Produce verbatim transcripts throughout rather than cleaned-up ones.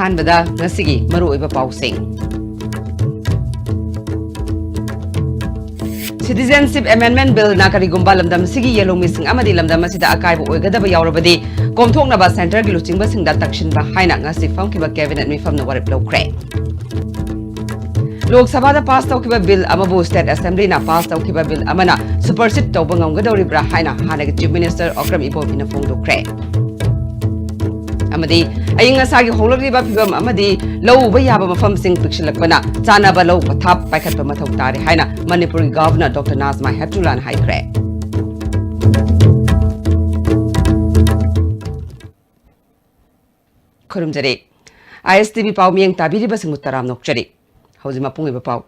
ꯑꯍꯥꯟꯕꯗ ꯉꯁꯤꯒꯤ ꯃꯔꯨꯑꯣꯏꯕ ꯄꯥꯎꯁꯤꯡ꯫ Citizenship Amendment Bill ꯅ ꯀꯔꯤꯒꯨꯝꯕ ꯂꯝꯗꯝ ꯑꯁꯤꯒꯤ ꯌꯦꯜꯍꯧꯃꯤꯁꯤꯡ ꯑꯃꯗꯤ ꯂꯝꯗꯝ ꯑꯁꯤꯗ ꯑꯀꯥꯏꯕ ꯑꯣꯏꯒꯗꯕ ꯌꯥꯎꯔꯕꯗꯤ, ꯀꯣꯝꯊꯣꯛꯅꯕ centre ꯒꯤ ꯂꯨꯆꯤꯡꯕꯁꯤꯡꯗ ꯇꯛꯁꯤꯟꯕ ꯍꯥꯏꯅ ꯉꯁꯤ ꯐꯝꯈꯤꯕ cabinet ꯃꯤꯐꯝꯅ ꯋꯥꯔꯦꯞ ꯂꯧꯈ꯭ꯔꯦ꯫ ꯂꯣꯛ ꯁꯚꯥꯗ pass ꯇꯧꯈꯤꯕ bill ꯑꯃꯕꯨ state assembly ꯅ pass ꯇꯧꯈꯤꯕ bill ꯑꯃꯅ supersede ꯇꯧꯕ ꯉꯝꯒꯗꯧꯔꯤꯕ꯭ꯔꯥ ꯍꯥꯏꯅ ꯍꯥꯟꯅꯒꯤ Chief Minister ꯑꯣꯀ꯭ꯔꯝ ꯏꯕꯣꯕꯤꯅ ꯐꯣꯡꯗꯣꯛꯈ꯭ꯔꯦ꯫ ꯑꯃꯗꯤ ꯑꯏꯪ ꯑꯁꯥꯒꯤ ꯍꯣꯡꯂꯛꯂꯤꯕ ꯐꯤꯕꯝ ꯑꯃꯗꯤ ꯂꯧ ꯎꯕ ꯌꯥꯕ ꯃꯐꯝꯁꯤꯡ ꯄꯤꯛꯁꯤꯜꯂꯛꯄꯅ ꯆꯥꯅꯕ ꯂꯧ ꯄꯊꯥꯞ ꯄꯥꯏꯈꯠꯄ ꯃꯊꯧ ꯇꯥꯔꯦ ꯍꯥꯏꯅ ꯃꯅꯤꯄꯨꯔꯒꯤ Governor Doctor ꯅꯥꯖꯃꯥ ꯍꯦꯞꯇꯨꯂꯥꯅ ꯍꯥꯏꯈ꯭ꯔꯦ꯫ ꯈꯨꯔꯨꯝꯖꯔꯤ꯫ ISTV ꯄꯥꯎ ꯃꯤꯠꯌꯦꯡ ꯇꯥꯕꯤꯔꯤꯕꯁꯤꯡꯕꯨ ꯇꯔꯥꯝꯅ ꯑꯣꯛꯆꯔꯤ꯫ ꯍꯧꯖꯤꯛ ꯃꯄꯨꯡ ꯑꯣꯏꯕ ꯄꯥꯎ꯫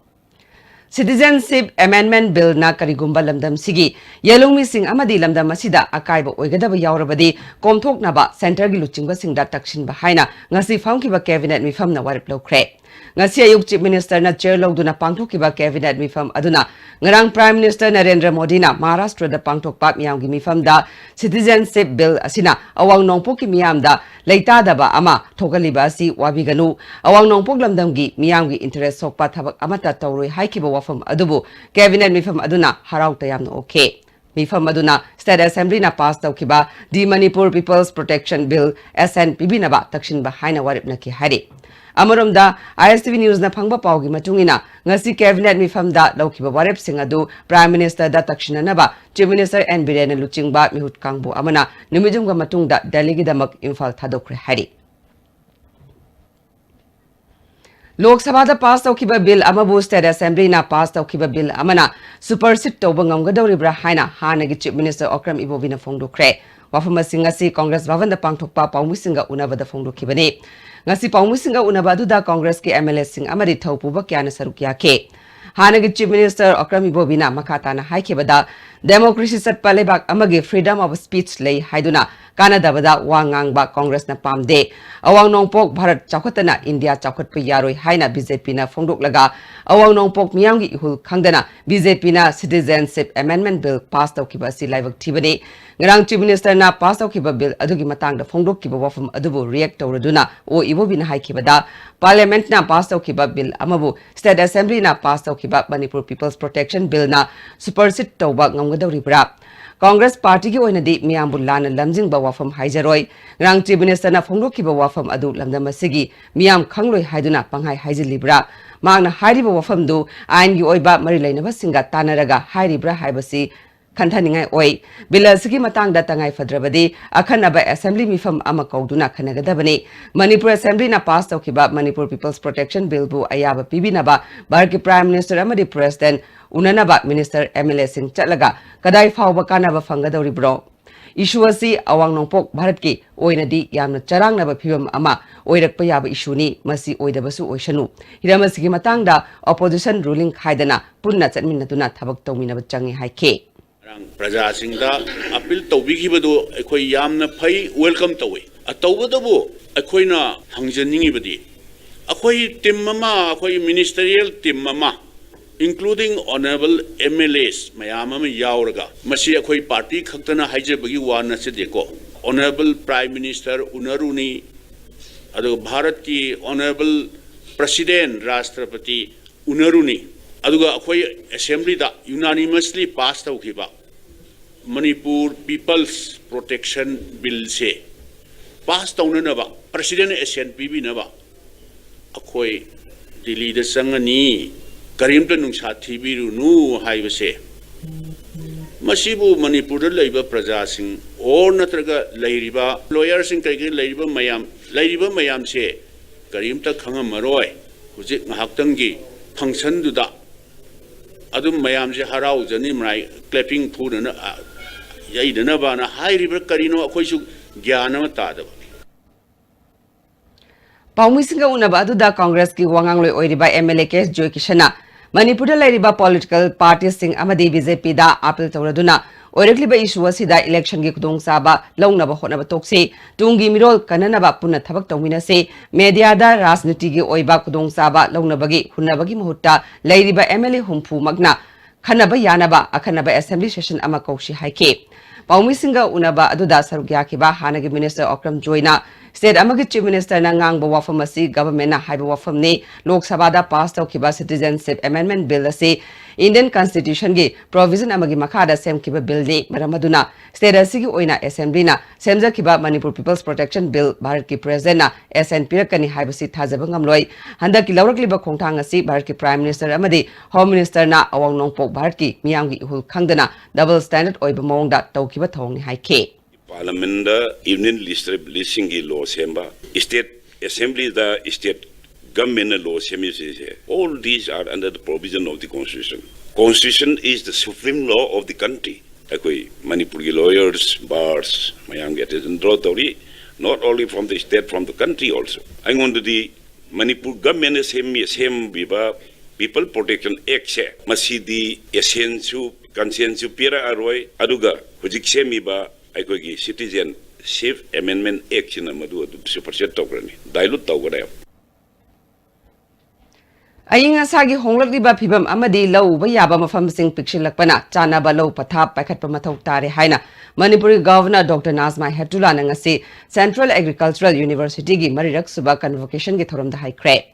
Citizenship Amendment Bill ꯅ ꯀꯔꯤꯒꯨꯝꯕ ꯂꯝꯗꯝꯁꯤꯒꯤ ꯌꯦꯜꯍꯧꯃꯤꯁꯤꯡ ꯑꯃꯗꯤ ꯂꯝꯗꯝ ꯑꯁꯤꯗ ꯑꯀꯥꯏꯕ ꯑꯣꯏꯒꯗꯕ ꯌꯥꯎꯔꯕꯗꯤ, ꯀꯣꯝꯊꯣꯛꯅꯕ centre ꯒꯤ ꯂꯨꯆꯤꯡꯕꯁꯤꯡꯗ ꯇꯛꯁꯤꯟꯕ ꯍꯥꯏꯅ ꯉꯁꯤ ꯐꯝꯈꯤꯕ cabinet ꯃꯤꯐꯝꯅ ꯋꯥꯔꯦꯞ ꯂꯧꯈ꯭ꯔꯦ꯫ ꯉꯁꯤ ꯑꯌꯨꯛ Chief Minister ꯅ chair ꯂꯧꯗꯨꯅ ꯄꯥꯡꯊꯣꯛꯈꯤꯕ cabinet ꯃꯤꯐꯝ ꯑꯗꯨꯅ ꯉꯔꯥꯡ Prime Minister ꯅꯔꯦꯟꯗ꯭ꯔ ꯃꯣꯗꯤꯅ ꯃꯍꯥꯔꯥꯁꯇ꯭ꯔꯗ ꯄꯥꯡꯊꯣꯛꯄ ꯃꯤꯌꯥꯝꯒꯤ ꯃꯤꯐꯝꯗ Citizenship Bill ꯑꯁꯤꯅ ꯑꯋꯥꯡ ꯅꯣꯡꯄꯣꯛꯀꯤ ꯃꯤꯌꯥꯝꯗ ꯂꯩꯇꯥꯗꯕ ꯑꯃ ꯊꯣꯛꯍꯜꯂꯤꯕ ꯑꯁꯤ ꯋꯥꯕꯤꯒꯅꯨ, ꯑꯋꯥꯡ ꯅꯣꯡꯄꯣꯛ ꯂꯝꯗꯝꯒꯤ ꯃꯤꯌꯥꯝꯒꯤ interest ꯁꯣꯛꯄ ꯊꯕꯛ ꯑꯃꯠꯇ ꯇꯧꯔꯣꯏ ꯍꯥꯏꯈꯤꯕ ꯋꯥꯐꯝ ꯑꯗꯨꯕꯨ cabinet ꯃꯤꯐꯝ ꯑꯗꯨꯅ ꯍꯔꯥꯎ ꯇꯌꯥꯝꯅ ꯑꯣꯛꯈꯤ꯫ ꯃꯤꯐꯝ ꯑꯗꯨꯅ state assembly ꯅ pass ꯇꯧꯈꯤꯕ The Manipur People's Protection Bill, S N, ꯄꯤꯕꯤꯅꯕ ꯇꯛꯁꯤꯟꯕ ꯍꯥꯏꯅ ꯋꯥꯔꯦꯞꯅꯈꯤ ꯍꯥꯏꯔꯤ꯫ ꯑꯃꯔꯣꯝꯗ, ISTV News ꯅ ꯐꯪꯕ ꯄꯥꯎꯒꯤ ꯃꯇꯨꯡ ꯏꯟꯅ, ꯉꯁꯤ cabinet ꯃꯤꯐꯝꯗ ꯂꯧꯈꯤꯕ ꯋꯥꯔꯦꯞꯁꯤꯡ ꯑꯗꯨ Prime Minister ꯗ ꯇꯛꯁꯤꯟꯅꯅꯕ Chief Minister ꯑꯦꯟ ꯕꯤꯔꯦꯟꯅ ꯂꯨꯆꯤꯡꯕ ꯃꯤꯍꯨꯠ ꯀꯥꯡꯕꯨ ꯑꯃꯅ ꯅꯨꯃꯤꯠ ꯑꯍꯨꯝꯒꯤ ꯃꯇꯨꯡꯗ ꯗꯦꯜꯂꯤꯒꯤꯗꯃꯛ ꯏꯝꯐꯥꯜ ꯊꯥꯗꯣꯛꯈ꯭ꯔꯦ ꯍꯥꯏꯔꯤ꯫ ꯂꯣꯛ ꯁꯚꯥꯗ pass ꯇꯧꯈꯤꯕ bill ꯑꯃꯕꯨ state assembly ꯅ pass ꯇꯧꯈꯤꯕ bill ꯑꯃꯅ supersede ꯇꯧꯕ ꯉꯝꯒꯗꯧꯔꯤꯕ꯭ꯔꯥ ꯍꯥꯏꯅ ꯍꯥꯟꯅꯒꯤ Chief Minister ꯑꯣꯀ꯭ꯔꯝ ꯏꯕꯣꯕꯤꯅ ꯐꯣꯡꯗꯣꯛꯈ꯭ꯔꯦ꯫ ꯋꯥꯐꯝ ꯑꯁꯤ ꯉꯁꯤ Congress ꯚꯕꯟꯗ ꯄꯥꯡꯊꯣꯛꯄ ꯄꯥꯎꯃꯤꯁꯤꯡꯒ ꯎꯅꯕꯗ ꯐꯣꯡꯗꯣꯛꯈꯤꯕꯅꯤ꯫ ꯉꯁꯤ ꯄꯥꯎꯃꯤꯁꯤꯡꯒ ꯎꯅꯕ ꯑꯗꯨꯗ Congress ꯀꯤ MLA ꯁꯤꯡ ꯑꯃꯗꯤ ꯊꯧꯄꯨꯕ ꯀꯌꯥꯅ ꯁꯔꯨꯛ ꯌꯥꯈꯤ꯫ ꯍꯥꯟꯅꯒꯤ Chief Minister ꯑꯣꯀ꯭ꯔꯝ ꯏꯕꯣꯕꯤꯅ ꯃꯈꯥ ꯇꯥꯅ ꯍꯥꯏꯈꯤꯕꯗ, democracy ꯆꯠꯄ ꯂꯩꯕꯥꯛ ꯑꯃꯒꯤ freedom of speech ꯂꯩ ꯍꯥꯏꯗꯨꯅ ꯀꯥꯟꯅꯗꯕꯗ ꯋꯥ ꯉꯥꯡꯕ ꯀꯣꯡꯒ꯭ꯔꯦꯁꯅ ꯄꯥꯝꯗꯦ꯫ ꯑꯋꯥꯡ ꯅꯣꯡꯄꯣꯛ ꯚꯥꯔꯠ ꯆꯥꯎꯈꯠꯇꯅ ꯏꯟꯗꯤꯌꯥ ꯆꯥꯎꯈꯠꯄ ꯌꯥꯔꯣꯏ ꯍꯥꯏꯅ ꯕꯤ ꯖꯦ ꯄꯤꯅ ꯐꯣꯡꯗꯣꯛꯂꯒ, ꯑꯋꯥꯡ ꯅꯣꯡꯄꯣꯛ ꯃꯤꯌꯥꯝꯒꯤ ꯏꯍꯨꯜ ꯈꯪꯗꯅ ꯕꯤ ꯖꯦ ꯄꯤꯅ Citizenship Amendment Bill pass ꯇꯧꯈꯤꯕ ꯑꯁꯤ ꯂꯥꯏꯕꯛ ꯊꯤꯕꯅꯤ꯫ ꯉꯔꯥꯡ Chief Ministerꯅ pass ꯇꯧꯈꯤꯕ bill ꯑꯗꯨꯒꯤ ꯃꯇꯥꯡꯗ ꯐꯣꯡꯗꯣꯛꯈꯤꯕ ꯋꯥꯐꯝ ꯑꯗꯨꯕꯨ react ꯇꯧꯔꯗꯨꯅ ꯑꯣ ꯏꯕꯣꯕꯤꯅ ꯍꯥꯏꯈꯤꯕꯗ, Parliamentꯅ pass ꯇꯧꯈꯤꯕ bill ꯑꯃꯕꯨ State Assemblyꯅ pass ꯇꯧꯈꯤꯕ Manipur People's Protection Billꯅ supersede ꯇꯧꯕ ꯉꯝꯒꯗꯧꯔꯤꯕ꯭ꯔꯥ? ꯀꯣꯡꯒ꯭ꯔꯦꯁ ꯄꯥꯔꯇꯤꯒꯤ ꯑꯣꯏꯅꯗꯤ ꯃꯤꯌꯥꯝꯕꯨ ꯂꯥꯟꯅ ꯂꯝꯖꯤꯡꯕ ꯋꯥꯐꯝ ꯍꯥꯏꯖꯔꯣꯏ꯫ ꯉꯔꯥꯡ Chief Ministerꯅ ꯐꯣꯡꯗꯣꯛꯈꯤꯕ ꯋꯥꯐꯝ ꯑꯗꯨ ꯂꯝꯗꯝ ꯑꯁꯤꯒꯤ ꯃꯤꯌꯥꯝ ꯈꯪꯂꯣꯏ ꯍꯥꯏꯗꯨꯅ ꯄꯪꯍꯥꯏ ꯍꯥꯏꯖꯤꯜꯂꯤꯕ꯭ꯔꯥ? ꯃꯍꯥꯛꯅ ꯍꯥꯏꯔꯤꯕ ꯋꯥꯐꯝꯗꯨ ꯑꯥꯏꯟꯒꯤ ꯑꯣꯏꯕ ꯃꯔꯤ ꯂꯩꯅꯕꯁꯤꯡꯒ ꯇꯥꯟꯅꯔꯒ ꯍꯥꯏꯔꯤꯕ꯭ꯔꯥ ꯍꯥꯏꯕꯁꯤ ꯈꯟꯊꯅꯤꯡꯉꯥꯏ ꯑꯣꯏ꯫ Bill ꯑꯁꯤꯒꯤ ꯃꯇꯥꯡꯗ ꯇꯉꯥꯏ ꯐꯗ꯭ꯔꯕꯗꯤ ꯑꯈꯟꯅꯕ Assembly ꯃꯤꯐꯝ ꯑꯃ ꯀꯧꯗꯨꯅ ꯈꯟꯅꯒꯗꯕꯅꯤ꯫ ꯃꯅꯤꯄꯨꯔ Assemblyꯅ pass ꯇꯧꯈꯤꯕ Manipur People's Protection Billꯕꯨ ꯑꯌꯥꯕ ꯄꯤꯕꯤꯅꯕ ꯚꯥꯔꯠꯀꯤ Prime Minister ꯑꯃꯗꯤ President ꯎꯅꯅꯕ Minister, M L Aꯁꯤꯡ ꯆꯠꯂꯒ ꯀꯗꯥꯏ ꯐꯥꯎꯕ ꯀꯥꯟꯅꯕ ꯐꯪꯒꯗꯧꯔꯤꯕ꯭ꯔꯣ? Issue ꯑꯁꯤ ꯑꯋꯥꯡ ꯅꯣꯡꯄꯣꯛ ꯚꯥꯔꯠꯀꯤ ꯑꯣꯏꯅꯗꯤ ꯌꯥꯝꯅ ꯆꯔꯥꯡꯅꯕ ꯐꯤꯕꯝ ꯑꯃ ꯑꯣꯏꯔꯛꯄ ꯌꯥꯕ issueꯅꯤ꯫ ꯃꯁꯤ ꯑꯣꯏꯗꯕꯁꯨ ꯑꯣꯏꯁꯅꯨ꯫ ꯍꯤꯔꯝ ꯑꯁꯤꯒꯤ ꯃꯇꯥꯡꯗ opposition ruling ꯈꯥꯏꯗꯅ ꯄꯨꯟꯅ ꯆꯠꯃꯤꯟꯅꯗꯨꯅ ꯊꯕꯛ ꯇꯧꯃꯤꯟꯅꯕ ꯆꯪꯉꯤ ꯍꯥꯏꯈꯤ꯫ ꯉꯔꯥꯡ ꯄ꯭ꯔꯖꯥꯁꯤꯡꯗ appeal ꯇꯧꯕꯤꯈꯤꯕꯗꯨ ꯑꯩꯈꯣꯏ ꯌꯥꯝꯅ ꯐꯩ, welcome ꯇꯧꯏ꯫ ꯑ, ꯇꯧꯕꯇꯕꯨ ꯑꯩꯈꯣꯏꯅ ꯍꯪꯖꯅꯤꯡꯉꯤꯕꯗꯤ, ꯑꯩꯈꯣꯏ team ꯑꯃ, ꯑꯩꯈꯣꯏ ministerial team ꯑꯃ, including honourable M L As ꯃꯌꯥꯝ ꯑꯃ ꯌꯥꯎꯔꯒ, ꯃꯁꯤ ꯑꯩꯈꯣꯏ party ꯈꯛꯇꯅ ꯍꯥꯏꯖꯕꯒꯤ ꯋꯥ ꯅꯠꯆꯗꯦꯀꯣ, honourable Prime Minister ꯎꯅꯔꯨꯅꯤ, ꯑꯗꯨꯒ ꯚꯥꯔꯠꯀꯤ honourable President, ꯔꯥꯁꯇ꯭ꯔꯄꯇꯤ ꯎꯅꯔꯨꯅꯤ, ꯑꯗꯨꯒ ꯑꯩꯈꯣꯏ Assemblyꯗ unanimously pass ꯇꯧꯈꯤꯕ Manipur People's Protection Billꯁꯦ pass ꯇꯧꯅꯅꯕ President assent ꯄꯤꯕꯤꯅꯕ ꯑꯩꯈꯣꯏ ꯗꯤꯜꯂꯤꯗ ꯆꯪꯉꯅꯤ, ꯀꯔꯤꯝꯇ ꯅꯨꯡꯁꯥ ꯊꯤꯕꯤꯔꯨꯅꯨ ꯍꯥꯏꯕꯁꯦ, ꯃꯁꯤꯕꯨ ꯃꯅꯤꯄꯨꯔꯗ ꯂꯩꯕ ꯄ꯭ꯔꯖꯥꯁꯤꯡ or ꯅꯠꯇ꯭ꯔꯒ ꯂꯩꯔꯤꯕ lawyerꯁꯤꯡ ꯀꯩꯀꯩ ꯂꯩꯔꯤꯕ ꯃꯌꯥꯝ, ꯂꯩꯔꯤꯕ ꯃꯌꯥꯝꯁꯦ ꯀꯔꯤꯝꯇ ꯈꯪꯉꯝꯃꯔꯣꯏ꯫ ꯍꯧꯖꯤꯛ ꯉꯥꯏꯍꯥꯛꯇꯪꯒꯤ functionꯗꯨꯗ ꯑꯗꯨꯝ ꯃꯌꯥꯝꯁꯦ ꯍꯔꯥꯎꯖꯅꯤ, ꯃꯔꯥꯏ clapping ꯐꯨꯅꯅ, ꯑ, ꯌꯩꯅꯅꯕꯅ ꯍꯥꯏꯔꯤꯕ꯭ꯔꯥ ꯀꯔꯤꯅꯣ, ꯑꯩꯈꯣꯏꯁꯨ ꯒ꯭ꯌꯥꯟ ꯑꯃ ꯇꯥꯗꯕ꯫ ꯄꯥꯎꯃꯤꯁꯤꯡꯒ ꯎꯅꯕ ꯑꯗꯨꯗ ꯀꯣꯡꯒ꯭ꯔꯦꯁꯀꯤ ꯋꯥꯉꯥꯡꯂꯣꯏ ꯑꯣꯏꯔꯤꯕ M L A K Joyꯀꯤꯁꯟꯅ ꯃꯅꯤꯄꯨꯔꯗ ꯂꯩꯔꯤꯕ political partyꯁꯤꯡ ꯑꯃꯗꯤ B J Pꯗ appeal ꯇꯧꯔꯗꯨꯅ ꯑꯣꯏꯔꯛꯂꯤꯕ issue ꯑꯁꯤꯗ election ꯒꯤ ꯈꯨꯗꯣꯡꯆꯥꯕ ꯂꯧꯅꯕ ꯍꯣꯠꯅꯕ ꯇꯣꯛꯁꯤ꯫ ꯇꯨꯡꯒꯤ ꯃꯤꯔꯣꯜ ꯀꯟꯅꯅꯕ ꯄꯨꯟꯅ ꯊꯕꯛ ꯇꯧꯃꯤꯟꯅꯁꯤ꯫ Media ꯗ ꯔꯥꯖꯅꯤꯇꯤꯒꯤ ꯑꯣꯏꯕ ꯈꯨꯗꯣꯡꯆꯥꯕ ꯂꯧꯅꯕꯒꯤ ꯍꯨꯟꯅꯕꯒꯤ ꯃꯍꯨꯠꯇ ꯂꯩꯔꯤꯕ M L A ꯍꯨꯝꯐꯨ ꯃꯛꯅ ꯈꯟꯅꯕ ꯌꯥꯅꯕ ꯑꯈꯟꯅꯕ assembly session ꯑꯃ ꯀꯧꯁꯤ ꯍꯥꯏꯈꯤ꯫ ꯄꯥꯎꯃꯤꯁꯤꯡꯒ ꯎꯅꯕ ꯑꯗꯨꯗ ꯁꯔꯨꯛ ꯌꯥꯈꯤꯕ ꯍꯥꯟꯅꯒꯤ minister ꯑꯣꯀ꯭ꯔꯝ ꯖꯣꯏꯅ state ꯑꯃꯒꯤ chief minister ꯅ ꯉꯥꯡꯕ ꯋꯥꯐꯝ ꯑꯁꯤ government ꯅ ꯍꯥꯏꯕ ꯋꯥꯐꯝꯅꯤ꯫ ꯂꯣꯛ ꯁꯚꯥꯗ pass ꯇꯧꯈꯤꯕ citizenship amendment bill ꯑꯁꯤ Indian constitution ꯒꯤ provision ꯑꯃꯒꯤ ꯃꯈꯥꯗ ꯁꯦꯝꯈꯤꯕ bill ꯅꯤ꯫ ꯃꯔꯝ ꯑꯗꯨꯅ state ꯑꯁꯤꯒꯤ ꯑꯣꯏꯅ assembly ꯅ ꯁꯦꯝꯖꯈꯤꯕ Manipur People's Protection Bill ꯚꯥꯔꯠꯀꯤ president ꯅ assent ꯄꯤꯔꯛꯀꯅꯤ ꯍꯥꯏꯕꯁꯤ ꯊꯥꯖꯕ ꯉꯝꯂꯣꯏ꯫ ꯍꯟꯗꯛꯀꯤ ꯂꯧꯔꯛꯂꯤꯕ ꯈꯣꯡꯊꯥꯡ ꯑꯁꯤ ꯚꯥꯔꯠꯀꯤ prime minister ꯑꯃꯗꯤ home minister ꯅ ꯑꯋꯥꯡ ꯅꯣꯡꯄꯣꯛ ꯚꯥꯔꯠꯀꯤ ꯃꯤꯌꯥꯝꯒꯤ ꯏꯍꯨꯜ ꯈꯪꯗꯅ double standard ꯑꯣꯏꯕ ꯃꯑꯣꯡꯗ ꯇꯧꯈꯤꯕ ꯊꯧꯑꯣꯡꯅꯤ ꯍꯥꯏꯈꯤ꯫ Parliament ꯗ union legislative body ꯁꯤꯡꯒꯤ law ꯁꯦꯝꯕ, state assembly ꯗ state government ꯅ law ꯁꯦꯝꯃꯤꯕꯁꯤꯡꯁꯦ, all these are under the provision of the constitution. Constitution is the supreme law of the country. ꯑꯩꯈꯣꯏ ꯃꯅꯤꯄꯨꯔꯒꯤ lawyers, bars ꯃꯌꯥꯝꯒꯤ attention draw ꯇꯧꯔꯤ, not only from the state, from the country also. ꯑꯩꯉꯣꯟꯗꯗꯤ Manipur government ꯅ ꯁꯦꯝꯃꯤ, ꯁꯦꯝꯕꯤꯕ People Protection Act ꯁꯦ, ꯃꯁꯤꯗꯤ assent ꯁꯨ consent ꯁꯨ ꯄꯤꯔꯛꯑꯔꯣꯏ, ꯑꯗꯨꯒ ꯍꯧꯖꯤꯛ ꯁꯦꯝꯃꯤꯕ ꯑꯩꯈꯣꯏꯒꯤ Citizenship Amendment Act ꯁꯤꯅ ꯃꯗꯨ ꯑꯗꯨꯝ supersede ꯇꯧꯈ꯭ꯔꯅꯤ, dilute ꯇꯧꯈ꯭ꯔꯦ꯫ ꯑꯏꯪ ꯑꯁꯥꯒꯤ ꯍꯣꯡꯂꯛꯂꯤꯕ ꯐꯤꯕꯝ ꯑꯃꯗꯤ ꯂꯧ ꯎꯕ ꯌꯥꯕ ꯃꯐꯝꯁꯤꯡ ꯄꯤꯛꯁꯤꯜꯂꯛꯄꯅ ꯆꯥꯅꯕ ꯂꯧ ꯄꯊꯥꯞ ꯄꯥꯏꯈꯠꯄ ꯃꯊꯧ ꯇꯥꯔꯦ ꯍꯥꯏꯅ ꯃꯅꯤꯄꯨꯔꯒꯤ governor Doctor ꯅꯥꯖꯃꯥ ꯍꯦꯞꯇꯨꯂꯥꯅ ꯉꯁꯤ Central Agricultural University ꯒꯤ ꯃꯔꯤꯔꯛ ꯁꯨꯕ convocation ꯒꯤ ꯊꯧꯔꯝꯗ ꯍꯥꯏꯈ꯭ꯔꯦ꯫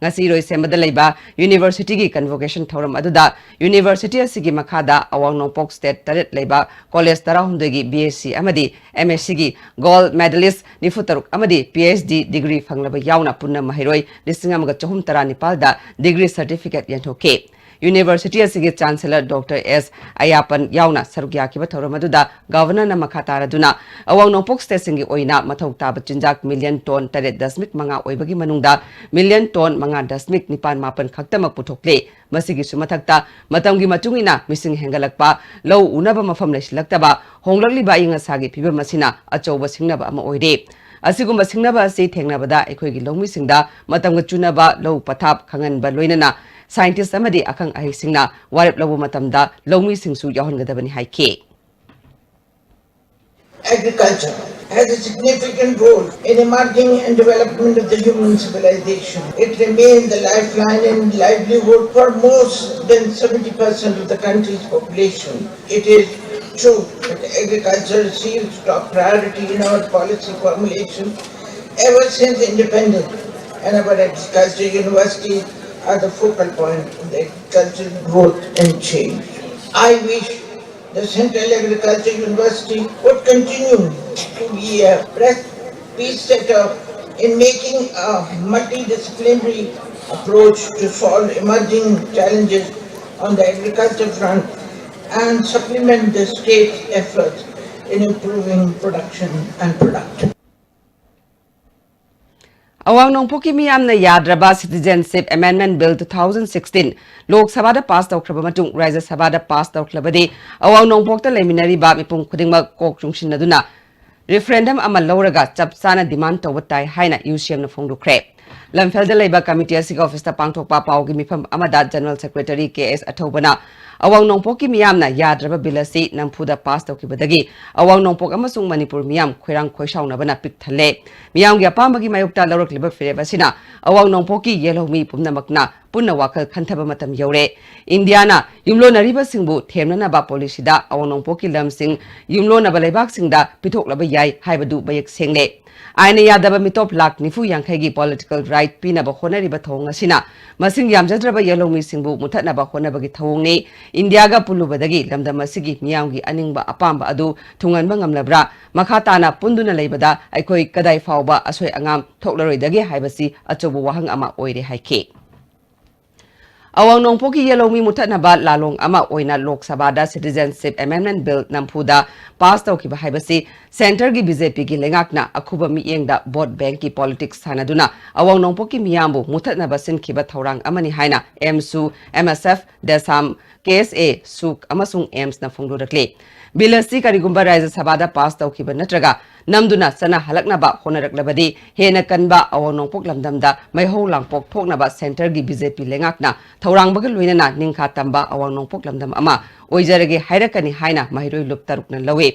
ꯉꯁꯤ ꯏꯔꯣꯏꯁꯦꯝꯕꯗ ꯂꯩꯕ university ꯒꯤ convocation ꯊꯧꯔꯝ ꯑꯗꯨꯗ university ꯑꯁꯤꯒꯤ ꯃꯈꯥꯗ ꯑꯋꯥꯡ ꯅꯣꯡꯄꯣꯛ state ꯇꯔꯦꯠ ꯂꯩꯕ college ꯇꯔꯥꯍꯨꯝꯗꯣꯏꯒꯤ B S C ꯑꯃꯗꯤ M S C ꯒꯤ gold medalist ꯅꯤꯐꯨ ꯇꯔꯨꯛ ꯑꯃꯗꯤ P H D degree ꯐꯪꯂꯕ ꯌꯥꯎꯅ ꯄꯨꯟꯅ ꯃꯍꯩꯔꯣꯏ ꯂꯤꯁꯤꯡ ꯑꯃꯒ ꯆꯍꯨꯝ ꯇꯔꯥꯅꯤꯄꯥꯜꯗ degree certificate ꯌꯦꯟꯊꯣꯛꯈꯤ꯫ University ꯑꯁꯤꯒꯤ Chancellor Doctor S ꯑꯌꯥꯄꯟ ꯌꯥꯎꯅ ꯁꯔꯨꯛ ꯌꯥꯈꯤꯕ ꯊꯧꯔꯝ ꯑꯗꯨꯗ governor ꯅ ꯃꯈꯥ ꯇꯥꯔꯗꯨꯅ ꯑꯋꯥꯡ ꯅꯣꯡꯄꯣꯛ state ꯁꯤꯡꯒꯤ ꯑꯣꯏꯅ ꯃꯊꯧ ꯇꯥꯕ ꯆꯤꯟꯖꯥꯛ million ton ꯇꯔꯦꯠ ꯗꯁꯃꯤꯛ ꯃꯉꯥ ꯑꯣꯏꯕꯒꯤ ꯃꯅꯨꯡꯗ million ton ꯃꯉꯥ ꯗꯁꯃꯤꯛ ꯅꯤꯄꯥꯟ ꯃꯥꯄꯟ ꯈꯛꯇꯃꯛ ꯄꯨꯊꯣꯛꯂꯦ꯫ ꯃꯁꯤꯒꯤꯁꯨ ꯃꯊꯛꯇ ꯃꯇꯝꯒꯤ ꯃꯇꯨꯡ ꯏꯟꯅ ꯃꯤꯁꯤꯡ ꯍꯦꯟꯒꯠꯂꯛꯄ, ꯂꯧ ꯎꯅꯕ ꯃꯐꯝ ꯂꯩꯁꯤꯜꯂꯛꯇꯕ, ꯍꯣꯡꯂꯛꯂꯤꯕ ꯑꯏꯪ ꯑꯁꯥꯒꯤ ꯐꯤꯕꯝ ꯑꯁꯤꯅ ꯑꯆꯧꯕ ꯁꯤꯡꯅꯕ ꯑꯃ ꯑꯣꯏꯔꯦ꯫ ꯑꯁꯤꯒꯨꯝꯕ ꯁꯤꯡꯅꯕ ꯑꯁꯤ ꯊꯦꯡꯅꯕꯗ ꯑꯩꯈꯣꯏꯒꯤ ꯂꯧꯃꯤꯁꯤꯡꯗ ꯃꯇꯝꯒ ꯆꯨꯅꯕ ꯂꯧ ꯄꯊꯥꯞ ꯈꯪꯍꯟꯕ ꯂꯣꯏꯅꯅ scientist ꯑꯃꯗꯤ ꯑꯈꯪ ꯑꯍꯩꯁꯤꯡꯅ ꯋꯥꯔꯦꯞ ꯂꯧꯕ ꯃꯇꯝꯗ ꯂꯧꯃꯤꯁꯤꯡꯁꯨ ꯌꯥꯎꯍꯟꯒꯗꯕꯅꯤ ꯍꯥꯏꯈꯤ꯫ Agriculture has a significant role in emerging and development of the human civilization. It remains the lifeline and livelihood for more than seventy percent of the country's population. It is true that agriculture received top priority in our policy formulation ever since independence, and our agriculture universities are the focal point of the agricultural growth and change. I wish the Central Agriculture University would continue to be a press piece setter in making a multidisciplinary approach to solve emerging challenges on the agriculture front and supplement the state's efforts in improving production and productivity. ꯑꯋꯥꯡ ꯅꯣꯡꯄꯣꯛꯀꯤ ꯃꯤꯌꯥꯝꯅ ꯌꯥꯗ꯭ꯔꯕ Citizenship Amendment Bill two thousand sixteen ꯂꯣꯛ ꯁꯚꯥꯗ pass ꯇꯧꯈ꯭ꯔꯕ ꯃꯇꯨꯡ ꯔꯥꯖ꯭ꯌ ꯁꯚꯥꯗ pass ꯇꯧꯈ꯭ꯔꯕꯗꯤ ꯑꯋꯥꯡ ꯅꯣꯡꯄꯣꯛꯇ ꯂꯩꯃꯤꯟꯅꯔꯤꯕ ꯃꯤꯄꯨꯝ ꯈꯨꯗꯤꯡꯃꯛ ꯀꯣꯛ ꯆꯨꯡꯁꯤꯟꯅꯗꯨꯅ referendum ꯑꯃ ꯂꯧꯔꯒ ꯆꯞ ꯆꯥꯅ demand ꯇꯧꯕ ꯇꯥꯏ ꯍꯥꯏꯅ UCMꯅ ꯐꯣꯡꯗꯣꯛꯈ꯭ꯔꯦ꯫ ꯂꯝꯐꯦꯜꯗ ꯂꯩꯕ committee ꯑꯁꯤꯒꯤ officeꯇ ꯄꯥꯡꯊꯣꯛꯄ ꯄꯥꯎꯒꯤ ꯃꯤꯐꯝ ꯑꯃꯗ General Secretary K S ꯑꯊꯧꯕꯅ ꯑꯋꯥꯡ ꯅꯣꯡꯄꯣꯛꯀꯤ ꯃꯤꯌꯥꯝꯅ ꯌꯥꯗ꯭ꯔꯕ bill ꯑꯁꯤ ꯅꯝꯐꯨꯗ ꯄꯥꯁ ꯇꯧꯈꯤꯕꯗꯒꯤ ꯑꯋꯥꯡ ꯅꯣꯡꯄꯣꯛ ꯑꯃꯁꯨꯡ ꯃꯅꯤꯄꯨꯔ ꯃꯤꯌꯥꯝ ꯈꯣꯏꯔꯥꯡ ꯈꯣꯏꯁꯥꯎꯅꯕꯅ ꯄꯤꯛ ꯊꯜꯂꯦ꯫ ꯃꯤꯌꯥꯝꯒꯤ ꯑꯄꯥꯝꯕꯒꯤ ꯃꯥꯌꯣꯛꯇ ꯂꯧꯔꯛꯂꯤꯕ ꯐꯤꯔꯦꯞ ꯑꯁꯤꯅ ꯑꯋꯥꯡ ꯅꯣꯡꯄꯣꯛꯀꯤ ꯌꯦꯜꯍꯧꯃꯤ ꯄꯨꯝꯅꯃꯛꯅ ꯄꯨꯟꯅ ꯋꯥꯈꯜ ꯈꯟꯊꯕ ꯃꯇꯝ ꯌꯧꯔꯦ꯫ ꯏꯟꯗꯤꯌꯥꯅ ꯌꯨꯝꯂꯣꯟꯅꯔꯤꯕꯁꯤꯡꯕꯨ ꯊꯦꯝꯅꯅꯕ policyꯗ ꯑꯋꯥꯡ ꯅꯣꯡꯄꯣꯛꯀꯤ ꯂꯝꯁꯤꯡ ꯌꯨꯝꯂꯣꯟꯅꯕ ꯂꯩꯕꯥꯛꯁꯤꯡꯗ ꯄꯤꯊꯣꯛꯂꯕ ꯌꯥꯏ ꯍꯥꯏꯕꯗꯨ ꯃꯌꯦꯛ ꯁꯦꯡꯂꯦ꯫ ꯑꯥꯏꯟꯅ ꯌꯥꯗꯕ ꯃꯤꯇꯣꯞ ꯂꯥꯈ ꯅꯤꯐꯨ ꯌꯥꯡꯈꯩꯒꯤ political right ꯄꯤꯅꯕ ꯍꯣꯠꯅꯔꯤꯕ ꯊꯧꯑꯣꯡ ꯑꯁꯤꯅ ꯃꯁꯤꯡ ꯌꯥꯝꯖꯗ꯭ꯔꯕ ꯌꯦꯜꯍꯧꯃꯤꯁꯤꯡꯕꯨ ꯃꯨꯊꯠꯅꯕ ꯍꯣꯠꯅꯕꯒꯤ ꯊꯧꯑꯣꯡꯅꯤ꯫ ꯏꯟꯗꯤꯌꯥꯒ ꯄꯨꯜꯂꯨꯕꯗꯒꯤ ꯂꯝꯗꯝ ꯑꯁꯤꯒꯤ ꯃꯤꯌꯥꯝꯒꯤ ꯑꯅꯤꯡꯕ ꯑꯄꯥꯝꯕ ꯑꯗꯨ ꯊꯨꯡꯍꯟꯕ ꯉꯝꯂꯕ꯭ꯔꯥ? ꯃꯈꯥ ꯇꯥꯅ ꯄꯨꯟꯗꯨꯅ ꯂꯩꯕꯗ ꯑꯩꯈꯣꯏ ꯀꯗꯥꯏ ꯐꯥꯎꯕ ꯑꯁꯣꯏ ꯑꯉꯥꯝ ꯊꯣꯛꯂꯔꯣꯏꯗꯒꯦ ꯍꯥꯏꯕꯁꯤ ꯑꯆꯧꯕ ꯋꯥꯍꯪ ꯑꯃ ꯑꯣꯏꯔꯦ ꯍꯥꯏꯈꯤ꯫ ꯑꯋꯥꯡ ꯅꯣꯡꯄꯣꯛꯀꯤ ꯌꯦꯜꯍꯧꯃꯤ ꯃꯨꯊꯠꯅꯕ ꯂꯥꯂꯣꯡ ꯑꯃ ꯑꯣꯏꯅ ꯂꯣꯛ ꯁꯚꯥꯗ Citizenship Amendment Bill ꯅꯝꯐꯨꯗ ꯄꯥꯁ ꯇꯧꯈꯤꯕ ꯍꯥꯏꯕꯁꯤ centreꯒꯤ BJPꯒꯤ ꯂꯩꯉꯥꯛꯅ ꯑꯈꯨꯕ ꯃꯤꯠꯌꯦꯡꯗ vote bankꯀꯤ politics ꯁꯥꯟꯅꯗꯨꯅ ꯑꯋꯥꯡ ꯅꯣꯡꯄꯣꯛꯀꯤ ꯃꯤꯌꯥꯝꯕꯨ ꯃꯨꯊꯠꯅꯕ ꯁꯤꯟꯈꯤꯕ ꯊꯧꯔꯥꯡ ꯑꯃꯅꯤ ꯍꯥꯏꯅ AMSꯁꯨ, MSF, DESAM, KSA, SUC ꯑꯃꯁꯨꯡ AMSꯅ ꯐꯣꯡꯗꯣꯔꯛꯂꯤ꯫ Bill ꯑꯁꯤ ꯀꯔꯤꯒꯨꯝꯕ ꯔꯥꯖ꯭ꯌ ꯁꯚꯥꯗ ꯄꯥꯁ ꯇꯧꯈꯤꯕ ꯅꯠꯇ꯭ꯔꯒ ꯅꯝꯗꯨꯅ ꯆꯠꯅꯍꯜꯂꯛꯅꯕ ꯍꯣꯠꯅꯔꯛꯂꯕꯗꯤ ꯍꯦꯟꯅ ꯀꯟꯕ ꯑꯋꯥꯡ ꯅꯣꯡꯄꯣꯛ ꯂꯝꯗꯝꯗ ꯃꯩꯍꯧ ꯂꯥꯡꯄꯣꯛ ꯊꯣꯛꯅꯕ centreꯒꯤ BJP ꯂꯩꯉꯥꯛꯅ ꯊꯧꯔꯥꯡꯕꯒ ꯂꯣꯏꯅꯅ ꯅꯤꯡꯈꯥ ꯇꯝꯕ ꯑꯋꯥꯡ ꯅꯣꯡꯄꯣꯛ ꯂꯝꯗꯝ ꯑꯃ ꯑꯣꯏꯖꯔꯒꯦ ꯍꯥꯏꯔꯛꯀꯅꯤ ꯍꯥꯏꯅ ꯃꯍꯩꯔꯣꯏ ꯂꯨꯞ ꯇꯔꯨꯛꯅ ꯂꯧꯏ꯫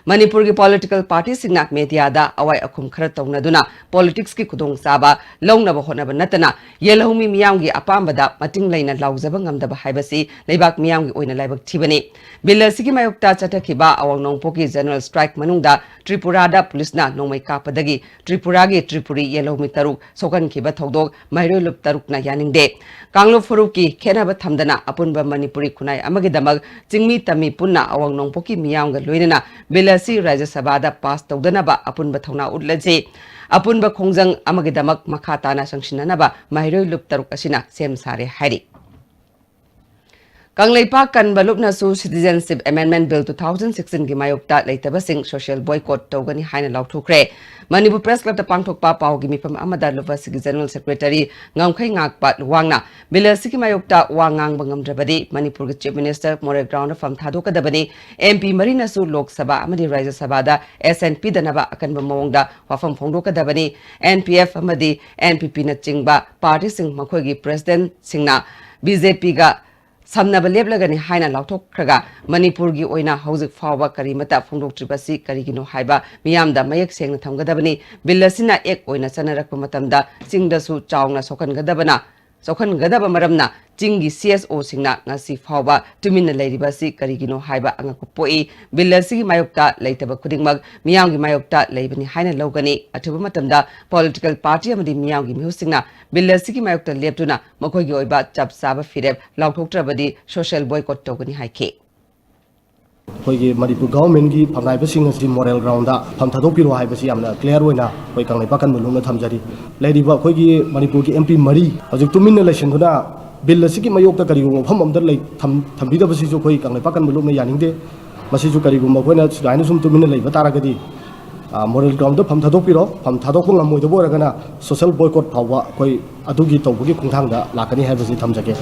ꯃꯅꯤꯄꯨꯔꯒꯤ ꯄꯣꯂꯤꯇꯤꯀꯦꯜ ꯄꯥꯔꯇꯤꯁꯤꯡꯅ ꯃꯦꯗꯤꯌꯥꯗ ꯑꯋꯥꯏ ꯑꯈꯨꯝ ꯈꯔ ꯇꯧꯅꯗꯨꯅ ꯄꯣꯂꯤꯇꯤꯛꯁꯀꯤ ꯈꯨꯗꯣꯡꯆꯥꯕ ꯂꯧꯅꯕ ꯍꯣꯠꯅꯕ ꯅꯠꯇꯅ ꯌꯦꯜꯍꯧꯃꯤ ꯃꯤꯌꯥꯝꯒꯤ ꯑꯄꯥꯝꯕꯗ ꯃꯇꯤꯡ ꯂꯩꯅ ꯂꯥꯎꯖꯕ ꯉꯝꯗꯕ ꯍꯥꯏꯕꯁꯤ ꯂꯩꯕꯥꯛ ꯃꯤꯌꯥꯝꯒꯤ ꯑꯣꯏꯅ ꯂꯥꯏꯕꯛ ꯊꯤꯕꯅꯤ꯫ ꯕꯤꯜ ꯑꯁꯤꯒꯤ ꯃꯥꯌꯣꯛꯇ ꯆꯠꯊꯈꯤꯕ ꯑꯋꯥꯡ ꯅꯣꯡꯄꯣꯛꯀꯤ ꯖꯦꯅꯔꯦꯜ ꯁ꯭ꯇ꯭ꯔꯥꯏꯛ ꯃꯅꯨꯡꯗ ꯇ꯭ꯔꯤꯄꯨꯔꯥꯗ ꯄꯨꯂꯤꯁꯅ ꯅꯣꯡꯃꯩ ꯀꯥꯞꯄꯗꯒꯤ ꯇ꯭ꯔꯤꯄꯨꯔꯥꯒꯤ ꯇ꯭ꯔꯤꯄꯨꯔꯤ ꯌꯦꯜꯍꯧꯃꯤ ꯇꯔꯨꯛ ꯁꯣꯛꯍꯟꯈꯤꯕ ꯊꯧꯗꯣꯛ ꯃꯍꯩꯔꯣꯏ ꯂꯨꯞ ꯇꯔꯨꯛꯅ ꯌꯥꯅꯤꯡꯗꯦ꯫ ꯀꯥꯡꯂꯨꯞ ꯐꯨꯔꯨꯞꯀꯤ ꯈꯦꯠꯅꯕ ꯊꯝꯗꯅ ꯑꯄꯨꯟꯕ ꯃꯅꯤꯄꯨꯔꯤ ꯈꯨꯟꯅꯥꯏ ꯑꯃꯒꯤꯗꯃꯛ ꯆꯤꯡꯃꯤ ꯇꯝꯃꯤ ꯄꯨꯟꯅ ꯑꯋꯥꯡ ꯅꯣꯡꯄꯣꯛꯀꯤ ꯃꯤꯌꯥꯝꯒ ꯂꯣꯏꯅꯅ ꯕꯤꯜ ꯑꯁꯤ ꯔꯥꯖ꯭ꯌ ꯁꯚꯥꯗ ꯄꯥꯁ ꯇꯧꯗꯅꯕ ꯑꯄꯨꯟꯕ ꯊꯧꯅꯥ ꯎꯠꯂꯁꯤ꯫ ꯑꯄꯨꯟꯕ ꯈꯣꯡꯖꯪ ꯑꯃꯒꯤꯗꯃꯛ ꯃꯈꯥ ꯇꯥꯅ ꯆꯪꯁꯤꯟꯅꯅꯕ ꯃꯍꯩꯔꯣꯏ ꯂꯨꯞ ꯇꯔꯨꯛ ꯑꯁꯤꯅ ꯁꯦꯝ ꯁꯥꯔꯦ ꯍꯥꯏꯔꯤ꯫ ꯀꯪꯂꯩꯄꯥꯛ ꯀꯟꯕ ꯂꯨꯞꯅꯁꯨ Citizenship Amendment Bill two thousand sixteen ꯒꯤ ꯃꯥꯌꯣꯛꯇ ꯂꯩꯇꯕꯁꯤꯡ social boycott ꯇꯧꯒꯅꯤ ꯍꯥꯏꯅ ꯂꯥꯎꯊꯣꯛꯈ꯭ꯔꯦ꯫ ꯃꯅꯤꯄꯨꯔ Press Club ꯇ ꯄꯥꯡꯊꯣꯛꯄ ꯄꯥꯎꯒꯤ ꯃꯤꯐꯝ ꯑꯃꯗ ꯂꯨꯞ ꯑꯁꯤꯒꯤ General Secretary ꯉꯝꯈꯩ ꯉꯥꯛꯄ ꯂꯨꯋꯥꯡꯅ Bill ꯑꯁꯤꯒꯤ ꯃꯥꯌꯣꯛꯇ ꯋꯥ ꯉꯥꯡꯕ ꯉꯝꯗ꯭ꯔꯕꯗꯤ ꯃꯅꯤꯄꯨꯔꯒꯤ Chief Minister Model Ground ꯗ ꯐꯝ ꯊꯥꯗꯣꯛꯀꯗꯕꯅꯤ꯫ M P ꯃꯔꯤꯅꯁꯨ ꯂꯣꯛ ꯁꯚꯥ ꯑꯃꯗꯤ ꯔꯥꯖ꯭ꯌ ꯁꯚꯥꯗ ꯑꯦꯁ ꯑꯦꯟ ꯄꯤꯗꯅꯕ ꯑꯀꯟꯕ ꯃꯑꯣꯡꯗ ꯋꯥꯐꯝ ꯐꯣꯡꯗꯣꯛꯀꯗꯕꯅꯤ꯫ N P F ꯑꯃꯗꯤ N P P ꯅꯆꯤꯡꯕ ꯄꯥꯔꯇꯤꯁꯤꯡ ꯃꯈꯣꯏꯒꯤ President ꯁꯤꯡꯅ B J P ꯒ ꯁꯝꯅꯕ ꯂꯦꯞꯂꯒꯅꯤ ꯍꯥꯏꯅ ꯂꯥꯎꯊꯣꯛꯈ꯭ꯔꯒ ꯃꯅꯤꯄꯨꯔꯒꯤ ꯑꯣꯏꯅ ꯍꯧꯖꯤꯛ ꯐꯥꯎꯕ ꯀꯔꯤꯃꯠꯇ ꯐꯣꯡꯗꯣꯛꯇ꯭ꯔꯤꯕꯁꯤ ꯀꯔꯤꯒꯤꯅꯣ ꯍꯥꯏꯕ ꯃꯤꯌꯥꯝꯗ ꯃꯌꯦꯛ ꯁꯦꯡꯅ ꯊꯝꯒꯗꯕꯅꯤ꯫ Bill ꯑꯁꯤꯅ act ꯑꯣꯏꯅ ꯆꯠꯅꯔꯛꯄ ꯃꯇꯝꯗ ꯆꯤꯡꯗꯁꯨ ꯆꯥꯎꯅ ꯁꯣꯛꯍꯟꯒꯗꯕꯅ, ꯁꯣꯛꯍꯟꯒꯗꯕ ꯃꯔꯝꯅ ꯆꯤꯡꯒꯤ C S O ꯁꯤꯡꯅ ꯉꯁꯤ ꯐꯥꯎꯕ ꯇꯨꯃꯤꯟꯅ ꯂꯩꯔꯤꯕ ꯑꯁꯤ ꯀꯔꯤꯒꯤꯅꯣ ꯍꯥꯏꯕ ꯑꯉꯛꯄ ꯄꯣꯛꯏ꯫ Bill ꯑꯁꯤꯒꯤ ꯃꯥꯌꯣꯛꯇ ꯂꯩꯇꯕ ꯈꯨꯗꯤꯡꯃꯛ ꯃꯤꯌꯥꯝꯒꯤ ꯃꯥꯌꯣꯛꯇ ꯂꯩꯕꯅꯤ ꯍꯥꯏꯅ ꯂꯧꯒꯅꯤ꯫ ꯑꯊꯨꯕ ꯃꯇꯝꯗ political party ꯑꯃꯗꯤ ꯃꯤꯌꯥꯝꯒꯤ ꯃꯤꯍꯨꯠꯁꯤꯡꯅ Bill ꯑꯁꯤꯒꯤ ꯃꯥꯌꯣꯛꯇ ꯂꯦꯞꯇꯨꯅ ꯃꯈꯣꯏꯒꯤ ꯑꯣꯏꯕ ꯆꯞ ꯆꯥꯕ ꯐꯤꯔꯦꯞ ꯂꯥꯎꯊꯣꯛꯇ꯭ꯔꯕꯗꯤ social boycott ꯇꯧꯒꯅꯤ ꯍꯥꯏꯈꯤ꯫ ꯑꯩꯈꯣꯏꯒꯤ ꯃꯅꯤꯄꯨꯔ government ꯀꯤ ꯐꯝꯅꯥꯏꯕꯁꯤꯡ ꯑꯁꯤ Model Ground ꯗ ꯐꯝ ꯊꯥꯗꯣꯛꯄꯤꯔꯣ ꯍꯥꯏꯕꯁꯤ ꯌꯥꯝꯅ clear ꯑꯣꯏꯅ ꯑꯩꯈꯣꯏ ꯀꯪꯂꯩꯄꯥꯛ ꯀꯟꯕ ꯂꯨꯞꯅ ꯊꯝꯖꯔꯤ꯫ ꯂꯩꯔꯤꯕ ꯑꯩꯈꯣꯏꯒꯤ ꯃꯅꯤꯄꯨꯔꯒꯤ M P ꯃꯔꯤ ꯍꯧꯖꯤꯛ ꯇꯨꯃꯤꯟꯅ ꯂꯩꯁꯤꯟꯗꯨꯅ Bill ꯑꯁꯤꯒꯤ ꯃꯥꯌꯣꯛꯇ ꯀꯔꯤꯒꯨꯝꯕ ꯋꯥꯐꯝ ꯑꯃꯗ ꯂꯩ-, ꯊꯝ-, ꯊꯝꯕꯤꯗꯕꯁꯤꯁꯨ ꯑꯩꯈꯣꯏ ꯀꯪꯂꯩꯄꯥꯛ ꯀꯟꯕ ꯂꯨꯞꯅ ꯌꯥꯅꯤꯡꯗꯦ꯫ ꯃꯁꯤꯁꯨ ꯀꯔꯤꯒꯨꯝꯕ ꯑꯩꯈꯣꯏꯅ ꯁꯨꯃꯥꯏꯅ ꯁꯨꯝ ꯇꯨꯃꯤꯟꯅ ꯂꯩꯕ ꯇꯥꯔꯒꯗꯤ, ꯑ, Model Ground ꯗ ꯐꯝ ꯊꯥꯗꯣꯛꯄꯤꯔꯣ, ꯐꯝ ꯊꯥꯗꯣꯛꯄ ꯉꯝꯃꯣꯏꯗꯕ ꯑꯣꯏꯔꯒꯅ social boycott ꯐꯥꯎꯕ ꯑꯩꯈꯣꯏ ꯑꯗꯨꯒꯤ ꯇꯧꯕꯒꯤ ꯈꯣꯡꯊꯥꯡꯗ ꯂꯥꯛꯀꯅꯤ ꯍꯥꯏꯕꯁꯤ ꯊꯝꯖꯒꯦ꯫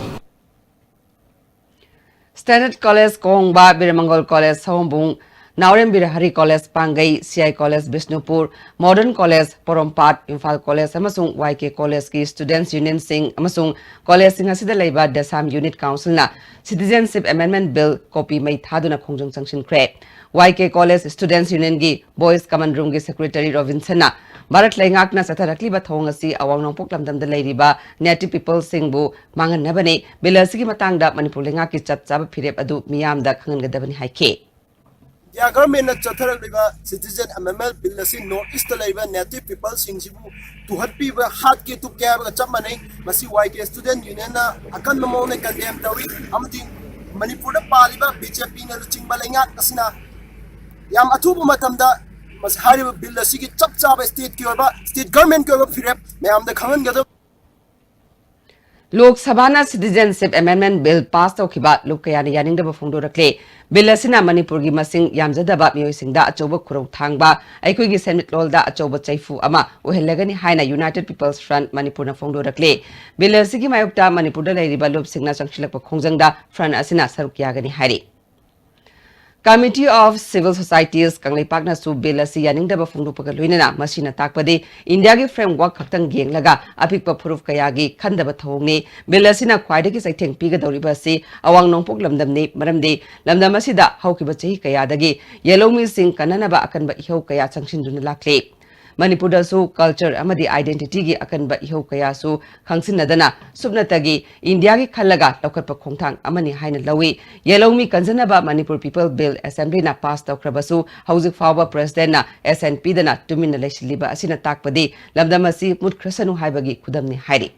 Standard College Kongba, Birmangol College Sawombung, Naorem Birahari college Panggei, C I college Bishnupur, modern college Porompat, Imphal college ꯑꯃꯁꯨꯡ ꯋꯥꯏ ꯀꯦ ꯀꯣꯂꯦꯖꯀꯤ ꯁ꯭ꯇꯨꯗꯦꯟꯠꯁ ꯌꯨꯅꯤꯌꯟꯁꯤꯡ ꯑꯃꯁꯨꯡ ꯀꯣꯂꯦꯖꯁꯤꯡ ꯑꯁꯤꯗ ꯂꯩꯕ ꯗꯦꯁꯥꯝ ꯌꯨꯅꯤꯠ ꯀꯥꯎꯟꯁꯤꯜꯅ ꯁꯤꯇꯤꯖꯦꯟꯁꯤꯞ ꯑꯦꯃꯦꯟꯗꯃꯦꯟꯠ ꯕꯤꯜ ꯀꯣꯄꯤ ꯃꯩ ꯊꯥꯗꯨꯅ ꯈꯣꯡꯖꯪ ꯆꯪꯁꯤꯟꯈ꯭ꯔꯦ꯫ ꯋꯥꯏ ꯀꯦ ꯀꯣꯂꯦꯖ ꯁ꯭ꯇꯨꯗꯦꯟꯠꯁ ꯌꯨꯅꯤꯌꯟꯒꯤ ꯕꯣꯏꯁ ꯀꯃꯟ ꯔꯨꯝꯒꯤ ꯁꯦꯀ꯭ꯔꯦꯇꯔꯤ ꯔꯣꯕꯤꯟꯁꯟꯅ ꯚꯥꯔꯠ ꯂꯩꯉꯥꯛꯅ ꯆꯠꯊꯔꯛꯂꯤꯕ ꯊꯧꯑꯣꯡ ꯑꯁꯤ ꯑꯋꯥꯡ ꯅꯣꯡꯄꯣꯛ ꯂꯝꯗꯝꯗ ꯂꯩꯔꯤꯕ ꯅꯦꯇꯤꯚ ꯄꯤꯄꯜꯁꯤꯡꯕꯨ ꯃꯥꯡꯍꯟꯅꯕꯅꯤ꯫ ꯕꯤꯜ ꯑꯁꯤꯒꯤ ꯃꯇꯥꯡꯗ ꯃꯅꯤꯄꯨꯔ ꯂꯩꯉꯥꯛꯀꯤ ꯆꯞ ꯆꯥꯕ ꯐꯤꯔꯦꯞ ꯑꯗꯨ ꯃꯤꯌꯥꯝꯗ ꯈꯪꯍꯟꯒꯗꯕꯅꯤ ꯍꯥꯏꯈꯤ꯫ ꯏꯟꯗꯤꯌꯥ ꯒꯚꯔꯟꯃꯦꯟꯠꯅ ꯆꯠꯊꯔꯛꯂꯤꯕ ꯁꯤꯇꯤꯖꯦꯟ ꯑꯦꯃꯦꯟꯗꯃꯦꯟꯠ ꯕꯤꯜ ꯑꯁꯤ ꯅꯣꯔꯠ ꯏꯁꯇ ꯂꯩꯔꯤꯕ ꯅꯦꯇꯤꯚ ꯄꯤꯄꯜꯁꯤꯡꯁꯤꯕꯨ ꯇꯨꯍꯠꯄꯤꯕ, ꯍꯥꯠꯀꯦ ꯇꯨꯞꯀꯦ ꯍꯥꯏꯕꯒ ꯆꯞ ꯃꯥꯟꯅꯩ꯫ ꯃꯁꯤ ꯋꯥꯏ ꯀꯦ ꯁ꯭ꯇꯨꯗꯦꯟꯠ ꯌꯨꯅꯤꯌꯟꯅ ꯑꯀꯟꯕ ꯃꯑꯣꯡꯗ ꯀꯟꯗꯦꯝ ꯇꯧꯏ ꯑꯃꯗꯤ ꯃꯅꯤꯄꯨꯔꯗ ꯄꯥꯜꯂꯤꯕ ꯕꯤ ꯖꯦ ꯄꯤꯅ ꯂꯨꯆꯤꯡꯕ ꯂꯩꯉꯥꯛ ꯑꯁꯤꯅ ꯌꯥꯝ ꯑꯊꯨꯕ ꯃꯇꯝꯗ ꯃꯁꯤ ꯍꯥꯏꯔꯤꯕ ꯕꯤꯜ ꯑꯁꯤꯒꯤ ꯆꯞ ꯆꯥꯕ ꯁ꯭ꯇꯦꯠꯀꯤ ꯑꯣꯏꯕ, ꯁ꯭ꯇꯦꯠ ꯒꯚꯔꯟꯃꯦꯟꯠꯀꯤ ꯑꯣꯏꯕ ꯐꯤꯔꯦꯞ ꯃꯌꯥꯝꯗ ꯈꯪꯍꯟꯒꯗꯕ꯫ ꯂꯣꯛ ꯁꯚꯥꯅ ꯁꯤꯇꯤꯖꯦꯟꯁꯤꯞ ꯑꯦꯃꯦꯟꯗꯃꯦꯟꯠ ꯕꯤꯜ ꯄꯥꯁ ꯇꯧꯈꯤꯕ ꯂꯨꯞ ꯀꯌꯥꯅ ꯌꯥꯅꯤꯡꯗꯕ ꯐꯣꯡꯗꯣꯔꯛꯂꯦ꯫ ꯕꯤꯜ ꯑꯁꯤꯅ ꯃꯅꯤꯄꯨꯔꯒꯤ ꯃꯁꯤꯡ ꯌꯥꯝꯖꯗꯕ ꯃꯤꯑꯣꯏꯁꯤꯡꯗ ꯑꯆꯧꯕ ꯈꯨꯔꯧ ꯊꯥꯡꯕ, ꯑꯩꯈꯣꯏꯒꯤ ꯁꯦꯟꯃꯤꯠꯂꯣꯟꯗ ꯑꯆꯧꯕ ꯆꯩꯐꯨ ꯑꯃ ꯑꯣꯏꯍꯜꯂꯒꯅꯤ ꯍꯥꯏꯅ ꯌꯨꯅꯥꯏꯇꯦꯗ ꯄꯤꯄꯜꯁ ꯐ꯭ꯔꯟꯠ ꯃꯅꯤꯄꯨꯔꯅ ꯐꯣꯡꯗꯣꯔꯛꯂꯦ꯫ ꯕꯤꯜ ꯑꯁꯤꯒꯤ ꯃꯥꯌꯣꯛꯇ ꯃꯅꯤꯄꯨꯔꯗ ꯂꯩꯔꯤꯕ ꯂꯨꯞꯁꯤꯡꯅ ꯆꯪꯁꯤꯜꯂꯛꯄ ꯈꯣꯡꯖꯪꯗ ꯐ꯭ꯔꯟꯠ ꯑꯁꯤꯅ ꯁꯔꯨꯛ ꯌꯥꯒꯅꯤ ꯍꯥꯏꯔꯤ꯫ Committee of Civil Societies ꯀꯪꯂꯩꯄꯥꯛꯅꯁꯨ ꯕꯤꯜ ꯑꯁꯤ ꯌꯥꯅꯤꯡꯗꯕ ꯐꯣꯡꯗꯣꯛꯄꯒ ꯂꯣꯏꯅꯅ ꯃꯁꯤꯅ ꯇꯥꯛꯄꯗꯤ ꯏꯟꯗꯤꯌꯥꯒꯤ ꯐ꯭ꯔꯦꯝꯋꯥꯔꯛ ꯈꯛꯇꯪ ꯌꯦꯡꯂꯒ ꯑꯄꯤꯛꯄ ꯐꯨꯔꯨꯞ ꯀꯌꯥꯒꯤ ꯈꯟꯗꯕ ꯊꯧꯑꯣꯡꯅꯤ꯫ ꯕꯤꯜ ꯑꯁꯤꯅ ꯈ꯭ꯋꯥꯏꯗꯒꯤ ꯆꯩꯊꯦꯡ ꯄꯤꯒꯗꯧꯔꯤꯕ ꯑꯁꯤ ꯑꯋꯥꯡ ꯅꯣꯡꯄꯣꯛ ꯂꯝꯗꯝꯅꯤ, ꯃꯔꯝꯗꯤ ꯂꯝꯗꯝ ꯑꯁꯤꯗ ꯍꯧꯈꯤꯕ ꯆꯍꯤ ꯀꯌꯥꯗꯒꯤ ꯌꯦꯜꯍꯧꯃꯤꯁꯤꯡ ꯀꯟꯅꯅꯕ ꯑꯀꯟꯕ ꯏꯍꯧ ꯀꯌꯥ ꯆꯪꯁꯤꯟꯗꯨꯅ ꯂꯥꯛꯂꯤ꯫ ꯃꯅꯤꯄꯨꯔꯗꯁꯨ ꯀꯜꯆꯔ ꯑꯃꯗꯤ ꯑꯥꯏꯗꯦꯟꯇꯤꯇꯤꯒꯤ ꯑꯀꯟꯕ ꯏꯍꯧ ꯀꯌꯥꯁꯨ ꯈꯪꯁꯤꯟꯅꯗꯅ ꯁꯨꯞꯅꯇꯒꯤ ꯏꯟꯗꯤꯌꯥꯒꯤ ꯈꯜꯂꯒ ꯂꯧꯈꯠꯄ ꯈꯣꯡꯊꯥꯡ ꯑꯃꯅꯤ ꯍꯥꯏꯅ ꯂꯧꯏ꯫ ꯌꯦꯜꯍꯧꯃꯤ ꯀꯟꯖꯅꯕ ꯃꯅꯤꯄꯨꯔ ꯄꯤꯄꯜ ꯕꯤꯜ ꯑꯦꯁꯦꯝꯕ꯭ꯂꯤꯅ ꯄꯥꯁ ꯇꯧꯈ꯭ꯔꯕꯁꯨ ꯍꯧꯖꯤꯛ ꯐꯥꯎꯕ ꯄ꯭ꯔꯦꯁꯤꯗꯦꯟꯠꯅ ꯑꯦꯁꯦꯟ ꯄꯤꯗꯅ ꯇꯨꯃꯤꯟꯅ ꯂꯩꯁꯤꯜꯂꯤꯕ ꯑꯁꯤꯅ ꯇꯥꯛꯄꯗꯤ ꯂꯝꯗꯝ ꯑꯁꯤ ꯃꯨꯠꯈ꯭ꯔꯁꯅꯨ ꯍꯥꯏꯕꯒꯤ ꯈꯨꯗꯝꯅꯤ ꯍꯥꯏꯔꯤ꯫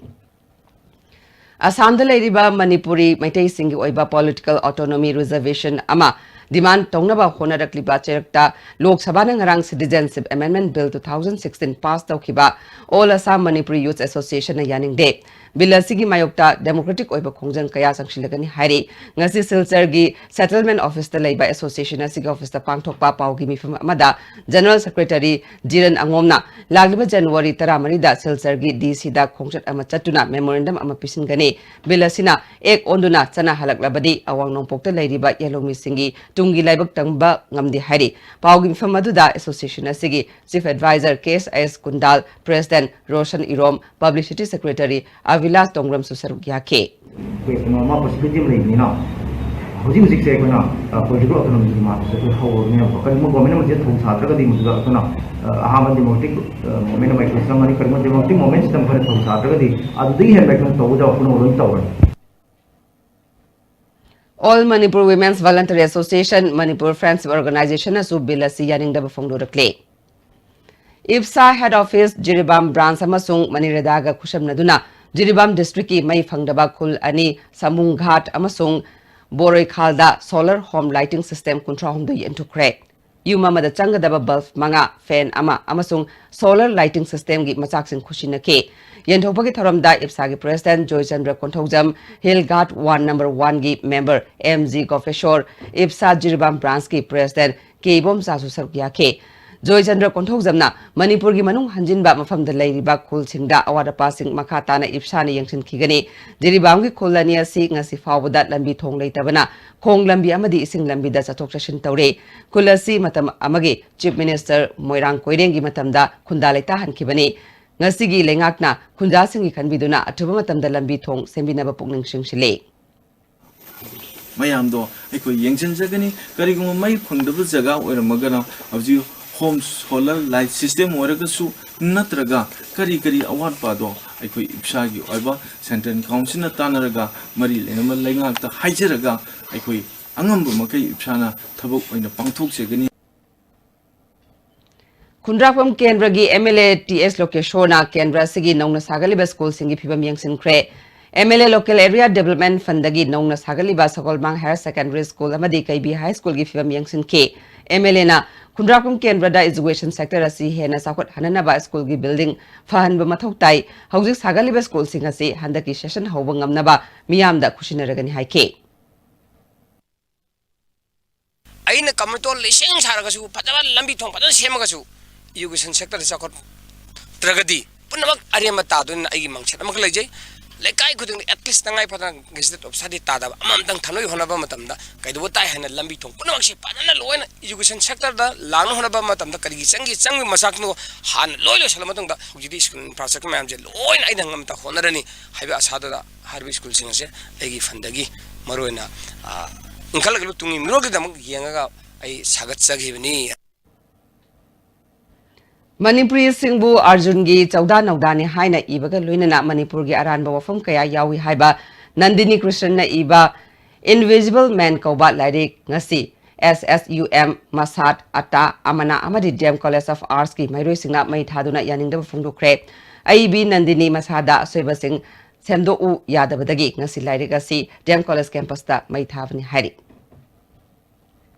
ꯑꯁꯥꯝꯗ ꯂꯩꯔꯤꯕ ꯃꯅꯤꯄꯨꯔꯤ ꯃꯩꯇꯩꯁꯤꯡꯒꯤ ꯑꯣꯏꯕ ꯄꯣꯂꯤꯇꯤꯀꯦꯜ ꯑꯣꯇꯣꯅꯣꯃꯤ ꯔꯤꯖꯔꯕꯦꯁꯟ ꯑꯃ ꯗꯤꯃꯥꯟ ꯇꯧꯅꯕ ꯍꯣꯠꯅꯔꯛꯂꯤꯕ ꯆꯩꯔꯛꯇ ꯂꯣꯛ ꯁꯚꯥꯅ ꯉꯔꯥꯡ citizenship amendment bill two thousand sixteen pass ꯇꯧꯈꯤꯕ ꯑꯣꯜ ꯑꯁꯥꯝ ꯃꯅꯤꯄꯨꯔꯤ ꯌꯨꯊ ꯑꯦꯁꯣꯁꯤꯌꯦꯁꯟꯅ ꯌꯥꯅꯤꯡꯗꯦ꯫ ꯕꯤꯜ ꯑꯁꯤꯒꯤ ꯃꯥꯌꯣꯛꯇ ꯗꯦꯃꯣꯀ꯭ꯔꯦꯇꯤꯛ ꯑꯣꯏꯕ ꯈꯣꯡꯖꯪ ꯀꯌꯥ ꯆꯪꯁꯤꯜꯂꯒꯅꯤ ꯍꯥꯏꯔꯤ꯫ ꯉꯁꯤ ꯁꯤꯜꯆꯔꯒꯤ ꯁꯦꯇꯜꯃꯦꯟꯠ ꯑꯣꯐꯤꯁꯇ ꯂꯩꯕ ꯑꯦꯁꯣꯁꯤꯌꯦꯁꯟ ꯑꯁꯤꯒꯤ ꯑꯣꯐꯤꯁꯇ ꯄꯥꯡꯊꯣꯛꯄ ꯄꯥꯎꯒꯤ ꯃꯤꯐꯝ ꯑꯃꯗ ꯖꯦꯅꯔꯦꯜ ꯁꯦꯀ꯭ꯔꯦꯇꯔꯤ ꯖꯤꯔꯟ ꯑꯉꯣꯝꯅ ꯂꯥꯛꯂꯤꯕ ꯖꯅꯋꯥꯔꯤ ꯇꯔꯥꯃꯔꯤꯗ ꯁꯤꯜꯆꯔꯒꯤ ꯗꯤ ꯁꯤꯗ ꯈꯣꯡꯆꯠ ꯑꯃ ꯆꯠꯇꯨꯅ ꯃꯦꯃꯣꯔꯦꯟꯗꯝ ꯑꯃ ꯄꯤꯁꯤꯟꯒꯅꯤ꯫ ꯕꯤꯜ ꯑꯁꯤꯅ ꯑꯦꯛ ꯑꯣꯟꯗꯨꯅ ꯆꯠꯅꯍꯜꯂꯛꯂꯕꯗꯤ ꯑꯋꯥꯡ ꯅꯣꯡꯄꯣꯛꯇ ꯂꯩꯔꯤꯕ ꯌꯦꯜꯍꯧꯃꯤꯁꯤꯡꯒꯤ ꯇꯨꯡꯒꯤ ꯂꯥꯏꯕꯛ ꯇꯝꯕ ꯉꯝꯗꯦ ꯍꯥꯏꯔꯤ꯫ ꯄꯥꯎꯒꯤ ꯃꯤꯐꯝ ꯑꯗꯨꯗ association ꯑꯁꯤꯒꯤ chief advisor ꯀꯦ ꯑꯦꯁ ꯑꯥꯏ ꯑꯦꯁ ꯀꯨꯟꯗꯥꯜ, president ꯔꯣꯁꯟ ꯏꯔꯣꯝ, publicity secretary ꯑꯕꯤꯂꯥꯁ ꯇꯣꯡꯕ꯭ꯔꯝꯁꯨ ꯁꯔꯨꯛ ꯌꯥꯈꯤ꯫ ꯑꯩꯈꯣꯏ ꯀꯩꯅꯣ ꯑꯃ possibility ꯑꯃ ꯂꯩꯕꯅꯤꯅ ꯍꯧꯖꯤꯛ ꯍꯧꯖꯤꯛꯁꯦ ꯑꯩꯈꯣꯏꯅ, ꯑ, political autonomyꯒꯤ ꯃꯥꯔꯛꯁꯦ ꯑꯩꯈꯣꯏ ꯍꯧꯔꯕꯅꯦꯕꯀꯣ꯫ ꯀꯔꯤꯒꯨꯝꯕ government ꯑꯃꯁꯦ ꯊꯧ ꯁꯥꯗ꯭ꯔꯒꯗꯤ ꯃꯗꯨꯗ ꯑꯩꯈꯣꯏꯅ, ꯑ, ꯑꯍꯥꯟꯕ democratic, ꯑ, movement ꯑꯃ ꯑꯩꯈꯣꯏ ꯆꯪꯒꯅꯤ꯫ ꯀꯔꯤꯒꯨꯝꯕ democratic movementꯁꯤꯗ ꯑꯩꯈꯣꯏꯅ ꯊꯧ ꯁꯥꯗ꯭ꯔꯒꯗꯤ ꯑꯗꯨꯗꯒꯤ ꯍꯦꯟꯕ ꯑꯩꯈꯣꯏꯅ ꯇꯧꯒꯗꯕ ꯄꯨꯝꯅꯃꯛ ꯂꯣꯏꯅ ꯇꯧꯔꯅꯤ꯫ All Manipur Women's Voluntary Association, Manipur Friendship Organizationꯅꯁꯨ bill ꯑꯁꯤ ꯌꯥꯅꯤꯡꯗꯕ ꯐꯣꯡꯗꯣꯔꯛꯂꯤ꯫ ꯏꯞꯁꯥ head office ꯖꯤꯔꯤꯕꯥꯝ branch ꯑꯃꯁꯨꯡ ꯃꯅꯤꯔꯦꯗꯥꯒ ꯈꯨꯠꯁꯝꯅꯗꯨꯅ ꯖꯤꯔꯤꯕꯥꯝ districtꯀꯤ ꯃꯩ ꯐꯪꯗꯕ ꯈꯨꯜ ꯑꯅꯤ ꯁꯃꯨꯡꯒꯥꯠ ꯑꯃꯁꯨꯡ ꯕꯣꯔꯣꯏꯈꯥꯜꯗ solar home lighting system ꯀꯨꯟꯊ꯭ꯔꯥ ꯍꯨꯝꯗꯣꯏ ꯌꯦꯟꯊꯣꯛꯈ꯭ꯔꯦ꯫ ꯌꯨꯝ ꯑꯃꯗ ꯆꯪꯒꯗꯕ bulb ꯃꯉꯥ, fan ꯑꯃ ꯑꯃꯁꯨꯡ solar lighting systemꯒꯤ ꯃꯆꯥꯛꯁꯤꯡ ꯈꯨꯠꯁꯤꯟꯅꯈꯤ꯫ ꯌꯦꯟꯊꯣꯛꯄꯒꯤ ꯊꯧꯔꯝꯗ ꯏꯞꯁꯥꯒꯤ president Joychandra Konthoujam, Hill Guard ward number oneꯒꯤ member ꯑꯦꯝ ꯖꯤ ꯒꯣꯄꯦꯁꯣꯔ, ꯏꯞꯁꯥ ꯖꯤꯔꯤꯕꯥꯝ branchꯀꯤ president ꯀꯦ ꯏꯕꯣꯝꯆꯥꯁꯨ ꯁꯔꯨꯛ ꯌꯥꯈꯤ꯫ ꯖꯣꯏꯆꯟꯗ꯭ꯔ ꯀꯣꯟꯊꯧꯖꯝꯅ ꯃꯅꯤꯄꯨꯔꯒꯤ ꯃꯅꯨꯡ ꯍꯟꯖꯤꯟꯕ ꯃꯐꯝꯗ ꯂꯩꯔꯤꯕ ꯈꯨꯜꯁꯤꯡꯗ ꯑꯋꯥꯠ ꯑꯄꯥꯁꯤꯡ ꯃꯈꯥ ꯇꯥꯅ ꯏꯞꯁꯥꯅ ꯌꯦꯡꯁꯤꯟꯈꯤꯒꯅꯤ꯫ ꯖꯤꯔꯤꯕꯥꯝꯒꯤ ꯈꯨꯜ ꯑꯅꯤ ꯑꯁꯤ ꯉꯁꯤ ꯐꯥꯎꯕꯗ ꯂꯝꯕꯤ ꯊꯣꯡ ꯂꯩꯇꯕꯅ ꯈꯣꯡ ꯂꯝꯕꯤ ꯑꯃꯗꯤ ꯏꯁꯤꯡ ꯂꯝꯕꯤꯗ ꯆꯠꯊꯣꯛ ꯆꯠꯁꯤꯟ ꯇꯧꯔꯤ꯫ ꯈꯨꯜ ꯑꯁꯤ ꯃꯇꯝ ꯑꯃꯒꯤ chief minister ꯃꯣꯏꯔꯥꯡ ꯀꯣꯏꯔꯦꯡꯒꯤ ꯃꯇꯝꯗ ꯈꯨꯟꯗꯥ ꯂꯩꯇꯥꯍꯟꯈꯤꯕꯅꯤ꯫ ꯉꯁꯤꯒꯤ ꯂꯩꯉꯥꯛꯅ ꯈꯨꯟꯖꯥꯁꯤꯡꯒꯤ ꯈꯟꯕꯤꯗꯨꯅ ꯑꯊꯨꯕ ꯃꯇꯝꯗ ꯂꯝꯕꯤ ꯊꯣꯡ ꯁꯦꯝꯕꯤꯅꯕ ꯄꯨꯛꯅꯤꯡ ꯆꯤꯡꯁꯤꯜꯂꯤ꯫ ꯃꯌꯥꯝꯗꯣ ꯑꯩꯈꯣꯏ ꯌꯦꯡꯁꯤꯟꯖꯒꯅꯤ꯫ ꯀꯔꯤꯒꯨꯝꯕ ꯃꯩ ꯐꯪꯗꯕ ꯖꯒꯥ ꯑꯣꯏꯔꯝꯃꯒꯅ ꯍꯧꯖꯤꯛ home solar light system ꯑꯣꯏꯔꯒꯁꯨ ꯅꯠꯇ꯭ꯔꯒ ꯀꯔꯤ ꯀꯔꯤ ꯑꯋꯥꯠꯄꯗꯣ ꯑꯩꯈꯣꯏ ꯏꯞꯁꯥꯒꯤ ꯑꯣꯏꯕ central councilꯅ ꯇꯥꯟꯅꯔꯒ ꯃꯔꯤ ꯂꯩꯅꯕ ꯂꯩꯉꯥꯛꯇ ꯍꯥꯏꯖꯔꯒ ꯑꯩꯈꯣꯏ ꯑꯉꯝꯕ ꯃꯈꯩ ꯏꯞꯁꯥꯅ ꯊꯕꯛ ꯑꯣꯏꯅ ꯄꯥꯡꯊꯣꯛꯆꯒꯅꯤ꯫ ꯈꯨꯟꯗ꯭ꯔꯥꯛꯄꯝ ꯀꯦꯟꯗ꯭ꯔꯒꯤ M L A T S ꯂꯣꯀꯦꯁꯣꯔꯅ ꯀꯦꯟꯗ꯭ꯔ ꯑꯁꯤꯒꯤ ꯅꯧꯅ ꯁꯥꯒꯠꯂꯤꯕ ꯁ꯭ꯀꯨꯜꯁꯤꯡꯒꯤ ꯐꯤꯕꯝ ꯌꯦꯡꯁꯤꯟꯈ꯭ꯔꯦ꯫ M L A Local Area Development Fundꯗꯒꯤ ꯅꯧꯅ ꯁꯥꯒꯠꯂꯤꯕ ꯁꯒꯣꯜꯃꯥꯡ Higher Secondary School ꯑꯃꯗꯤ ꯀꯩꯕꯤ High Schoolꯒꯤ ꯐꯤꯕꯝ ꯌꯦꯡꯁꯤꯟꯈꯤ꯫ ꯑꯦꯝ ꯑꯦꯜ ꯑꯦꯅ ꯈꯨꯟꯗ꯭ꯔꯥꯛꯄꯝ ꯀꯦꯟꯗ꯭ꯔꯗ education sector ꯑꯁꯤ ꯍꯦꯟꯅ ꯆꯥꯎꯈꯠꯍꯟꯅꯅꯕ ꯁ꯭ꯀꯨꯜꯒꯤ building ꯐꯍꯟꯕ ꯃꯊꯧ ꯇꯥꯏ꯫ ꯍꯧꯖꯤꯛ ꯁꯥꯒꯠꯂꯤꯕ ꯁ꯭ꯀꯨꯜꯁꯤꯡ ꯑꯁꯤ ꯍꯟꯗꯛꯀꯤ session ꯍꯧꯕ ꯉꯝꯅꯕ ꯃꯤꯌꯥꯝꯗ ꯈꯨꯠꯁꯤꯟꯅꯔꯒꯅꯤ ꯍꯥꯏꯈꯤ꯫ ꯑꯩꯅ ꯀꯝꯃꯤꯇꯣ ꯂꯤꯁꯤꯡ ꯁꯥꯔꯒꯁꯨ, ꯐꯖꯕ ꯂꯝꯕꯤ ꯊꯣꯡ ꯐꯖꯅ ꯁꯦꯝꯃꯒꯁꯨ, education sectorꯗ ꯆꯥꯎꯈꯠꯇ꯭ꯔꯒꯗꯤ ꯄꯨꯝꯅꯃꯛ ꯑꯔꯦꯝꯕ ꯇꯥꯗꯣꯏꯅ ꯑꯩꯒꯤ mindset ꯑꯃꯈꯛ ꯂꯩꯖꯩ꯫ ꯂꯩꯀꯥꯏ ꯈꯨꯗꯤꯡꯗ at least ꯇꯉꯥꯏ ꯐꯗꯅ gazetted officerꯗꯤ ꯇꯥꯗꯕ ꯑꯃꯃꯝꯇꯪ ꯊꯝꯅꯕꯒꯤ ꯍꯣꯠꯅꯕ ꯃꯇꯝꯗ ꯀꯩꯗꯧꯕ ꯇꯥꯏ ꯍꯥꯏꯅ ꯂꯝꯕꯤ ꯊꯣꯡ ꯄꯨꯝꯅꯃꯛꯁꯦ ꯐꯖꯅ ꯂꯣꯏꯅ education sectorꯗ ꯂꯥꯛꯅ ꯍꯣꯠꯅꯕ ꯃꯇꯝꯗ ꯀꯔꯤꯒꯤ ꯆꯪꯒꯤ ꯆꯪꯕꯒꯤ ꯃꯆꯥꯛꯇꯣ ꯍꯥꯟꯅ ꯂꯣꯏ ꯂꯣꯏꯁꯤꯜꯂ ꯃꯇꯨꯡꯗ ꯍꯧꯖꯤꯛꯇꯤ school infrastructure ꯃꯌꯥꯝꯁꯦ ꯂꯣꯏꯅ ꯑꯩꯅ ꯉꯝꯇ ꯍꯣꯠꯅꯔꯅꯤ ꯍꯥꯏꯕ ꯑꯁꯥꯗꯨꯗ ꯍꯥꯏꯔꯤꯕ schoolꯁꯤꯡ ꯑꯁꯦ ꯑꯩꯒꯤ fundꯗꯒꯤ ꯃꯔꯨꯑꯣꯏꯅ, ꯑ, ꯏꯟꯈꯠꯂꯛꯂꯤꯕ ꯇꯨꯡꯒꯤ ꯃꯤꯔꯣꯜꯒꯤꯗꯃꯛ ꯌꯦꯡꯉꯒ ꯑꯩ ꯁꯥꯒꯠꯆꯈꯤꯕꯅꯤ꯫ ꯃꯅꯤꯄꯨꯔꯤꯁꯤꯡꯕꯨ ꯑꯔꯖꯨꯟꯒꯤ ꯆꯧꯗꯥ ꯅꯧꯗꯥꯅꯤ ꯍꯥꯏꯅ ꯏꯕꯒ ꯂꯣꯏꯅꯅ ꯃꯅꯤꯄꯨꯔꯒꯤ ꯑꯔꯥꯟꯕ ꯋꯥꯐꯝ ꯀꯌꯥ ꯌꯥꯎꯏ ꯍꯥꯏꯕ ꯅꯟꯗꯤꯅꯤ ꯀ꯭ꯔꯤꯁꯟꯅ ꯏꯕ Invisible Man ꯀꯧꯕ ꯂꯥꯏꯔꯤꯛ ꯉꯁꯤ S S U M, ꯃꯁꯥꯠ, ꯑꯇꯥ, ꯑꯃꯅꯥ ꯑꯃꯗꯤ D M College of Artsꯀꯤ ꯃꯍꯩꯔꯣꯏꯁꯤꯡꯅ ꯃꯩ ꯊꯥꯗꯨꯅ ꯌꯥꯅꯤꯡꯗꯕ ꯐꯣꯡꯗꯣꯛꯈ꯭ꯔꯦ꯫ ꯑꯏꯕꯤ ꯅꯟꯗꯤꯅꯤ ꯃꯁꯥꯗ ꯑꯁꯣꯏꯕꯁꯤꯡ ꯁꯦꯝꯗꯣꯛꯎ ꯌꯥꯗꯕꯗꯒꯤ ꯉꯁꯤ ꯂꯥꯏꯔꯤꯛ ꯑꯁꯤ D M College campusꯇ ꯃꯩ ꯊꯥꯕꯅꯤ ꯍꯥꯏꯔꯤ꯫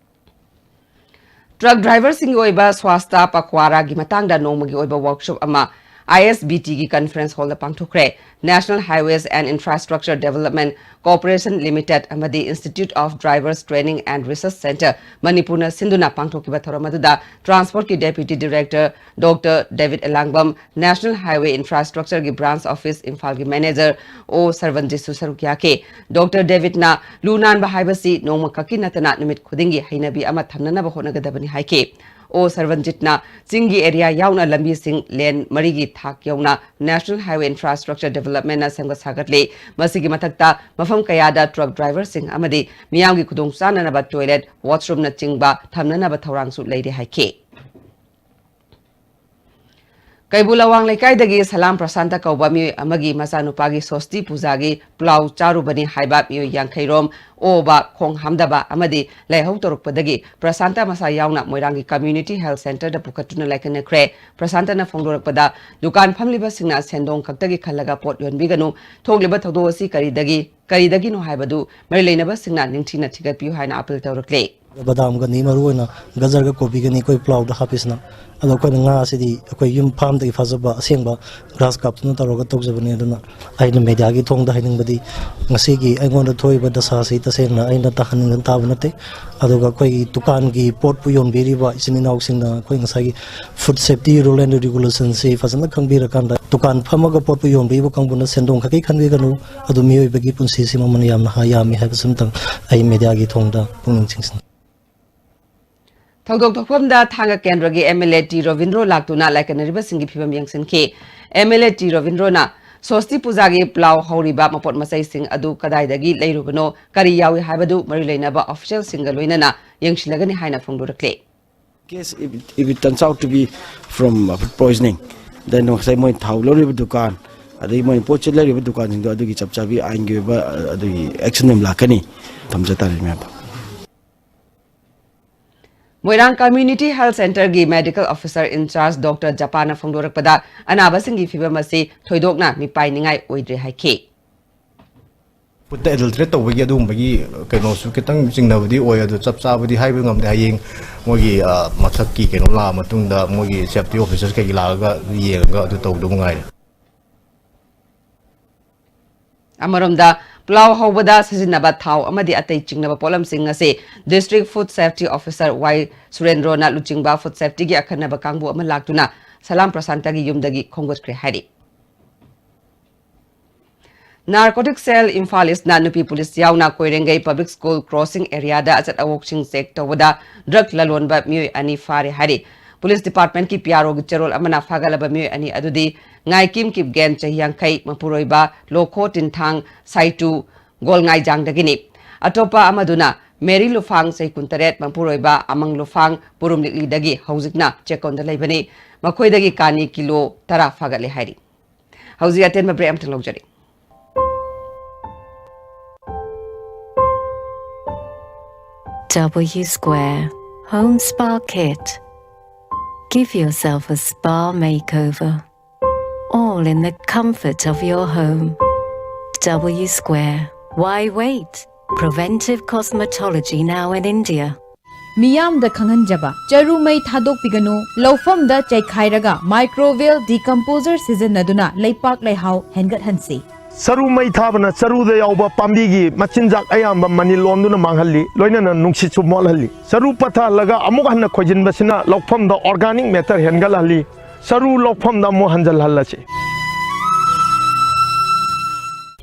Truck driverꯁꯤꯡꯒꯤ ꯑꯣꯏꯕ ꯁ꯭ꯋꯥꯁꯇ ꯄꯈ꯭ꯋꯥꯔꯥꯒꯤ ꯃꯇꯥꯡꯗ ꯅꯣꯡꯃꯒꯤ ꯑꯣꯏꯕ workshop ꯑꯃ I S B Tꯒꯤ conference hallꯗ ꯄꯥꯡꯊꯣꯛꯈ꯭ꯔꯦ꯫ National Highways and Infrastructure Development Corporation Limited ꯑꯃꯗꯤ Institute of Drivers Training and Research Centre ꯃꯅꯤꯄꯨꯔꯅ ꯁꯤꯟꯗꯨꯅ ꯄꯥꯡꯊꯣꯛꯈꯤꯕ ꯊꯧꯔꯝ ꯑꯗꯨꯗ Transportꯀꯤ Deputy Director Doctor David Elangam, National Highway Infrastructureꯒꯤ branch office ꯏꯝꯐꯥꯜꯒꯤ manager O ꯁꯔꯕꯟꯖꯤꯠꯁꯨ ꯁꯔꯨꯛ ꯌꯥꯈꯤ꯫ Doctor Davidꯅ ꯂꯨ ꯅꯥꯟꯕ ꯍꯥꯏꯕꯁꯤ ꯅꯣꯡꯃ ꯈꯛꯀꯤ ꯅꯠꯇꯅ ꯅꯨꯃꯤꯠ ꯈꯨꯗꯤꯡꯒꯤ ꯍꯩꯅꯕꯤ ꯑꯃ ꯊꯝꯅꯅꯕ ꯍꯣꯠꯅꯒꯗꯕꯅꯤ ꯍꯥꯏꯈꯤ꯫ O ꯁꯔꯕꯟꯖꯤꯠꯅ ꯆꯤꯡꯒꯤ area ꯌꯥꯎꯅ ꯂꯝꯕꯤꯁꯤꯡ lane ꯃꯔꯤꯒꯤ ꯊꯥꯛ ꯌꯧꯅ National Highway Infrastructure Developmentꯅ ꯁꯦꯝꯒꯠ ꯁꯥꯒꯠꯂꯤ꯫ ꯃꯁꯤꯒꯤ ꯃꯊꯛꯇ ꯃꯐꯝ ꯀꯌꯥꯗ truck driverꯁꯤꯡ ꯑꯃꯗꯤ ꯃꯤꯌꯥꯝꯒꯤ ꯈꯨꯗꯣꯡꯆꯥꯅꯅꯕ toilet, washroomꯅꯆꯤꯡꯕ ꯊꯝꯅꯅꯕ ꯊꯧꯔꯥꯡꯁꯨ ꯂꯩꯔꯤ ꯍꯥꯏꯈꯤ꯫ ꯀꯩꯕꯨꯜ ꯑꯋꯥꯡ ꯂꯩꯀꯥꯏꯗꯒꯤ ꯁꯂꯥꯝ ꯄ꯭ꯔꯁꯥꯟꯇ ꯀꯧꯕ ꯃꯤꯑꯣꯏ ꯑꯃꯒꯤ ꯃꯆꯥꯅꯨꯄꯥꯒꯤ ꯁꯣꯁꯇꯤ ꯄꯨꯖꯥꯒꯤ ꯄ꯭ꯂꯥꯎ ꯆꯥꯔꯨꯕꯅꯤ ꯍꯥꯏꯕ ꯃꯤꯑꯣꯏ ꯌꯥꯡꯈꯩ ꯔꯣꯝ ꯑꯣꯕ, ꯈꯣꯡ ꯍꯥꯝꯗꯕ ꯑꯃꯗꯤ ꯂꯥꯏꯍꯧ ꯇꯧꯔꯛꯄꯗꯒꯤ ꯄ꯭ꯔꯁꯥꯟꯇ ꯃꯁꯥ ꯌꯥꯎꯅ ꯃꯣꯏꯔꯥꯡꯒꯤ Community Health Centreꯗ ꯄꯨꯈꯠꯇꯨꯅ ꯂꯥꯏꯀꯠꯅꯈ꯭ꯔꯦ꯫ ꯄ꯭ꯔꯁꯥꯟꯇꯅ ꯐꯣꯡꯗꯣꯔꯛꯄꯗ, ꯗꯨꯀꯥꯟ ꯐꯝꯂꯤꯕꯁꯤꯡꯅ ꯁꯦꯟꯗꯣꯡ ꯈꯛꯇꯒꯤ ꯈꯜꯂꯒ ꯄꯣꯠ ꯌꯣꯟꯕꯤꯒꯅꯨ, ꯊꯣꯛꯂꯤꯕ ꯊꯧꯗꯣꯛ ꯑꯁꯤ ꯀꯔꯤꯗꯒꯤ, ꯀꯔꯤꯗꯒꯤꯅꯣ ꯍꯥꯏꯕꯗꯨ ꯃꯔꯤ ꯂꯩꯅꯕꯁꯤꯡꯅ ꯅꯤꯡꯊꯤꯅ ꯊꯤꯒꯠꯄꯤꯌꯨ ꯍꯥꯏꯅ appeal ꯇꯧꯔꯛꯂꯦ꯫ ꯕꯗꯥꯝꯒꯅꯤ, ꯃꯔꯨꯑꯣꯏꯅ ꯒꯖꯔꯒ ꯀꯣꯕꯤꯒꯅꯤ ꯑꯩꯈꯣꯏ ꯄ꯭ꯂꯥꯎꯗ ꯍꯥꯞꯄꯤꯁꯤꯅ꯫ ꯑꯗꯣ ꯑꯩꯈꯣꯏꯅ ꯉꯥꯁꯤꯗꯤ ꯑꯩꯈꯣꯏ ꯌꯨꯝ ꯐꯥꯔꯝꯗꯒꯤ ꯐꯥꯖꯕ ꯑꯁꯦꯡꯕ ꯒ꯭ꯔꯥꯁ ꯀꯥꯞꯇꯨꯅ ꯇꯧꯔꯒ ꯇꯧꯖꯕꯅꯤ꯫ ꯑꯗꯨꯅ ꯑꯩꯅ ꯃꯦꯗꯤꯌꯥꯒꯤ ꯊꯣꯡꯗ ꯍꯥꯏꯅꯤꯡꯕꯗꯤ, ꯉꯁꯤꯒꯤ ꯑꯩꯉꯣꯟꯗ ꯊꯣꯛꯏꯕ ꯗꯁꯥꯁꯤ ꯇꯁꯦꯡꯅ ꯑꯩꯅ ꯇꯥꯍꯟꯅꯤꯡꯗꯅ ꯇꯥꯕ ꯅꯠꯇꯦ꯫ ꯑꯗꯨꯒ ꯑꯩꯈꯣꯏꯒꯤ ꯗꯨꯀꯥꯟꯒꯤ ꯄꯣꯠꯄꯨ ꯌꯣꯟꯕꯤꯔꯤꯕ ꯏꯆꯤꯟ ꯏꯅꯥꯎꯁꯤꯡꯅ ꯑꯩꯈꯣꯏ ꯉꯁꯥꯏꯒꯤ ꯐꯨꯗ ꯁꯦꯐꯇꯤ ꯔꯨꯜ ꯑꯦꯟ ꯔꯤꯒꯨꯂꯦꯁꯟꯁꯤ ꯐꯖꯅ ꯈꯪꯕꯤꯔꯀꯥꯟꯗ, ꯗꯨꯀꯥꯟ ꯐꯝꯃꯒ ꯄꯣꯠꯄꯨ ꯌꯣꯟꯕꯤꯔꯤꯕ ꯀꯥꯡꯕꯨꯅ ꯁꯦꯟꯗꯣꯡ ꯈꯛꯀꯤ ꯈꯟꯕꯤꯒꯅꯨ꯫ ꯑꯗꯨ ꯃꯤꯑꯣꯏꯕꯒꯤ ꯄꯨꯟꯁꯤꯁꯤ ꯃꯃꯜ ꯌꯥꯝꯅ ꯍꯥ-, ꯌꯥꯝꯃꯤ ꯍꯥꯏꯕꯁꯤꯃꯇꯪ ꯑꯩ ꯃꯦꯗꯤꯌꯥꯒꯤ ꯊꯣꯡꯗ ꯄꯨꯛꯅꯤꯡ ꯆꯤꯡꯁꯤꯟ- ꯊꯧꯗꯣꯛ ꯊꯣꯛꯐꯝꯗ ꯊꯥꯡꯒ ꯀꯦꯟꯗ꯭ꯔꯒꯤ M L A T Robindro ꯂꯥꯛꯇꯨꯅ ꯂꯥꯏꯀꯠꯅꯔꯤꯕꯁꯤꯡꯒꯤ ꯐꯤꯕꯝ ꯌꯦꯡꯁꯤꯟꯈꯤ꯫ ꯑꯦꯝ ꯑꯦꯜ ꯑꯦ ꯇꯤ ꯔꯣꯕꯤꯟꯗ꯭ꯔꯣꯅ ꯁꯣꯁꯇꯤ ꯄꯨꯖꯥꯒꯤ ꯄ꯭ꯂꯥꯎ ꯍꯧꯔꯤꯕ ꯃꯄꯣꯠ ꯃꯆꯩꯁꯤꯡ ꯑꯗꯨ ꯀꯗꯥꯏꯗꯒꯤ ꯂꯩꯔꯨꯕꯅꯣ, ꯀꯔꯤ ꯌꯥꯎꯏ ꯍꯥꯏꯕꯗꯨ ꯃꯔꯤ ꯂꯩꯅꯕ ꯑꯣꯐꯤꯁꯤꯌꯦꯜꯁꯤꯡꯒ ꯂꯣꯏꯅꯅ ꯌꯦꯡꯁꯤꯜꯂꯒꯅꯤ ꯍꯥꯏꯅ ꯐꯣꯡꯗꯣꯔꯛꯂꯤ꯫ Case, if it, if it turns out to be from uh, food poisoning, then ꯉꯁꯥꯏ ꯃꯣꯏ ꯊꯥꯎ ꯂꯧꯔꯤꯕ ꯗꯨꯀꯥꯟ, ꯑꯗꯒꯤ ꯃꯣꯏ ꯄꯣꯠ ꯆꯩ ꯂꯩꯔꯤꯕ ꯗꯨꯀꯥꯟꯁꯤꯡꯗꯣ, ꯑꯗꯨꯒꯤ ꯆꯞ ꯆꯥꯕꯤ ꯑꯥꯏꯟꯒꯤ ꯑꯣꯏꯕ ꯑ, ꯑꯗꯨꯒꯤ action ꯑꯗꯨꯝ ꯂꯥꯛꯀꯅꯤ꯫ ꯊꯝꯖ ꯇꯥꯔꯦ ꯃꯌꯥꯝꯗ꯫ ꯃꯣꯏꯔꯥꯡ ꯀꯝꯃ꯭ꯌꯨꯅꯤꯇꯤ ꯍꯦꯜꯊ ꯁꯦꯟꯇꯔꯒꯤ ꯃꯦꯗꯤꯀꯦꯜ ꯑꯣꯐꯤꯁꯔ ꯏꯟꯆꯥꯔꯖ ꯗꯣꯛꯇꯔ ꯖꯄꯥꯟꯅ ꯐꯣꯡꯗꯣꯔꯛꯄꯗ, ꯑꯅꯥꯕꯁꯤꯡꯒꯤ ꯐꯤꯕꯝ ꯑꯁꯤ ꯊꯣꯏꯗꯣꯛꯅ ꯃꯤꯄꯥꯏꯅꯤꯡꯉꯥꯏ ꯑꯣꯏꯗ꯭ꯔꯦ ꯍꯥꯏꯈꯤ꯫ ꯐꯨꯗꯇ ꯑꯦꯗꯜꯇ꯭ꯔꯦꯠ ꯇꯧꯕꯒꯤ ꯑꯗꯨꯒꯨꯝꯕꯒꯤ ꯀꯩꯅꯣꯁꯨ ꯈꯤꯇꯪ ꯆꯤꯡꯅꯕꯗꯤ ꯑꯣꯏ, ꯑꯗꯣ ꯆꯞ ꯆꯥꯕꯗꯤ ꯍꯥꯏꯕ ꯉꯝꯗꯦ꯫ ꯍꯌꯦꯡ ꯃꯣꯏꯒꯤ ꯑ, ꯃꯊꯛꯀꯤ ꯀꯩꯅꯣ ꯂꯥꯛꯑ ꯃꯇꯨꯡꯗ ꯃꯣꯏꯒꯤ ꯁꯦꯐꯇꯤ ꯑꯣꯐꯤꯁꯔ ꯀꯩꯀꯩ ꯂꯥꯛꯑꯒ ꯌꯦꯡꯉꯒ ꯑꯗꯨ ꯇꯧꯗꯧꯕ ꯉꯥꯏꯔꯦ꯫ ꯑꯃꯔꯣꯝꯗ, ꯄ꯭ꯂꯥꯎ ꯍꯧꯕꯗ ꯁꯤꯖꯤꯟꯅꯕ ꯊꯥꯎ ꯑꯃꯗꯤ ꯑꯇꯩ ꯆꯤꯡꯅꯕ ꯄꯣꯠꯂꯝꯁꯤꯡ ꯑꯁꯤ ꯗꯤꯁꯇ꯭ꯔꯤꯛ ꯐꯨꯗ ꯁꯦꯐꯇꯤ ꯑꯣꯐꯤꯁꯔ ꯋꯥꯏ ꯁꯨꯔꯦꯟꯗ꯭ꯔꯣꯅ ꯂꯨꯆꯤꯡꯕ ꯐꯨꯗ ꯁꯦꯐꯇꯤꯒꯤ ꯑꯈꯟꯅꯕ ꯀꯥꯡꯕꯨ ꯑꯃ ꯂꯥꯛꯇꯨꯅ ꯁꯂꯥꯝ ꯄ꯭ꯔꯁꯥꯟꯇꯒꯤ ꯌꯨꯝꯗꯒꯤ ꯈꯣꯝꯒꯠꯈ꯭ꯔꯦ ꯍꯥꯏꯔꯤ꯫ ꯅꯥꯔꯀꯣꯇꯤꯛ ꯁꯦꯜ ꯏꯝꯐꯥꯜ ꯏꯁꯅ ꯅꯨꯄꯤ ꯄꯨꯂꯤꯁ ꯌꯥꯎꯅ ꯀꯣꯏꯔꯦꯡꯒꯩ ꯄꯕ꯭ꯂꯤꯛ ꯁ꯭ꯀꯨꯜ ꯀ꯭ꯔꯣꯁꯤꯡ ꯑꯦꯔꯤꯌꯥꯗ ꯑꯆꯠ ꯑꯋꯣꯛꯁꯤꯡ ꯆꯦꯛ ꯇꯧꯕꯗ ꯗ꯭ꯔꯒ ꯂꯂꯣꯟꯕ ꯃꯤꯑꯣꯏ ꯑꯅꯤ ꯐꯥꯔꯦ ꯍꯥꯏꯔꯤ꯫ ꯄꯨꯂꯤꯁ ꯗꯤꯄꯥꯔꯠꯃꯦꯟꯠꯀꯤ ꯄꯤ ꯑꯥꯔ ꯑꯣꯒꯤ ꯆꯦꯔꯣꯜ ꯑꯃꯅ ꯐꯥꯒꯠꯂꯕ ꯃꯤꯑꯣꯏ ꯑꯅꯤ ꯑꯗꯨꯗꯤ ꯉꯥꯏꯀꯤꯝ ꯀꯤꯞꯒꯦꯟ, ꯆꯍꯤ ꯌꯥꯡꯈꯩ, ꯃꯄꯨꯔꯣꯏꯕ ꯂꯣꯈꯣ ꯇꯤꯟꯊꯥꯡ ꯁꯥꯏꯇꯨ ꯒꯣꯜꯉꯥꯏꯖꯥꯡꯗꯒꯤꯅꯤ꯫ ꯑꯇꯣꯞꯄ ꯑꯃꯗꯨꯅ ꯃꯦꯔꯤ ꯂꯨꯐꯥꯡ, ꯆꯍꯤ ꯀꯨꯟꯇꯔꯦꯠ, ꯃꯄꯨꯔꯣꯏꯕ ꯑꯃꯪ ꯂꯨꯐꯥꯡ, ꯄꯨꯔꯨꯝ ꯂꯤꯛꯂꯤꯗꯒꯤ ꯍꯧꯖꯤꯛꯅ ꯆꯦꯛꯀꯣꯟꯗ ꯂꯩꯕꯅꯤ꯫ ꯃꯈꯣꯏꯗꯒꯤ ꯀꯥꯅꯤ ꯀꯤꯂꯣ ꯇꯔꯥ ꯐꯥꯒꯠꯂꯦ ꯍꯥꯏꯔꯤ꯫ ꯍꯧꯖꯤꯛ ꯑꯇꯦꯟꯕ ꯕ꯭ꯔꯦꯛ ꯑꯃꯇꯪ ꯂꯧꯖꯔꯤ꯫ W Square Home Spa Kit. Give yourself a spa makeover, all in the comfort of your home. W Square. Why wait? Preventive cosmetology now in India. ꯃꯤꯌꯥꯝꯗ ꯈꯪꯍꯟꯖꯕ꯫ ꯆꯔꯨ ꯃꯩ ꯊꯥꯗꯣꯛꯄꯤꯒꯅꯨ꯫ ꯂꯧꯐꯝꯗ ꯆꯩꯈꯥꯏꯔꯒ microbial decomposer ꯁꯤꯖꯤꯟꯅꯗꯨꯅ ꯂꯩꯄꯥꯛ ꯂꯩꯍꯥꯎ ꯍꯦꯟꯒꯠꯍꯟꯁꯤ꯫ ꯆꯔꯨ ꯃꯩ ꯊꯥꯕꯅ ꯆꯔꯨꯗ ꯌꯥꯎꯕ ꯄꯥꯝꯕꯤꯒꯤ ꯃꯆꯤꯟꯖꯥꯛ ꯑꯌꯥꯝꯕ ꯃꯅꯤꯜ ꯑꯣꯟꯗꯨꯅ ꯃꯥꯡꯍꯜꯂꯤ, ꯂꯣꯏꯅꯅ ꯅꯨꯡꯁꯤꯠꯁꯨ ꯃꯣꯠꯍꯜꯂꯤ꯫ ꯆꯔꯨ ꯄꯠꯊꯍꯜꯂꯒ ꯑꯃꯨꯛ ꯍꯟꯅ ꯈꯣꯏꯖꯤꯟꯕꯁꯤꯅ ꯂꯧꯐꯝꯗ organic matter ꯍꯦꯟꯒꯠꯍꯜꯂꯤ꯫ ꯆꯔꯨ ꯂꯧꯐꯝꯗ ꯑꯃꯨꯛ ꯍꯟꯖꯜꯍꯜꯂꯁꯤ꯫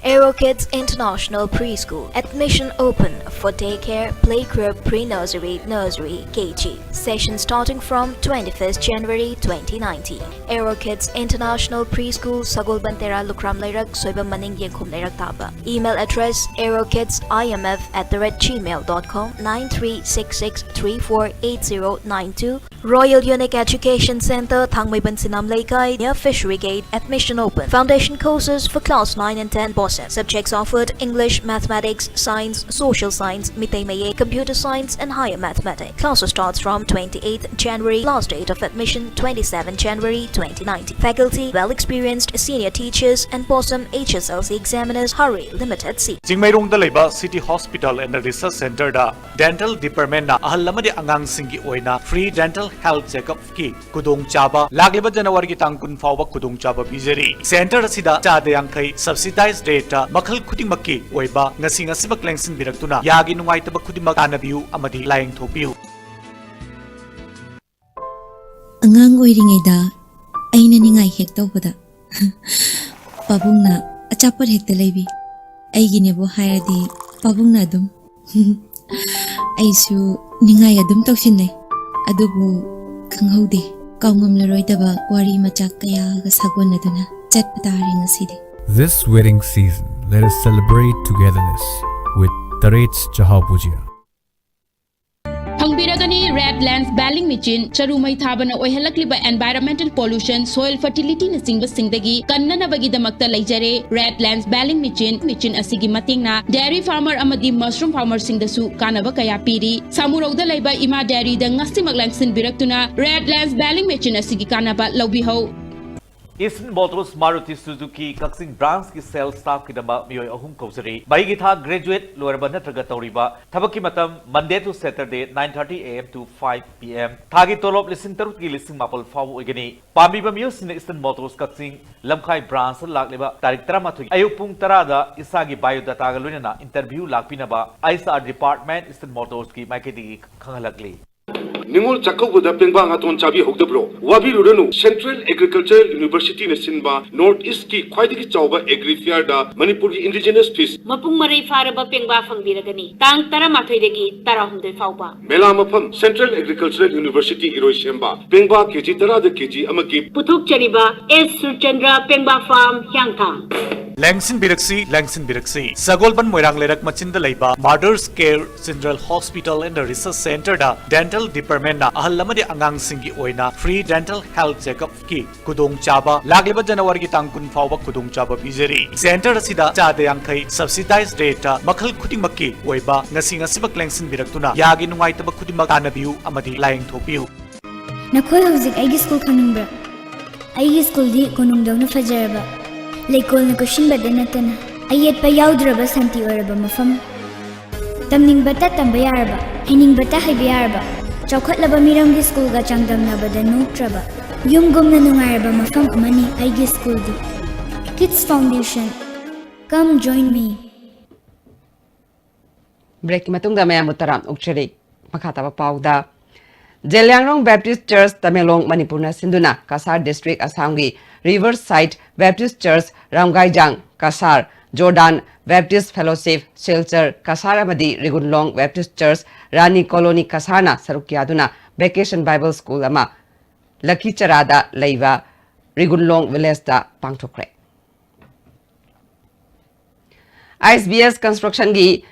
Aero Kids International Preschool. Admission open for daycare, playgroup, pre-nursery, nursery, K G. Session starting from twenty-first January twenty nineteen. Aero Kids International Preschool, Sagol Bantera, Lukram Leirak, Soibam Maning, Yengkhum Leirak Taba. Email address: aerokids I M F at the rate gmail dot com, nine three six six three four eight zero nine two. Royal Unique Education Center, Thangmeiban Sinam Leikai, near Fishery Gate. Admission open. Foundation courses for class nine and ten BOSEM. Subjects offered: English, Mathematics, Science, Social Science, Mitei Mayek, Computer Science, and Higher Mathematics. Classes starts from twenty-eighth January. Last date of admission: twenty-seventh January twenty nineteen. Faculty: well experienced senior teachers and BOSEM H S L C examiners. Hurry, limited seat. ꯆꯤꯡꯃꯩꯔꯣꯡꯗ ꯂꯩꯕ City Hospital and Research Centerꯗ Dental Departmentꯅ ꯑꯍꯜ ꯑꯃꯗꯤ ꯑꯉꯥꯡꯁꯤꯡꯒꯤ ꯑꯣꯏꯅ free dental health checkupꯀꯤ ꯈꯨꯗꯣꯡꯆꯥꯕ ꯂꯥꯛꯂꯤꯕ Januaryꯒꯤ ꯇꯥꯡ ꯀꯨꯟ ꯐꯥꯎꯕ ꯈꯨꯗꯣꯡꯆꯥꯕ ꯄꯤꯖꯔꯤ꯫ Center ꯑꯁꯤꯗ ꯆꯥꯗ ꯌꯥꯡꯈꯩ subsidized rateꯇ ꯃꯈꯜ ꯈꯨꯗꯤꯡꯃꯛꯀꯤ ꯑꯣꯏꯕ ꯉꯁꯤ ꯉꯁꯤꯃꯛ ꯂꯦꯡꯁꯤꯟꯕꯤꯔꯛꯇꯨꯅ ꯌꯥꯒꯤ ꯅꯨꯡꯉꯥꯏꯇꯕ ꯈꯨꯗꯤꯡꯃꯛ ꯇꯥꯟꯅꯕꯤꯌꯨ ꯑꯃꯗꯤ ꯂꯥꯌꯦꯡꯊꯣꯛꯄꯤꯌꯨ꯫ ꯑꯉꯥꯡ ꯑꯣꯏꯔꯤꯉꯩꯗ ꯑꯩꯅ ꯅꯤꯡꯉꯥꯏ ꯍꯦꯛ ꯇꯧꯕꯗ ꯄꯥꯕꯨꯡꯅ ꯑꯆꯥꯄꯣꯠ ꯍꯦꯛꯇ ꯂꯩꯕꯤ꯫ ꯑꯩꯒꯤꯅꯦꯕꯨ ꯍꯥꯏꯔꯗꯤ ꯄꯥꯕꯨꯡꯅ ꯑꯗꯨꯝ꯫ ꯑꯩꯁꯨ ꯅꯤꯡꯉꯥꯏ ꯑꯗꯨꯝ ꯇꯧꯁꯤꯟꯅꯩ꯫ ꯑꯗꯨꯕꯨ ꯈꯪꯍꯧꯗꯦ, ꯀꯥꯎꯉꯝꯂꯔꯣꯏꯗꯕ ꯋꯥꯔꯤ ꯃꯆꯥꯛ ꯀꯌꯥꯒ ꯁꯥꯒꯣꯟꯅꯗꯨꯅ ꯆꯠꯄ ꯇꯥꯔꯦ ꯉꯁꯤꯗꯤ꯫ This wedding season, let us celebrate togetherness with Tarets Chahao Bhujia. ꯐꯪꯕꯤꯔꯒꯅꯤ Red Lens Baling Machine꯫ ꯆꯔꯨ ꯃꯩ ꯊꯥꯕꯅ ꯑꯣꯏꯍꯜꯂꯛꯂꯤꯕ environmental pollution, soil fertilityꯅꯆꯤꯡꯕꯁꯤꯡꯗꯒꯤ ꯀꯟꯅꯅꯕꯒꯤꯗꯃꯛꯇ ꯂꯩꯖꯔꯦ Red Lens Baling Machine꯫ Machine ꯑꯁꯤꯒꯤ ꯃꯇꯦꯡꯅ dairy farmer ꯑꯃꯗꯤ mushroom farmerꯁꯤꯡꯗꯁꯨ ꯀꯥꯟꯅꯕ ꯀꯌꯥ ꯄꯤꯔꯤ꯫ ꯁꯥꯃꯨꯔꯧꯗ ꯂꯩꯕ ꯏꯃꯥ dairyꯗ ꯉꯁꯤꯃꯛ ꯂꯦꯡꯁꯤꯟꯕꯤꯔꯛꯇꯨꯅ Red Lens Baling Machine ꯑꯁꯤꯒꯤ ꯀꯥꯟꯅꯕ ꯂꯧꯕꯤꯍꯧ꯫ Eastern Motors Maruti Suzuki Kakching Branch ꯀꯤ sales staff ꯀꯤꯗꯃꯛ ꯃꯤꯑꯣꯏ ꯑꯍꯨꯝ ꯀꯧꯖꯔꯤ꯫ ꯃꯍꯩꯒꯤ ꯊꯥꯛ graduate ꯂꯣꯏꯔꯕ ꯅꯠꯇ꯭ꯔꯒ ꯇꯧꯔꯤꯕ꯫ ꯊꯕꯛꯀꯤ ꯃꯇꯝ Monday to Saturday, nine thirty A M to five P M꯫ ꯊꯥꯒꯤ ꯇꯣꯂꯣꯞ ꯂꯤꯁꯤꯡ ꯇꯔꯨꯛꯇꯒꯤ ꯂꯤꯁꯤꯡ ꯃꯥꯄꯜ ꯐꯥꯎꯕ ꯑꯣꯏꯒꯅꯤ꯫ ꯄꯥꯝꯕꯤꯕ ꯃꯤꯑꯣꯏꯁꯤꯡꯅ Eastern Motors ꯀꯛꯆꯤꯡ ꯂꯝꯈꯥꯏ branch ꯂꯥꯛꯂꯤꯕ ꯇꯥꯔꯤꯛ ꯇꯔꯥꯃꯥꯊꯣꯏ ꯑꯌꯨꯛ ꯄꯨꯡ ꯇꯔꯥꯗ ꯏꯁꯥꯒꯤ biodata ꯒ ꯂꯣꯏꯅꯅ interview ꯂꯥꯛꯄꯤꯅꯕ H R department Eastern Motors ꯀꯤ ꯃꯥꯏꯀꯩꯗꯒꯤ ꯈꯪꯍꯜꯂꯛꯂꯤ꯫ ꯅꯤꯉꯣꯜ ꯆꯥꯛꯀꯧꯕꯗ ꯄꯦꯡꯕꯥ ꯉꯥꯇꯣꯟ ꯆꯥꯕꯤꯍꯧꯗꯕ꯭ꯔꯣ? ꯋꯥꯕꯤꯔꯨꯔꯅꯨ, Central Agricultural University ꯅ ꯁꯤꯟꯕ North East ꯀꯤ ꯈ꯭ꯋꯥꯏꯗꯒꯤ ꯆꯥꯎꯕ Agri Fair ꯗ ꯃꯅꯤꯄꯨꯔꯒꯤ indigenous fish ꯃꯄꯨꯡ ꯃꯔꯩ ꯐꯥꯔꯕ ꯄꯦꯡꯕꯥ ꯐꯪꯕꯤꯔꯒꯅꯤ꯫ ꯇꯥꯡ ꯇꯔꯥꯃꯥꯊꯣꯏꯗꯒꯤ ꯇꯔꯥꯍꯨꯝꯗꯣꯏ ꯐꯥꯎꯕ꯫ ꯃꯦꯂꯥ ꯃꯐꯝ, Central Agricultural University ꯏꯔꯣꯏꯁꯦꯝꯕ꯫ ꯄꯦꯡꯕꯥ ꯀꯦꯖꯤ ꯇꯔꯥꯗ ꯀꯦꯖꯤ ꯑꯃꯒꯤ꯫ ꯄꯨꯊꯣꯛꯆꯔꯤꯕ S ꯁꯨꯔꯆꯟꯗ꯭ꯔ ꯄꯦꯡꯕꯥ farm, ꯍꯤꯌꯥꯡꯊꯥꯡ꯫ ꯂꯦꯡꯁꯤꯟꯕꯤꯔꯛꯁꯤ, ꯂꯦꯡꯁꯤꯟꯕꯤꯔꯛꯁꯤ꯫ ꯁꯒꯣꯜꯕꯟ ꯃꯣꯏꯔꯥꯡ ꯂꯩꯔꯛ ꯃꯆꯤꯟꯗ ꯂꯩꯕ Mother's Care General Hospital and Research Center the dental department ꯅ ꯑꯍꯜ ꯑꯃꯗꯤ ꯑꯉꯥꯡꯁꯤꯡꯒꯤ ꯑꯣꯏꯅ free dental health checkup ꯀꯤ ꯈꯨꯗꯣꯡꯆꯥꯕ ꯂꯥꯛꯂꯤꯕ ꯖꯅꯋꯥꯔꯤꯒꯤ ꯇꯥꯡ ꯀꯨꯟ ꯐꯥꯎꯕ ꯈꯨꯗꯣꯡꯆꯥꯕ ꯄꯤꯖꯔꯤ꯫ Center ꯑꯁꯤꯗ ꯆꯥꯗ ꯌꯥꯡꯈꯩ subsidized rate ꯇ ꯃꯈꯜ ꯈꯨꯗꯤꯡꯃꯛꯀꯤ ꯑꯣꯏꯕ ꯉꯁꯤ ꯉꯁꯤꯃꯛ ꯂꯦꯡꯁꯤꯟꯕꯤꯔꯛꯇꯨꯅ ꯌꯥꯒꯤ ꯅꯨꯡꯉꯥꯏꯇꯕ ꯈꯨꯗꯤꯡꯃꯛ ꯇꯥꯟꯅꯕꯤꯌꯨ ꯑꯃꯗꯤ ꯂꯥꯌꯦꯡꯊꯣꯛꯄꯤꯌꯨ꯫ ꯅꯈꯣꯏ ꯍꯧꯖꯤꯛ ꯑꯩꯒꯤ ꯁ꯭ꯀꯨꯜ ꯈꯪꯅꯤꯡꯕ꯭ꯔꯥ? ꯑꯩꯒꯤ ꯁ꯭ꯀꯨꯜꯗꯤ ꯀꯣꯅꯨꯡꯗꯧꯅ ꯐꯖꯔꯕ, ꯂꯩꯀꯣꯜꯅ ꯀꯣꯏꯁꯤꯟꯕꯗ ꯅꯠꯇꯅ ꯑꯌꯦꯠꯄ ꯌꯥꯎꯗ꯭ꯔꯕ ꯁꯥꯟꯇꯤ ꯑꯣꯏꯔꯕ ꯃꯐꯝ꯫ ꯇꯝꯅꯤꯡꯕꯇ ꯇꯝꯕ ꯌꯥꯔꯕ, ꯍꯩꯅꯤꯡꯕꯇ ꯍꯩꯕ ꯌꯥꯔꯕ, ꯆꯥꯎꯈꯠꯂꯕ ꯃꯤꯔꯝꯒꯤ ꯁ꯭ꯀꯨꯜꯒ ꯆꯥꯡꯗꯝꯅꯕꯗ ꯅꯣꯛꯇ꯭ꯔꯕ, ꯌꯨꯝꯒꯨꯝꯅ ꯅꯨꯡꯉꯥꯏꯔꯕ ꯃꯐꯝ ꯑꯃꯅꯤ ꯑꯩꯒꯤ ꯁ꯭ꯀꯨꯜꯗꯤ꯫ Kids Foundation, come join me. Break ꯀꯤ ꯃꯇꯨꯡꯗ ꯃꯌꯥꯝꯕꯨ ꯇꯔꯥꯝ ꯑꯣꯛꯆꯔꯤ꯫ ꯃꯈꯥ ꯇꯥꯕ ꯄꯥꯎꯗ, ꯖꯦꯂꯤꯌꯥꯡꯔꯣꯡ Baptist Church ꯇꯃꯦꯡꯂꯣꯡ ꯃꯅꯤꯄꯨꯔꯅ ꯁꯤꯟꯗꯨꯅ ꯀꯁꯥꯔ district ꯑꯁꯥꯝꯒꯤ Riverside Baptist Church ꯔꯥꯝꯒꯥꯏꯖꯥꯡ Cachar, Jordan Baptist Fellowship Silchar Cachar ꯑꯃꯗꯤ ꯔꯤꯒꯨꯟꯂꯣꯡ Baptist Church ꯔꯥꯅꯤ ꯀꯣꯂꯣꯅꯤ ꯀꯁꯥꯔꯅ ꯁꯔꯨꯛ ꯌꯥꯗꯨꯅ Vacation Bible School ꯑꯃ ꯂꯛꯈꯤꯆꯔꯥꯗ ꯂꯩꯕ ꯔꯤꯒꯨꯟꯂꯣꯡ village ꯇ ꯄꯥꯡꯊꯣꯛꯈ꯭ꯔꯦ꯫ I S B S Construction ꯒꯤ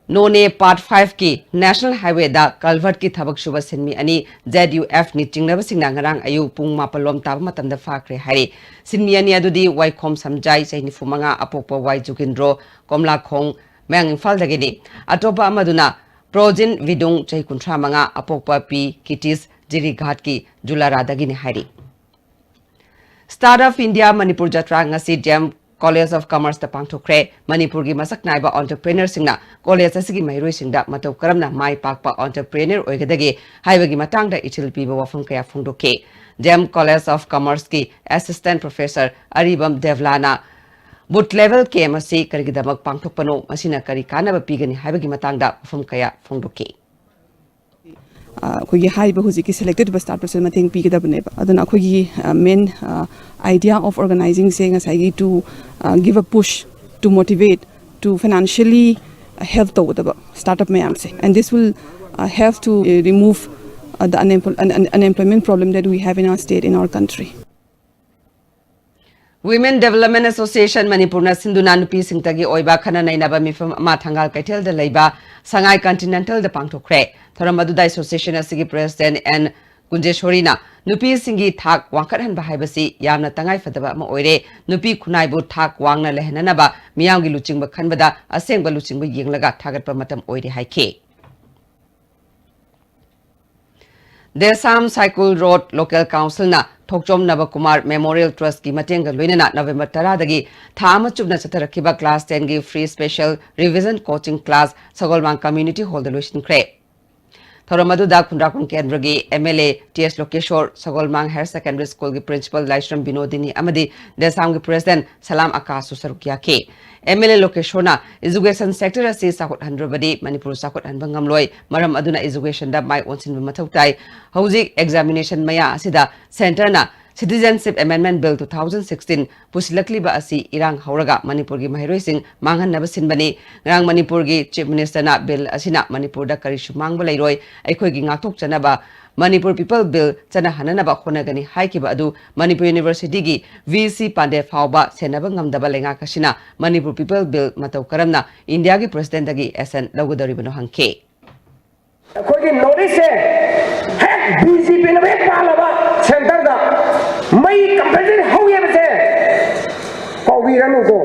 ꯅꯣꯅꯦ Part five ꯀꯤ National Highway ꯗ culvert ꯀꯤ ꯊꯕꯛ ꯁꯨꯕ ꯁꯤꯟꯃꯤ ꯑꯅꯤ Z U F ꯅꯤ ꯆꯤꯡꯅꯕꯁꯤꯡꯅ ꯉꯔꯥꯡ ꯑꯌꯨꯛ ꯄꯨꯡ ꯃꯥꯄꯜ ꯂꯣꯝ ꯇꯥꯕ ꯃꯇꯝꯗ ꯐꯥꯈ꯭ꯔꯦ ꯍꯥꯏꯔꯤ꯫ ꯁꯤꯟꯃꯤ ꯑꯅꯤ ꯑꯗꯨꯗꯤ ꯋꯥꯏꯈꯣꯝ ꯁꯝꯖꯥꯏ, ꯆꯍꯤ ꯅꯤꯐꯨ ꯃꯉꯥ, ꯑꯄꯣꯛꯄ ꯋꯥꯏ ꯖꯨꯒꯤꯟꯗ꯭ꯔꯣ, ꯀꯣꯝꯂꯥꯈꯣꯡ, ꯃꯌꯥꯡ ꯏꯝꯐꯥꯜꯗꯒꯤꯅꯤ꯫ ꯑꯇꯣꯞꯄ ꯑꯃꯗꯨꯅ ꯄ꯭ꯔꯣꯖꯤꯟ ꯋꯤꯗꯨꯡ, ꯆꯍꯤ ꯀꯨꯟꯊ꯭ꯔꯥ ꯃꯉꯥ, ꯑꯄꯣꯛꯄ ꯄꯤ ꯀꯤꯇꯤꯁ, ꯖꯤꯔꯤꯘꯥꯠꯀꯤ ꯖꯨꯂꯥꯔꯥꯗꯒꯤꯅꯤ ꯍꯥꯏꯔꯤ꯫ Start Up India Manipur ꯖꯇ꯭ꯔꯥ ꯉꯁꯤ D M College of Commerce ꯇ ꯄꯥꯡꯊꯣꯛꯈ꯭ꯔꯦ꯫ ꯃꯅꯤꯄꯨꯔꯒꯤ ꯃꯁꯛ ꯅꯥꯏꯕ entrepreneur ꯁꯤꯡꯅ college ꯑꯁꯤꯒꯤ ꯃꯍꯩꯔꯣꯏꯁꯤꯡꯗ ꯃꯇꯧ ꯀꯔꯝꯅ ꯃꯥꯏ ꯄꯥꯛꯄ entrepreneur ꯑꯣꯏꯒꯗꯒꯦ ꯍꯥꯏꯕꯒꯤ ꯃꯇꯥꯡꯗ ꯏꯊꯤꯜ ꯄꯤꯕ ꯋꯥꯐꯝ ꯀꯌꯥ ꯐꯣꯡꯗꯣꯛꯈꯤ꯫ D M College of Commerce ꯀꯤ assistant professor ꯑꯔꯤꯕꯝ ꯗꯦꯕꯂꯥꯅ booth level camp ꯑꯁꯤ ꯀꯔꯤꯒꯤꯗꯃꯛ ꯄꯥꯡꯊꯣꯛꯄꯅꯣ, ꯃꯁꯤꯅ ꯀꯔꯤ ꯀꯥꯟꯅꯕ ꯄꯤꯒꯅꯤ ꯍꯥꯏꯕꯒꯤ ꯃꯇꯥꯡꯗ ꯋꯥꯐꯝ ꯀꯌꯥ ꯐꯣꯡꯗꯣꯛꯈꯤ꯫ ꯑꯩꯈꯣꯏꯒꯤ ꯍꯥꯏꯔꯤꯕ ꯍꯧꯖꯤꯛꯀꯤ selected startup ꯁꯦ ꯃꯇꯦꯡ ꯄꯤꯒꯗꯕꯅꯦꯕ꯫ ꯑꯗꯨꯅ ꯑꯩꯈꯣꯏꯒꯤ main idea of organizing ꯁꯦ ꯉꯁꯥꯏꯒꯤ to give a push, to motivate, to financially help ꯇꯧꯒꯗꯕ startup ꯃꯌꯥꯝꯁꯦ, and this will help to remove the unemployment problem that we have in our state, in our country. Women Development Association ꯃꯅꯤꯄꯨꯔꯅ ꯁꯤꯟꯗꯨꯅ ꯅꯨꯄꯤꯁꯤꯡꯇꯒꯤ ꯑꯣꯏꯕ ꯈꯟꯅ ꯅꯩꯅꯕ ꯃꯤꯐꯝ ꯑꯃ ꯊꯪꯒꯥꯜ ꯀꯩꯊꯦꯜꯗ ꯂꯩꯕ ꯁꯉꯥꯏ Continental ꯗ ꯄꯥꯡꯊꯣꯛꯈ꯭ꯔꯦ꯫ ꯊꯧꯔꯝ ꯑꯗꯨꯗ association ꯑꯁꯤꯒꯤ president ꯑꯦꯟ ꯀꯨꯟꯖꯦꯁꯣꯔꯤꯅ ꯅꯨꯄꯤꯁꯤꯡꯒꯤ ꯊꯥꯛ ꯋꯥꯡꯈꯠꯍꯟꯕ ꯍꯥꯏꯕꯁꯤ ꯌꯥꯝꯅ ꯇꯉꯥꯏꯐꯗꯕ ꯑꯃ ꯑꯣꯏꯔꯦ꯫ ꯅꯨꯄꯤ ꯈꯨꯟꯅꯥꯏꯕꯨ ꯊꯥꯛ ꯋꯥꯡꯅ ꯂꯩꯍꯟꯅꯅꯕ ꯃꯤꯌꯥꯝꯒꯤ ꯂꯨꯆꯤꯡꯕ ꯈꯟꯕꯗ ꯑꯁꯦꯡꯕ ꯂꯨꯆꯤꯡꯕ ꯌꯦꯡꯂꯒ ꯊꯥꯒꯠꯄ ꯃꯇꯝ ꯑꯣꯏꯔꯦ ꯍꯥꯏꯈꯤ꯫ ꯗꯦꯁꯥꯝ ꯁꯥꯏꯀꯨꯜ ꯔꯣꯗ ꯂꯣꯀꯦꯜ ꯀꯥꯎꯟꯁꯤꯜꯅ ꯊꯣꯛꯆꯣꯝ ꯅꯕꯀꯨꯃꯥꯔ ꯃꯦꯃꯣꯔꯤꯌꯦꯜ ꯇ꯭ꯔꯁꯀꯤ ꯃꯇꯦꯡꯒ ꯂꯣꯏꯅꯅ ꯅꯕꯦꯝꯕꯔ ꯇꯔꯥꯗꯒꯤ ꯊꯥ ꯑꯃ ꯆꯨꯞꯅ ꯆꯠꯊꯔꯛꯈꯤꯕ class ten ꯒꯤ free special revision coaching class ꯁꯒꯣꯜꯕꯥꯡ Community Hall ꯗ ꯂꯣꯏꯁꯤꯟꯈ꯭ꯔꯦ꯫ ꯊꯧꯔꯝ ꯑꯗꯨꯗ ꯈꯨꯟꯗ꯭ꯔꯥꯛꯄꯝ ꯀꯦꯟꯗ꯭ꯔꯒꯤ M L A T S Lokeshor, Sagolband Higher Secondary School ꯒꯤ principal ꯂꯥꯏꯁ꯭ꯔꯝ ꯕꯤꯅꯣꯗꯤꯅꯤ ꯑꯃꯗꯤ ꯗꯦꯁꯥꯝꯒꯤ president ꯁꯂꯥꯝ ꯑꯀꯥꯁꯁꯨ ꯁꯔꯨꯛ ꯌꯥꯈꯤ꯫ ꯑꯦꯝ ꯑꯦꯜ ꯑꯦ ꯂꯣꯀꯦꯁꯣꯔꯅ education sector ꯑꯁꯤ ꯆꯥꯎꯈꯠꯍꯟꯗ꯭ꯔꯕꯗꯤ ꯃꯅꯤꯄꯨꯔ ꯆꯥꯎꯈꯠꯍꯟꯕ ꯉꯝꯂꯣꯏ, ꯃꯔꯝ ꯑꯗꯨꯅ education ꯗ ꯃꯥꯏ ꯑꯣꯟꯁꯤꯟꯕ ꯃꯊꯧ ꯇꯥꯏ꯫ ꯍꯧꯖꯤꯛ examination ꯃꯌꯥ ꯑꯁꯤꯗ centre ꯅ Citizenship Amendment Bill two thousand sixteen ꯄꯨꯁꯤꯜꯂꯛꯂꯤꯕ ꯑꯁꯤ ꯏꯔꯥꯡ ꯍꯧꯔꯒ ꯃꯅꯤꯄꯨꯔꯒꯤ ꯃꯍꯩꯔꯣꯏꯁꯤꯡ ꯃꯥꯡꯍꯟꯅꯕ ꯁꯤꯟꯕꯅꯤ꯫ ꯉꯔꯥꯡ ꯃꯅꯤꯄꯨꯔꯒꯤ Chief Minister ꯅ bill ꯑꯁꯤꯅ ꯃꯅꯤꯄꯨꯔꯗ ꯀꯔꯤꯁꯨ ꯃꯥꯡꯕ ꯂꯩꯔꯣꯏ, ꯑꯩꯈꯣꯏꯒꯤ ꯉꯥꯛꯊꯣꯛꯆꯅꯕ Manipur People Bill ꯆꯠꯅꯍꯟꯅꯅꯕ ꯍꯣꯠꯅꯒꯅꯤ ꯍꯥꯏꯈꯤꯕ ꯑꯗꯨ ꯃꯅꯤꯄꯨꯔ University ꯒꯤ V C ꯄꯥꯟꯗꯦ ꯐꯥꯎꯕ ꯁꯦꯟꯅꯕ ꯉꯝꯗꯕ ꯂꯩꯉꯥꯛ ꯑꯁꯤꯅ Manipur People Bill ꯃꯇꯧ ꯀꯔꯝꯅ ꯏꯟꯗꯤꯌꯥꯒꯤ president ꯗꯒꯤ assent ꯂꯧꯒꯗꯧꯔꯤꯕꯅꯣ ꯍꯪꯈꯤ꯫ ꯑꯩꯈꯣꯏꯒꯤ North East ꯁꯦ ꯍꯦꯛ B J P ꯅ ꯍꯦꯛ ꯄꯥꯜꯂꯕ centre ꯗ ꯃꯩ compulsory ꯍꯧꯋꯦꯕꯁꯦ ꯀꯥꯎꯕꯤꯔꯅꯨꯀꯣ꯫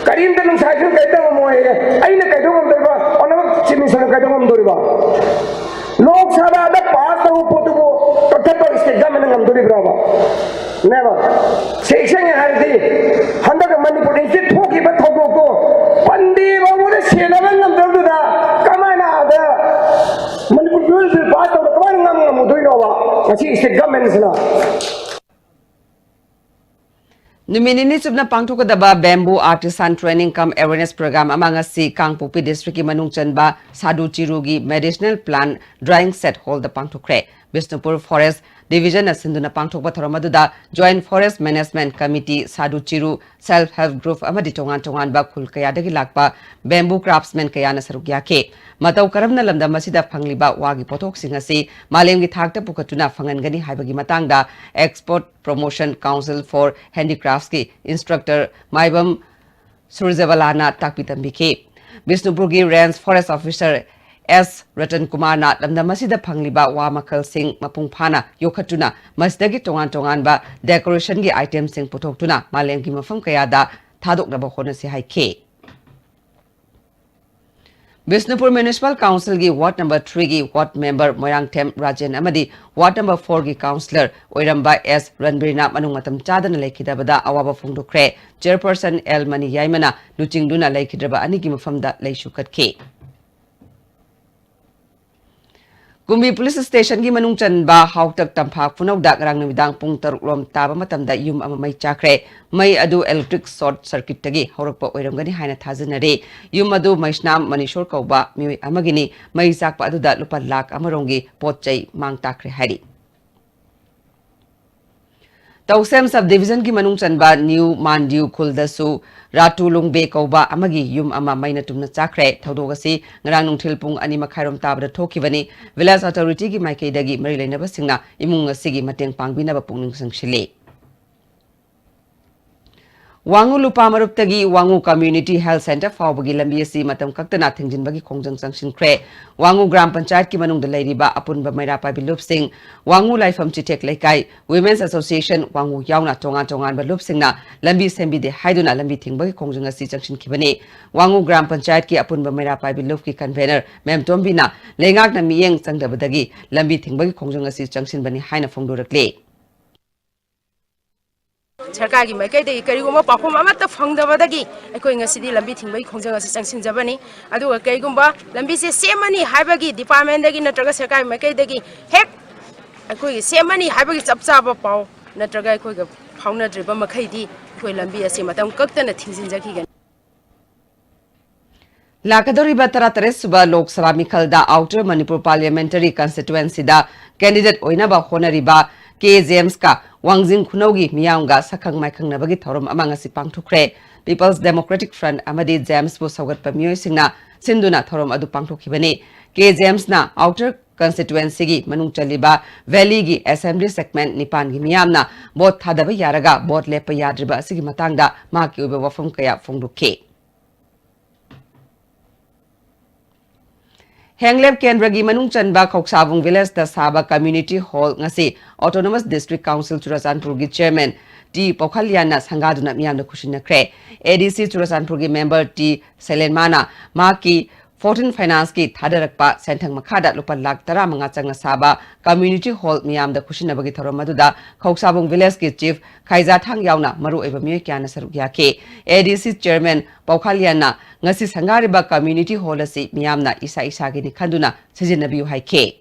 ꯀꯔꯤꯝꯇ ꯅꯨꯡꯁꯥꯏꯁꯨ ꯀꯩꯗꯧ ꯉꯝꯃꯣꯏꯌꯦ꯫ ꯑꯩꯅ ꯀꯩꯗꯧ ꯉꯝꯗꯣꯔꯤꯕ? Honourable Chief Minister ꯅ ꯀꯩꯗꯧ ꯉꯝꯗꯣꯔꯤꯕ? ꯂꯣꯛ ꯁꯚꯥꯗ pass ꯇꯧꯕ ꯄꯣꯠꯇꯨꯕꯨ ꯀꯛꯊꯠꯄ state government ꯅ ꯉꯝꯗꯣꯔꯤꯕ꯭ꯔꯕ? ꯅꯦꯕ꯫ ꯁꯦꯡ ꯁꯦꯡꯅ ꯍꯥꯏꯔꯗꯤ, ꯍꯟꯗꯛ ꯃꯅꯤꯄꯨꯔ ꯏꯟꯁꯇꯤꯇ꯭ꯌꯨꯠ ꯊꯣꯛꯈꯤꯕ ꯊꯧꯗꯣꯛꯇꯣ ꯄꯟꯗꯤ ꯐꯥꯎꯕꯗ ꯁꯦꯟꯅꯕ ꯉꯝꯗꯕꯗꯨꯗ ꯀꯃꯥꯏꯅ ꯑꯥꯗ ꯃꯅꯤꯄꯨꯔ ꯕꯤꯜ ꯄꯥꯁ ꯇꯧꯕ ꯀꯃꯥꯏꯅ ꯉꯝ ꯉꯝꯃꯨꯗꯣꯏꯅꯣꯕ ꯉꯁꯤ ꯁ꯭ꯇꯦꯠ ꯒꯚꯔꯟꯃꯦꯟꯁꯤꯅ? ꯅꯨꯃꯤꯠ ꯅꯤꯅꯤ ꯆꯨꯞꯅ ꯄꯥꯡꯊꯣꯛꯀꯗꯕ Bamboo Artisan Training cum Awareness Program ꯑꯃ ꯉꯁꯤ ꯀꯥꯡꯄꯣꯛꯄꯤ ꯗꯤꯁꯇ꯭ꯔꯤꯛꯀꯤ ꯃꯅꯨꯡ ꯆꯟꯕ ꯁꯥꯗꯨ ꯆꯤꯔꯨꯒꯤ ꯃꯦꯗꯤꯁꯅꯦꯜ ꯄ꯭ꯂꯥꯟ ꯗ꯭ꯔꯥꯏꯌꯤꯡ ꯁꯦꯠ ꯍꯣꯜꯗ ꯄꯥꯡꯊꯣꯛꯈ꯭ꯔꯦ꯫ ꯕꯤꯁꯅꯨꯄꯨꯔ ꯐꯣꯔꯦꯁ ꯗꯤꯚꯤꯖꯟꯅ ꯁꯤꯟꯗꯨꯅ ꯄꯥꯡꯊꯣꯛꯄ ꯊꯧꯔꯝ ꯑꯗꯨꯗ joint forest management committee, Sadu Chiru self help group ꯑꯃꯗꯤ ꯇꯣꯉꯥꯟ ꯇꯣꯉꯥꯟꯕ ꯈꯨꯜ ꯀꯌꯥꯗꯒꯤ ꯂꯥꯛꯄ ꯕꯦꯝꯕꯨ ꯀ꯭ꯔꯥꯐꯠꯁꯃꯦꯟ ꯀꯌꯥꯅ ꯁꯔꯨꯛ ꯌꯥꯈꯤ꯫ ꯃꯇꯧ ꯀꯔꯝꯅ ꯂꯝꯗꯝ ꯑꯁꯤꯗ ꯐꯪꯂꯤꯕ ꯋꯥꯒꯤ ꯄꯣꯠꯊꯣꯛꯁꯤꯡ ꯑꯁꯤ ꯃꯥꯂꯦꯝꯒꯤ ꯊꯥꯛꯇ ꯄꯨꯈꯠꯇꯨꯅ ꯐꯪꯍꯟꯒꯅꯤ ꯍꯥꯏꯕꯒꯤ ꯃꯇꯥꯡꯗ Export Promotion Council for Handicraftsꯀꯤ ꯏꯟꯁꯇ꯭ꯔꯛꯇꯔ ꯃꯥꯏꯕꯝ ꯁꯨꯔꯖꯕꯂꯥꯅ ꯇꯥꯛꯄꯤ ꯇꯝꯕꯤꯈꯤ꯫ ꯕꯤꯁꯅꯨꯄꯨꯔꯒꯤ range forest officer S Ratan ꯀꯨꯃꯥꯔꯅ ꯂꯝꯗꯝ ꯑꯁꯤꯗ ꯐꯪꯂꯤꯕ ꯋꯥ ꯃꯈꯜꯁꯤꯡ ꯃꯄꯨꯡ ꯐꯥꯅ ꯌꯣꯛꯈꯠꯇꯨꯅ ꯃꯁꯤꯗꯒꯤ ꯇꯣꯉꯥꯟ ꯇꯣꯉꯥꯟꯕ ꯗꯦꯀꯣꯔꯦꯁꯟꯒꯤ ꯑꯥꯏꯇꯦꯝꯁꯤꯡ ꯄꯨꯊꯣꯛꯇꯨꯅ ꯃꯥꯂꯦꯝꯒꯤ ꯃꯐꯝ ꯀꯌꯥꯗ ꯊꯥꯗꯣꯛꯅꯕ ꯍꯣꯠꯅꯁꯤ ꯍꯥꯏꯈꯤ꯫ ꯕꯤꯁꯅꯨꯄꯨꯔ ꯃ꯭ꯌꯨꯅꯤꯁꯤꯄꯥꯜ ꯀꯥꯎꯟꯁꯤꯜꯒꯤ ꯋꯥꯔꯗ ꯅꯝꯕꯔ ꯊ꯭ꯔꯤꯒꯤ ꯋꯥꯔꯗ ꯃꯦꯝꯕꯔ ꯃꯣꯏꯔꯥꯡꯊꯦꯝ ꯔꯥꯖꯦꯟ ꯑꯃꯗꯤ ꯋꯥꯔꯗ ꯅꯝꯕꯔ ꯐꯣꯔꯒꯤ ꯀꯥꯎꯟꯁꯤꯂꯔ ꯑꯣꯏꯔꯝꯕ ꯑꯦꯁ ꯔꯟꯕꯤꯔꯅ ꯃꯅꯨꯡ ꯃꯇꯝ ꯆꯥꯗꯅ ꯂꯩꯈꯤꯗꯕꯗ ꯑꯋꯥꯕ ꯐꯣꯡꯗꯣꯛꯈ꯭ꯔꯦ꯫ ꯆꯦꯌꯔꯄꯔꯁꯟ ꯑꯦꯜ ꯃꯅꯤ ꯌꯥꯏꯃꯅ ꯂꯨꯆꯤꯡꯗꯨꯅ ꯂꯩꯈꯤꯗ꯭ꯔꯕ ꯑꯅꯤꯒꯤ ꯃꯐꯝꯗ ꯂꯩꯁꯨ ꯀꯠꯈꯤ꯫ ꯀꯨꯝꯕꯤ ꯄꯨꯂꯤꯁ ꯁ꯭ꯇꯦꯁꯟꯒꯤ ꯃꯅꯨꯡ ꯆꯟꯕ ꯍꯥꯎꯇꯛ ꯇꯝꯐꯥ ꯈꯨꯅꯧꯗ ꯉꯔꯥꯡ ꯅꯨꯃꯤꯗꯥꯡ ꯄꯨꯡ ꯇꯔꯨꯛ ꯂꯣꯝ ꯇꯥꯕ ꯃꯇꯝꯗ ꯌꯨꯝ ꯑꯃ ꯃꯩ ꯆꯥꯛꯈ꯭ꯔꯦ꯫ ꯃꯩ ꯑꯗꯨ ꯏꯂꯦꯛꯇ꯭ꯔꯤꯛ ꯁꯣꯔꯠ ꯁꯔꯀꯤꯠꯇꯒꯤ ꯍꯧꯔꯛꯄ ꯑꯣꯏꯔꯝꯒꯅꯤ ꯍꯥꯏꯅ ꯊꯥꯖꯅꯔꯤ꯫ ꯌꯨꯝ ꯑꯗꯨ ꯃꯩꯁꯅꯥꯝ ꯃꯅꯤꯁꯣꯔ ꯀꯧꯕ ꯃꯤꯑꯣꯏ ꯑꯃꯒꯤꯅꯤ꯫ ꯃꯩ ꯆꯥꯛꯄ ꯑꯗꯨꯗ ꯂꯨꯄꯥ ꯂꯥꯈ ꯑꯃ ꯔꯣꯝꯒꯤ ꯄꯣꯠ ꯆꯩ ꯃꯥꯡ ꯇꯥꯛꯈ꯭ꯔꯦ ꯍꯥꯏꯔꯤ꯫ ꯇꯧꯁꯦꯝ ꯁꯕ ꯗꯤꯚꯤꯖꯟꯒꯤ ꯃꯅꯨꯡ ꯆꯟꯕ ꯅ꯭ꯌꯨ ꯃꯥꯟꯗ꯭ꯌꯨ ꯈꯨꯜꯗꯁꯨ ꯔꯥꯇꯨ ꯂꯨꯡꯕꯦ ꯀꯧꯕ ꯑꯃꯒꯤ ꯌꯨꯝ ꯑꯃ ꯃꯩꯅ ꯇꯨꯝꯅ ꯆꯥꯛꯈ꯭ꯔꯦ꯫ ꯊꯧꯗꯣꯛ ꯑꯁꯤ ꯉꯔꯥꯡ ꯅꯨꯡꯊꯤꯜ ꯄꯨꯡ ꯑꯅꯤ ꯃꯈꯥꯏꯔꯣꯝ ꯇꯥꯕꯗ ꯊꯣꯛꯈꯤꯕꯅꯤ꯫ ꯚꯤꯂꯦꯖ ꯑꯣꯊꯣꯔꯤꯇꯤꯒꯤ ꯃꯥꯏꯀꯩꯗꯒꯤ ꯃꯔꯤ ꯂꯩꯅꯕꯁꯤꯡꯅ ꯏꯃꯨꯡ ꯑꯁꯤꯒꯤ ꯃꯇꯦꯡ ꯄꯥꯡꯕꯤꯅꯕ ꯄꯨꯛꯅꯤꯡ ꯆꯪꯁꯤꯜꯂꯤ꯫ ꯋꯥꯉꯨ ꯂꯨꯄꯥ ꯃꯔꯨꯞꯇꯒꯤ ꯋꯥꯉꯨ ꯀꯝꯃ꯭ꯌꯨꯅꯤꯇꯤ ꯍꯦꯜꯊ ꯁꯦꯟꯇꯔ ꯐꯥꯎꯕꯒꯤ ꯂꯝꯕꯤ ꯑꯁꯤ ꯃꯇꯝ ꯀꯛꯇꯅ ꯊꯤꯡꯖꯤꯟꯕꯒꯤ ꯈꯣꯡꯖꯪ ꯆꯪꯁꯤꯟꯈ꯭ꯔꯦ꯫ ꯋꯥꯉꯨ ꯒ꯭ꯔꯥꯝ ꯄꯟꯆꯥꯌꯠꯀꯤ ꯃꯅꯨꯡꯗ ꯂꯩꯔꯤꯕ ꯑꯄꯨꯟꯕ ꯃꯩꯔꯥ ꯄꯥꯏꯕꯤ ꯂꯨꯞꯁꯤꯡ, ꯋꯥꯉꯨ ꯂꯥꯏꯐꯝ ꯆꯤꯊꯦꯛ ꯂꯩꯀꯥꯏ, ꯋꯤꯃꯦꯟꯁ ꯑꯦꯁꯣꯁꯤꯌꯦꯁꯟ ꯋꯥꯉꯨ ꯌꯥꯎꯅ ꯇꯣꯉꯥꯟ ꯇꯣꯉꯥꯟꯕ ꯂꯨꯞꯁꯤꯡꯅ ꯂꯝꯕꯤ ꯁꯦꯝꯕꯤꯗꯦ ꯍꯥꯏꯗꯨꯅ ꯂꯝꯕꯤ ꯊꯤꯡꯕꯒꯤ ꯈꯣꯡꯖꯪ ꯑꯁꯤ ꯆꯪꯁꯤꯟꯈꯤꯕꯅꯤ꯫ ꯋꯥꯉꯨ ꯒ꯭ꯔꯥꯝ ꯄꯟꯆꯥꯌꯠꯀꯤ ꯑꯄꯨꯟꯕ ꯃꯩꯔꯥ ꯄꯥꯏꯕꯤ ꯂꯨꯞꯀꯤ ꯀꯟꯚꯦꯅꯔ ꯃꯦꯝ ꯇꯣꯝꯕꯤꯅ ꯂꯩꯉꯥꯛꯅ ꯃꯤꯠꯌꯦꯡ ꯆꯪꯗꯕꯗꯒꯤ ꯂꯝꯕꯤ ꯊꯤꯡꯕꯒꯤ ꯈꯣꯡꯖꯪ ꯑꯁꯤ ꯆꯪꯁꯤꯟꯕꯅꯤ ꯍꯥꯏꯅ ꯐꯣꯡꯗꯣꯔꯛꯂꯤ꯫ ꯁꯔꯀꯥꯔꯒꯤ ꯃꯥꯏꯀꯩꯗꯒꯤ ꯀꯔꯤꯒꯨꯝꯕ ꯄꯥꯎꯈꯨꯝ ꯑꯃꯠꯇ ꯐꯪꯗꯕꯗꯒꯤ ꯑꯩꯈꯣꯏ ꯉꯁꯤꯗꯤ ꯂꯝꯕꯤ ꯊꯤꯡꯕꯒꯤ ꯈꯣꯡꯖꯪ ꯑꯁꯤ ꯆꯪꯁꯤꯟꯖꯕꯅꯤ꯫ ꯑꯗꯨꯒ ꯀꯔꯤꯒꯨꯝꯕ ꯂꯝꯕꯤꯁꯦ ꯁꯦꯝꯃꯅꯤ ꯍꯥꯏꯕꯒꯤ ꯗꯤꯄꯥꯔꯠꯃꯦꯟꯗꯒꯤ ꯅꯠꯇ꯭ꯔꯒ ꯁꯔꯀꯥꯔꯒꯤ ꯃꯥꯏꯀꯩꯗꯒꯤ ꯍꯦꯛ ꯑꯩꯈꯣꯏꯒꯤ ꯁꯦꯝꯃꯅꯤ ꯍꯥꯏꯕꯒꯤ ꯆꯞ ꯆꯥꯕ ꯄꯥꯎ ꯅꯠꯇ꯭ꯔꯒ ꯑꯩꯈꯣꯏꯒ ꯐꯥꯎꯅꯗ꯭ꯔꯤꯕ ꯃꯈꯩꯗꯤ ꯑꯩꯈꯣꯏ ꯂꯝꯕꯤ ꯑꯁꯤ ꯃꯇꯝ ꯀꯛꯇꯅ ꯊꯤꯡꯖꯤꯟꯖꯈꯤꯒꯅꯤ꯫ ꯂꯥꯛꯀꯗꯧꯔꯤꯕ ꯇꯔꯥꯇꯔꯦꯠ ꯁꯨꯕ Lok Sabha ꯃꯤꯈꯜꯗ outer Manipur parliamentary ꯀꯟꯁꯇꯤꯇ꯭ꯋꯦꯟꯁꯤꯗ candidate ꯑꯣꯏꯅꯕ ꯍꯣꯠꯅꯔꯤꯕ ꯀꯦ ꯖꯦꯝꯁꯀ ꯋꯥꯡꯖꯤꯡ ꯈꯨꯅꯧꯒꯤ ꯃꯤꯌꯥꯝꯒ ꯁꯛꯈꯪ ꯃꯥꯏꯈꯪꯅꯕꯒꯤ ꯊꯧꯔꯝ ꯑꯃ ꯉꯁꯤ ꯄꯥꯡꯊꯣꯛꯈ꯭ꯔꯦ꯫ ꯄꯤꯄꯜꯁ ꯗꯦꯃꯣꯀ꯭ꯔꯦꯇꯤꯛ ꯐ꯭ꯔꯟꯠ ꯑꯃꯗꯤ ꯖꯦꯝꯁꯄꯨ ꯁꯧꯒꯠꯄ ꯃꯤꯑꯣꯏꯁꯤꯡꯅ ꯁꯤꯟꯗꯨꯅ ꯊꯧꯔꯝ ꯑꯗꯨ ꯄꯥꯡꯊꯣꯛꯈꯤꯕꯅꯤ꯫ ꯀꯦ ꯖꯦꯝꯁꯅ ꯑꯥꯎꯇꯔ ꯀꯟꯁꯇꯤꯇ꯭ꯋꯦꯟꯁꯤꯒꯤ ꯃꯅꯨꯡ ꯆꯜꯂꯤꯕ ꯚꯦꯂꯤꯒꯤ ꯑꯦꯁꯦꯝꯕ꯭ꯂꯤ ꯁꯦꯒꯃꯦꯟꯠ ꯅꯤꯄꯥꯟꯒꯤ ꯃꯤꯌꯥꯝꯅ ꯚꯣꯠ ꯊꯥꯗꯕ ꯌꯥꯔꯒ ꯚꯣꯠ ꯂꯦꯞꯄ ꯌꯥꯗ꯭ꯔꯤꯕ ꯑꯁꯤꯒꯤ ꯃꯇꯥꯡꯗ ꯃꯍꯥꯛꯀꯤ ꯑꯣꯏꯕ ꯋꯥꯐꯝ ꯀꯌꯥ ꯐꯣꯡꯗꯣꯛꯈꯤ꯫ ꯍꯦꯡꯂꯦꯞ ꯀꯦꯟꯗ꯭ꯔꯒꯤ ꯃꯅꯨꯡ ꯆꯟꯕ ꯈꯧꯁꯥꯕꯨꯡ ꯚꯤꯂꯦꯖꯇ ꯁꯥꯕ ꯀꯝꯃ꯭ꯌꯨꯅꯤꯇꯤ ꯍꯣꯜ ꯉꯁꯤ ꯑꯣꯇꯣꯅꯣꯃꯁ ꯗꯤꯁꯇ꯭ꯔꯤꯛ ꯀꯥꯎꯟꯁꯤꯜ ꯆꯨꯔꯆꯥꯟꯄꯨꯔꯒꯤ ꯆꯤꯌꯔꯃꯦꯟ ꯇꯤ ꯄꯧꯈꯥꯂꯤꯌꯥꯟꯅ ꯁꯪꯒꯥꯗꯨꯅ ꯃꯤꯌꯥꯝꯗ ꯈꯨꯠꯁꯤꯟꯅꯈ꯭ꯔꯦ꯫ ꯑꯦ ꯗꯤ ꯁꯤ ꯆꯨꯔꯆꯥꯟꯄꯨꯔꯒꯤ ꯃꯦꯝꯕꯔ ꯇꯤ ꯁꯩꯂꯦꯟꯃꯥꯅ ꯃꯍꯥꯛꯀꯤ ꯐꯣꯔꯇꯤꯟ ꯐꯥꯏꯅꯥꯟꯁꯀꯤ ꯊꯥꯗꯔꯛꯄ ꯁꯦꯟꯊꯪ ꯃꯈꯥꯗ ꯂꯨꯄꯥ ꯂꯥꯈ ꯇꯔꯥꯃꯉꯥ ꯆꯪꯅ ꯁꯥꯕ ꯀꯝꯃ꯭ꯌꯨꯅꯤꯇꯤ ꯍꯣꯜ ꯃꯤꯌꯥꯝꯗ ꯈꯨꯠꯁꯤꯟꯅꯕꯒꯤ ꯊꯧꯔꯝ ꯑꯗꯨꯗ ꯈꯧꯁꯥꯕꯨꯡ ꯚꯤꯂꯦꯖꯀꯤ ꯆꯤꯐ ꯈꯥꯏꯖꯥꯊꯥꯡ ꯌꯥꯎꯅ ꯃꯔꯨꯑꯣꯏꯕ ꯃꯤꯑꯣꯏ ꯀꯌꯥꯅ ꯁꯔꯨꯛ ꯌꯥꯈꯤ꯫ ꯑꯦ ꯗꯤ ꯁꯤ ꯆꯤꯌꯔꯃꯦꯟ ꯄꯧꯈꯥꯂꯤꯌꯥꯟꯅ ꯉꯁꯤ ꯁꯪꯒꯥꯔꯤꯕ ꯀꯝꯃ꯭ꯌꯨꯅꯤꯇꯤ ꯍꯣꯜ ꯑꯁꯤ ꯃꯤꯌꯥꯝꯅ ꯏꯁꯥ ꯏꯁꯥꯒꯤꯅꯤ ꯈꯟꯗꯨꯅ ꯁꯤꯖꯤꯟꯅꯕꯤꯌꯨ ꯍꯥꯏꯈꯤ꯫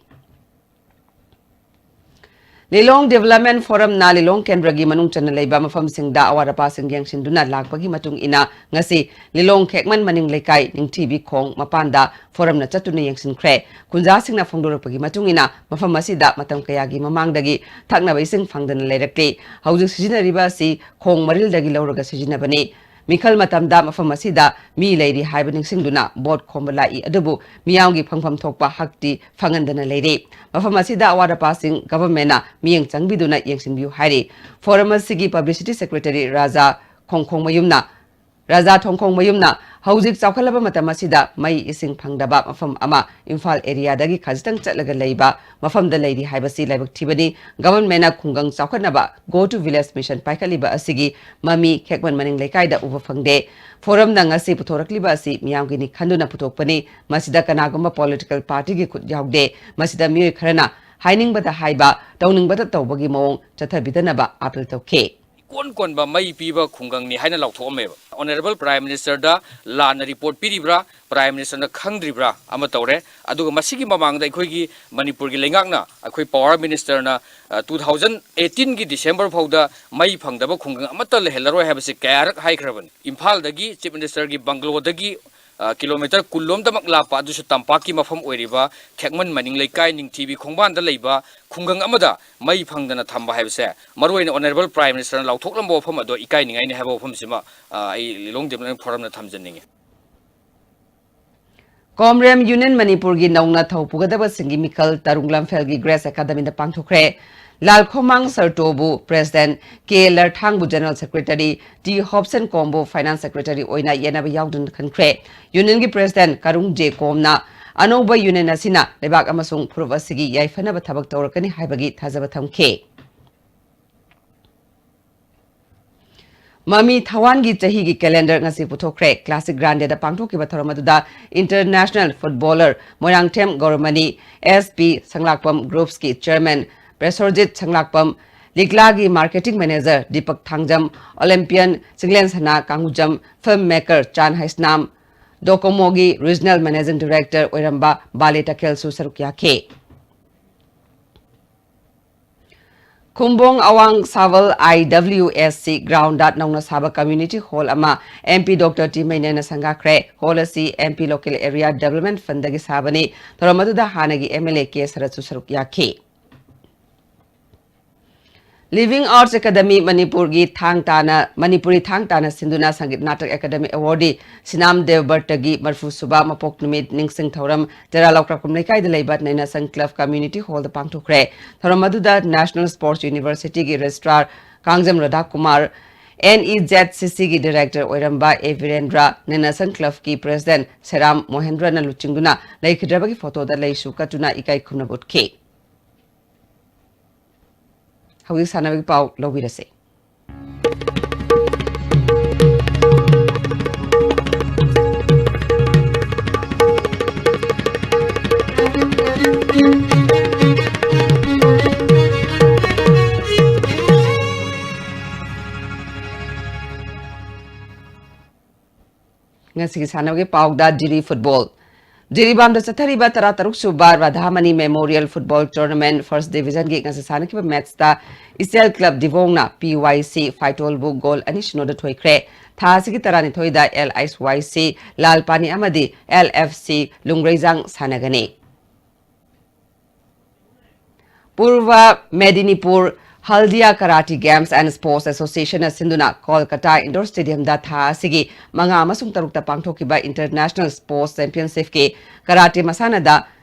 ꯂꯤꯂꯣꯡ ꯗꯤꯕꯦꯂꯞꯃꯦꯟꯠ ꯐꯣꯔꯝꯅ ꯂꯤꯂꯣꯡ ꯀꯦꯟꯗ꯭ꯔꯒꯤ ꯃꯅꯨꯡ ꯆꯟꯅ ꯂꯩꯕ ꯃꯐꯝꯁꯤꯡꯗ ꯑꯋꯥꯠ ꯑꯄꯥꯁꯤꯡ ꯌꯦꯡꯁꯤꯟꯗꯨꯅ ꯂꯥꯛꯄꯒꯤ ꯃꯇꯨꯡ ꯏꯟꯅ ꯉꯁꯤ ꯂꯤꯂꯣꯡ ꯈꯦꯛꯃꯟ ꯃꯅꯤꯡ ꯂꯩꯀꯥꯏ ꯅꯤꯡꯊꯤꯕꯤ ꯈꯣꯡ ꯃꯄꯥꯟꯗ ꯐꯣꯔꯝꯅ ꯆꯠꯇꯨꯅ ꯌꯦꯡꯁꯤꯟꯈ꯭ꯔꯦ꯫ ꯈꯨꯟꯖꯥꯁꯤꯡꯅ ꯐꯣꯡꯗꯣꯔꯛꯄꯒꯤ ꯃꯇꯨꯡ ꯏꯟꯅ ꯃꯐꯝ ꯑꯁꯤꯗ ꯃꯇꯝ ꯀꯌꯥꯒꯤ ꯃꯃꯥꯡꯗꯒꯤ ꯊꯛꯅꯕ ꯏꯁꯤꯡ ꯐꯪꯗꯅ ꯂꯩꯔꯛꯂꯤ꯫ ꯍꯧꯖꯤꯛ ꯁꯤꯖꯤꯟꯅꯔꯤꯕ ꯑꯁꯤ ꯈꯣꯡ ꯃꯔꯤꯜꯗꯒꯤ ꯂꯧꯔꯒ ꯁꯤꯖꯤꯟꯅꯕꯅꯤ꯫ ꯃꯤꯈꯜ ꯃꯇꯝꯗ ꯃꯐꯝ ꯑꯁꯤꯗ ꯃꯤ ꯂꯩꯔꯤ ꯍꯥꯏꯕ ꯅꯤꯡꯁꯤꯡꯗꯨꯅ ꯚꯣꯠ ꯈꯣꯝꯕ ꯂꯥꯛꯏ, ꯑꯗꯨꯕꯨ ꯃꯤꯌꯥꯝꯒꯤ ꯐꯪꯐꯝ ꯊꯣꯛꯄ ꯍꯛꯇꯤ ꯐꯪꯍꯟꯗꯅ ꯂꯩꯔꯤ꯫ ꯃꯐꯝ ꯑꯁꯤꯗ ꯑꯋꯥꯠ ꯑꯄꯥꯁꯤꯡ ꯒꯚꯔꯟꯃꯦꯟꯠꯅ ꯃꯤꯠꯌꯦꯡ ꯆꯪꯕꯤꯗꯨꯅ ꯌꯦꯡꯁꯤꯟꯕꯤꯌꯨ ꯍꯥꯏꯔꯤ꯫ ꯐꯣꯔꯝ ꯑꯁꯤꯒꯤ ꯄꯕ꯭ꯂꯤꯁꯤꯇꯤ ꯁꯦꯀ꯭ꯔꯦꯇꯔꯤ ꯔꯥꯖꯥ ꯈꯣꯡꯈꯣꯡꯃꯌꯨꯝꯅ, ꯔꯥꯖꯥ ꯊꯣꯡꯈꯣꯡꯃꯌꯨꯝꯅ ꯍꯧꯖꯤꯛ ꯆꯥꯎꯈꯠꯂꯕ ꯃꯇꯝ ꯑꯁꯤꯗ ꯃꯩ ꯏꯁꯤꯡ ꯐꯪꯗꯕ ꯃꯐꯝ ꯑꯃ ꯏꯝꯐꯥꯜ ꯑꯦꯔꯤꯌꯥꯗꯒꯤ ꯈꯖꯤꯛꯇꯪ ꯆꯠꯂꯒ ꯂꯩꯕ ꯃꯐꯝꯗ ꯂꯩꯔꯤ ꯍꯥꯏꯕꯁꯤ ꯂꯥꯏꯕꯛ ꯊꯤꯕꯅꯤ꯫ ꯒꯚꯔꯟꯃꯦꯟꯠꯅ ꯈꯨꯡꯒꯪ ꯆꯥꯎꯈꯠꯅꯕ Go to Village Mission ꯄꯥꯏꯈꯠꯂꯤꯕ ꯑꯁꯤꯒꯤ ꯃꯃꯤ ꯈꯦꯛꯃꯟ ꯃꯅꯤꯡ ꯂꯩꯀꯥꯏꯗ ꯎꯕ ꯐꯪꯗꯦ꯫ ꯐꯣꯔꯝꯅ ꯉꯁꯤ ꯄꯨꯊꯣꯔꯛꯂꯤꯕ ꯑꯁꯤ ꯃꯤꯌꯥꯝꯒꯤꯅꯤ ꯈꯟꯗꯨꯅ ꯄꯨꯊꯣꯛꯄꯅꯤ꯫ ꯃꯁꯤꯗ ꯀꯅꯥꯒꯨꯝꯕ ꯄꯣꯂꯤꯇꯤꯀꯦꯜ ꯄꯥꯔꯇꯤꯒꯤ ꯈꯨꯠ ꯌꯥꯎꯗꯦ꯫ ꯃꯁꯤꯗ ꯃꯤꯑꯣꯏ ꯈꯔꯅ ꯍꯥꯏꯅꯤꯡꯕꯗ ꯍꯥꯏꯕ, ꯇꯧꯅꯤꯡꯕꯗ ꯇꯧꯕꯒꯤ ꯃꯑꯣꯡ ꯆꯠꯊꯕꯤꯗꯅꯕ ꯑꯥꯄꯤꯜ ꯇꯧꯈꯤ꯫ ꯀꯣꯟ ꯀꯣꯟꯕ ꯃꯩ ꯄꯤꯕ ꯈꯨꯡꯒꯪꯅꯤ ꯍꯥꯏꯅ ꯂꯥꯎꯊꯣꯛꯑꯝꯃꯦꯕ꯫ Honourable Prime Ministerꯗ ꯂꯥꯟꯅ report ꯄꯤꯔꯤꯕ꯭ꯔꯥ, Prime Ministerꯅ ꯈꯪꯗ꯭ꯔꯤꯕ꯭ꯔꯥ ꯑꯃ ꯇꯧꯔꯦ꯫ ꯑꯗꯨꯒ ꯃꯁꯤꯒꯤ ꯃꯃꯥꯡꯗ ꯑꯩꯈꯣꯏꯒꯤ ꯃꯅꯤꯄꯨꯔꯒꯤ ꯂꯩꯉꯥꯛꯅ, ꯑꯩꯈꯣꯏ Power Ministerꯅ, ꯑ, two thousand eighteenꯒꯤ December ꯐꯥꯎꯗ ꯃꯩ ꯐꯪꯗꯕ ꯈꯨꯡꯒꯪ ꯑꯃꯠꯇ ꯂꯩꯍꯜꯂꯔꯣꯏ ꯍꯥꯏꯕꯁꯤ ꯀꯌꯥꯔꯛ ꯍꯥꯏꯈ꯭ꯔꯕꯅꯤ꯫ ꯏꯝꯐꯥꯜꯗꯒꯤ Chief Ministerꯒꯤ bungalow ꯗꯒꯤ, ꯑ, kilometre ꯀꯨꯟ ꯂꯣꯝꯗꯃꯛ ꯂꯥꯞꯄ, ꯑꯗꯨꯁꯨ ꯇꯝꯄꯥꯛꯀꯤ ꯃꯐꯝ ꯑꯣꯏꯔꯤꯕ ꯈꯦꯛꯃꯟ ꯃꯅꯤꯡ ꯂꯩꯀꯥꯏ ꯅꯤꯡꯊꯤꯕꯤ ꯈꯣꯡꯕꯥꯟꯗ ꯂꯩꯕ ꯈꯨꯡꯒꯪ ꯑꯃꯗ ꯃꯩ ꯐꯪꯗꯅ ꯊꯝꯕ ꯍꯥꯏꯕꯁꯦ, ꯃꯔꯨꯑꯣꯏꯅ Honourable Prime Ministerꯅ ꯂꯥꯎꯊꯣꯛꯂꯝꯕ ꯋꯥꯐꯝ ꯑꯗꯣ ꯏꯀꯥꯏꯅꯤꯡꯉꯥꯏꯅꯤ ꯍꯥꯏꯕ ꯋꯥꯐꯝꯁꯤꯃ, ꯑ, ꯑꯩ Lilongdem Forumꯅ ꯊꯝꯖꯅꯤꯡꯉꯤ꯫ ꯀꯣꯝꯔꯦꯝ ꯌꯨꯅꯤꯌꯟ ꯃꯅꯤꯄꯨꯔꯒꯤ ꯅꯧꯅ ꯊꯧ ꯄꯨꯒꯗꯕꯁꯤꯡꯒꯤ ꯃꯤꯈꯜ ꯇꯔꯨꯡ ꯂꯝꯐꯦꯜꯒꯤ ꯒ꯭ꯔꯦꯁ ꯑꯦꯀꯥꯗꯃꯤꯗ ꯄꯥꯡꯊꯣꯛꯈ꯭ꯔꯦ꯫ ꯂꯥꯜꯈꯣꯃꯥꯡ ꯁꯔꯇꯣꯕꯨ President, ꯀꯦ ꯂꯔꯊꯥꯡꯕꯨ General Secretary, ꯇꯤ ꯍꯣꯞꯁꯟ ꯀꯣꯝꯕꯨ Finance Secretary ꯑꯣꯏꯅ ꯌꯦꯠꯅꯕ ꯌꯥꯎꯗꯅ ꯈꯟꯈ꯭ꯔꯦ꯫ ꯌꯨꯅꯤꯌꯟꯒꯤ President ꯀꯔꯨꯡ ꯖꯦ ꯀꯣꯝꯅ ꯑꯅꯧꯕ ꯌꯨꯅꯤꯌꯟ ꯑꯁꯤꯅ ꯂꯩꯕꯥꯛ ꯑꯃꯁꯨꯡ ꯐꯨꯔꯨꯞ ꯑꯁꯤꯒꯤ ꯌꯥꯏꯐꯅꯕ ꯊꯕꯛ ꯇꯧꯔꯛꯀꯅꯤ ꯍꯥꯏꯕꯒꯤ ꯊꯥꯖꯕ ꯊꯝꯈꯤ꯫ ꯃꯃꯤ ꯊꯋꯥꯟꯒꯤ ꯆꯍꯤꯒꯤ calendar ꯉꯁꯤ ꯄꯨꯊꯣꯛꯈ꯭ꯔꯦ꯫ Classic Grandeꯗ ꯄꯥꯡꯊꯣꯛꯈꯤꯕ ꯊꯧꯔꯝ ꯑꯗꯨꯗ international footballer Moirangthem ꯒꯧꯔꯃꯅꯤ, S P ꯁꯪꯂꯥꯛꯄꯝ Groupsꯀꯤ chairman ꯄ꯭ꯔꯦꯁꯣꯔꯖꯤꯠ ꯁꯪꯂꯥꯛꯄꯝ, ꯂꯤꯛꯂꯥꯒꯤ marketing manager Deepak Thangjam, Olympian Chinglensana ꯀꯥꯡꯉꯨꯖꯝ, film maker ꯆꯥꯟ ꯍꯩꯁꯅꯥꯝ, ꯗꯣꯀꯣꯃꯣꯒꯤ regional managing director ꯑꯣꯏꯔꯝꯕ ꯕꯥꯂꯦ ꯇꯈꯦꯜꯁꯨ ꯁꯔꯨꯛ ꯌꯥꯈꯤ꯫ ꯈꯨꯝꯕꯣꯡ ꯑꯋꯥꯡ ꯁꯥꯋꯜ I W S C groundꯗ ꯅꯧꯅ ꯁꯥꯕ community hall ꯑꯃ M P Doctor ꯇꯤꯃꯩꯅꯦꯅ ꯁꯪꯒꯥꯈ꯭ꯔꯦ꯫ Hall ꯑꯁꯤ M P Local Area Development Fundꯗꯒꯤ ꯁꯥꯕꯅꯤ꯫ ꯊꯧꯔꯝ ꯑꯗꯨꯗ ꯍꯥꯟꯅꯒꯤ M L A ꯀꯦ ꯁꯔꯠꯁꯨ ꯁꯔꯨꯛ ꯌꯥꯈꯤ꯫ Living Arts Academy ꯃꯅꯤꯄꯨꯔꯒꯤ ꯊꯥꯡ ꯇꯥꯅ, ꯃꯅꯤꯄꯨꯔꯤ ꯊꯥꯡ ꯇꯥꯅ ꯁꯤꯟꯗꯨꯅ ꯁꯪꯒꯤꯠ ꯅꯥꯇꯛ ꯑꯦꯀꯥꯗꯃꯤ awardee ꯁꯤꯅꯥꯝ ꯗꯦꯕꯕꯔꯇꯒꯤ ꯃꯔꯐꯨ ꯁꯨꯕ ꯃꯄꯣꯛ ꯅꯨꯃꯤꯠ ꯅꯤꯡꯁꯤꯡ ꯊꯧꯔꯝ ꯇꯦꯔꯥ ꯂꯧꯀ꯭ꯔꯥꯛꯄꯝ ꯂꯩꯀꯥꯏꯗ ꯂꯩꯕ ꯅꯩꯅꯁꯪ Club Community Hallꯗ ꯄꯥꯡꯊꯣꯛꯈ꯭ꯔꯦ꯫ ꯊꯧꯔꯝ ꯑꯗꯨꯗ National Sports Universityꯒꯤ Registrar Kangjam ꯔꯥꯙꯥꯀꯨꯃꯥꯔ, N E Z C Cꯒꯤ Director ꯑꯣꯏꯔꯝꯕ ꯑꯦ ꯕꯤꯔꯦꯟꯗ꯭ꯔ, ꯅꯩꯅꯁꯪ Clubꯀꯤ President ꯁꯦꯔꯥꯝ ꯃꯣꯍꯦꯟꯗ꯭ꯔꯅ ꯂꯨꯆꯤꯡꯗꯨꯅ ꯂꯩꯈꯤꯗ꯭ꯔꯕꯒꯤ photoꯗ ꯂꯩꯁꯨ ꯀꯠꯇꯨꯅ ꯏꯀꯥꯏ ꯈꯨꯝꯅꯕ ꯎꯠꯈꯤ꯫ ꯍꯧꯖꯤꯛ ꯁꯥꯟꯅꯕꯒꯤ ꯄꯥꯎ ꯂꯧꯕꯤꯔꯁꯦ꯫ ꯉꯁꯤꯒꯤ ꯁꯥꯟꯅꯕꯒꯤ ꯄꯥꯎꯗ ꯖꯤꯔꯤ ꯐꯨꯠꯕꯣꯜ꯫ ꯖꯤꯔꯤꯕꯥꯝꯗ ꯆꯠꯊꯔꯤꯕ ꯇꯔꯥꯇꯔꯨꯛ ꯁꯨꯕ ꯔꯥꯙꯥꯃꯅꯤ ꯃꯦꯃꯣꯔꯤꯌꯦꯜ ꯐꯨꯠꯕꯣꯜ ꯇꯣꯔꯅꯥꯃꯦꯟ ꯐꯥꯔꯁ ꯗꯤꯕꯤꯖꯟꯒꯤ ꯉꯁꯤ ꯁꯥꯟꯅꯈꯤꯕ ꯃꯦꯠꯆꯇ ꯏꯆꯦꯜ ꯀ꯭ꯂꯕ ꯗꯤꯕꯣꯡꯅ ꯄꯤ ꯋꯥꯏ ꯁꯤ ꯐꯥꯏꯇꯣꯜꯕꯨ ꯒꯣꯜ ꯑꯅꯤ ꯁꯤꯅꯣꯗ ꯊꯣꯏꯈ꯭ꯔꯦ꯫ ꯊꯥ ꯑꯁꯤꯒꯤ ꯇꯔꯥꯅꯤꯊꯣꯏꯗ ꯑꯦꯜ ꯑꯩꯆ ꯋꯥꯏ ꯁꯤ ꯂꯥꯜꯄꯥꯅꯤ ꯑꯃꯗꯤ ꯑꯦꯜ ꯑꯦꯐ ꯁꯤ ꯂꯨꯡꯒ꯭ꯔꯩꯖꯥꯡ ꯁꯥꯟꯅꯒꯅꯤ꯫ ꯄꯨꯔꯕ ꯃꯦꯗꯤꯅꯤꯄꯨꯔ ꯍꯜꯗꯤꯌꯥ ꯀꯔꯥꯇꯤ ꯒꯦꯝꯁ ꯑꯦꯟ ꯁ꯭ꯄꯣꯔꯠꯁ ꯑꯦꯁꯣꯁꯤꯌꯦꯁꯟꯅ ꯁꯤꯟꯗꯨꯅ ꯀꯣꯜꯀꯇꯥ ꯏꯟꯗꯣꯔ ꯁ꯭ꯇꯦꯗꯤꯌꯝꯗ ꯊꯥ ꯑꯁꯤꯒꯤ ꯃꯉꯥ ꯑꯃꯁꯨꯡ ꯇꯔꯨꯛꯇ ꯄꯥꯡꯊꯣꯛꯈꯤꯕ ꯏꯟꯇꯔꯅꯦꯁꯅꯦꯜ ꯁ꯭ꯄꯣꯔꯠꯁ ꯆꯦꯝꯄꯤꯌꯟꯁꯤꯞꯀꯤ ꯀꯔꯥꯇꯤ ꯃꯁꯥꯟꯅꯗ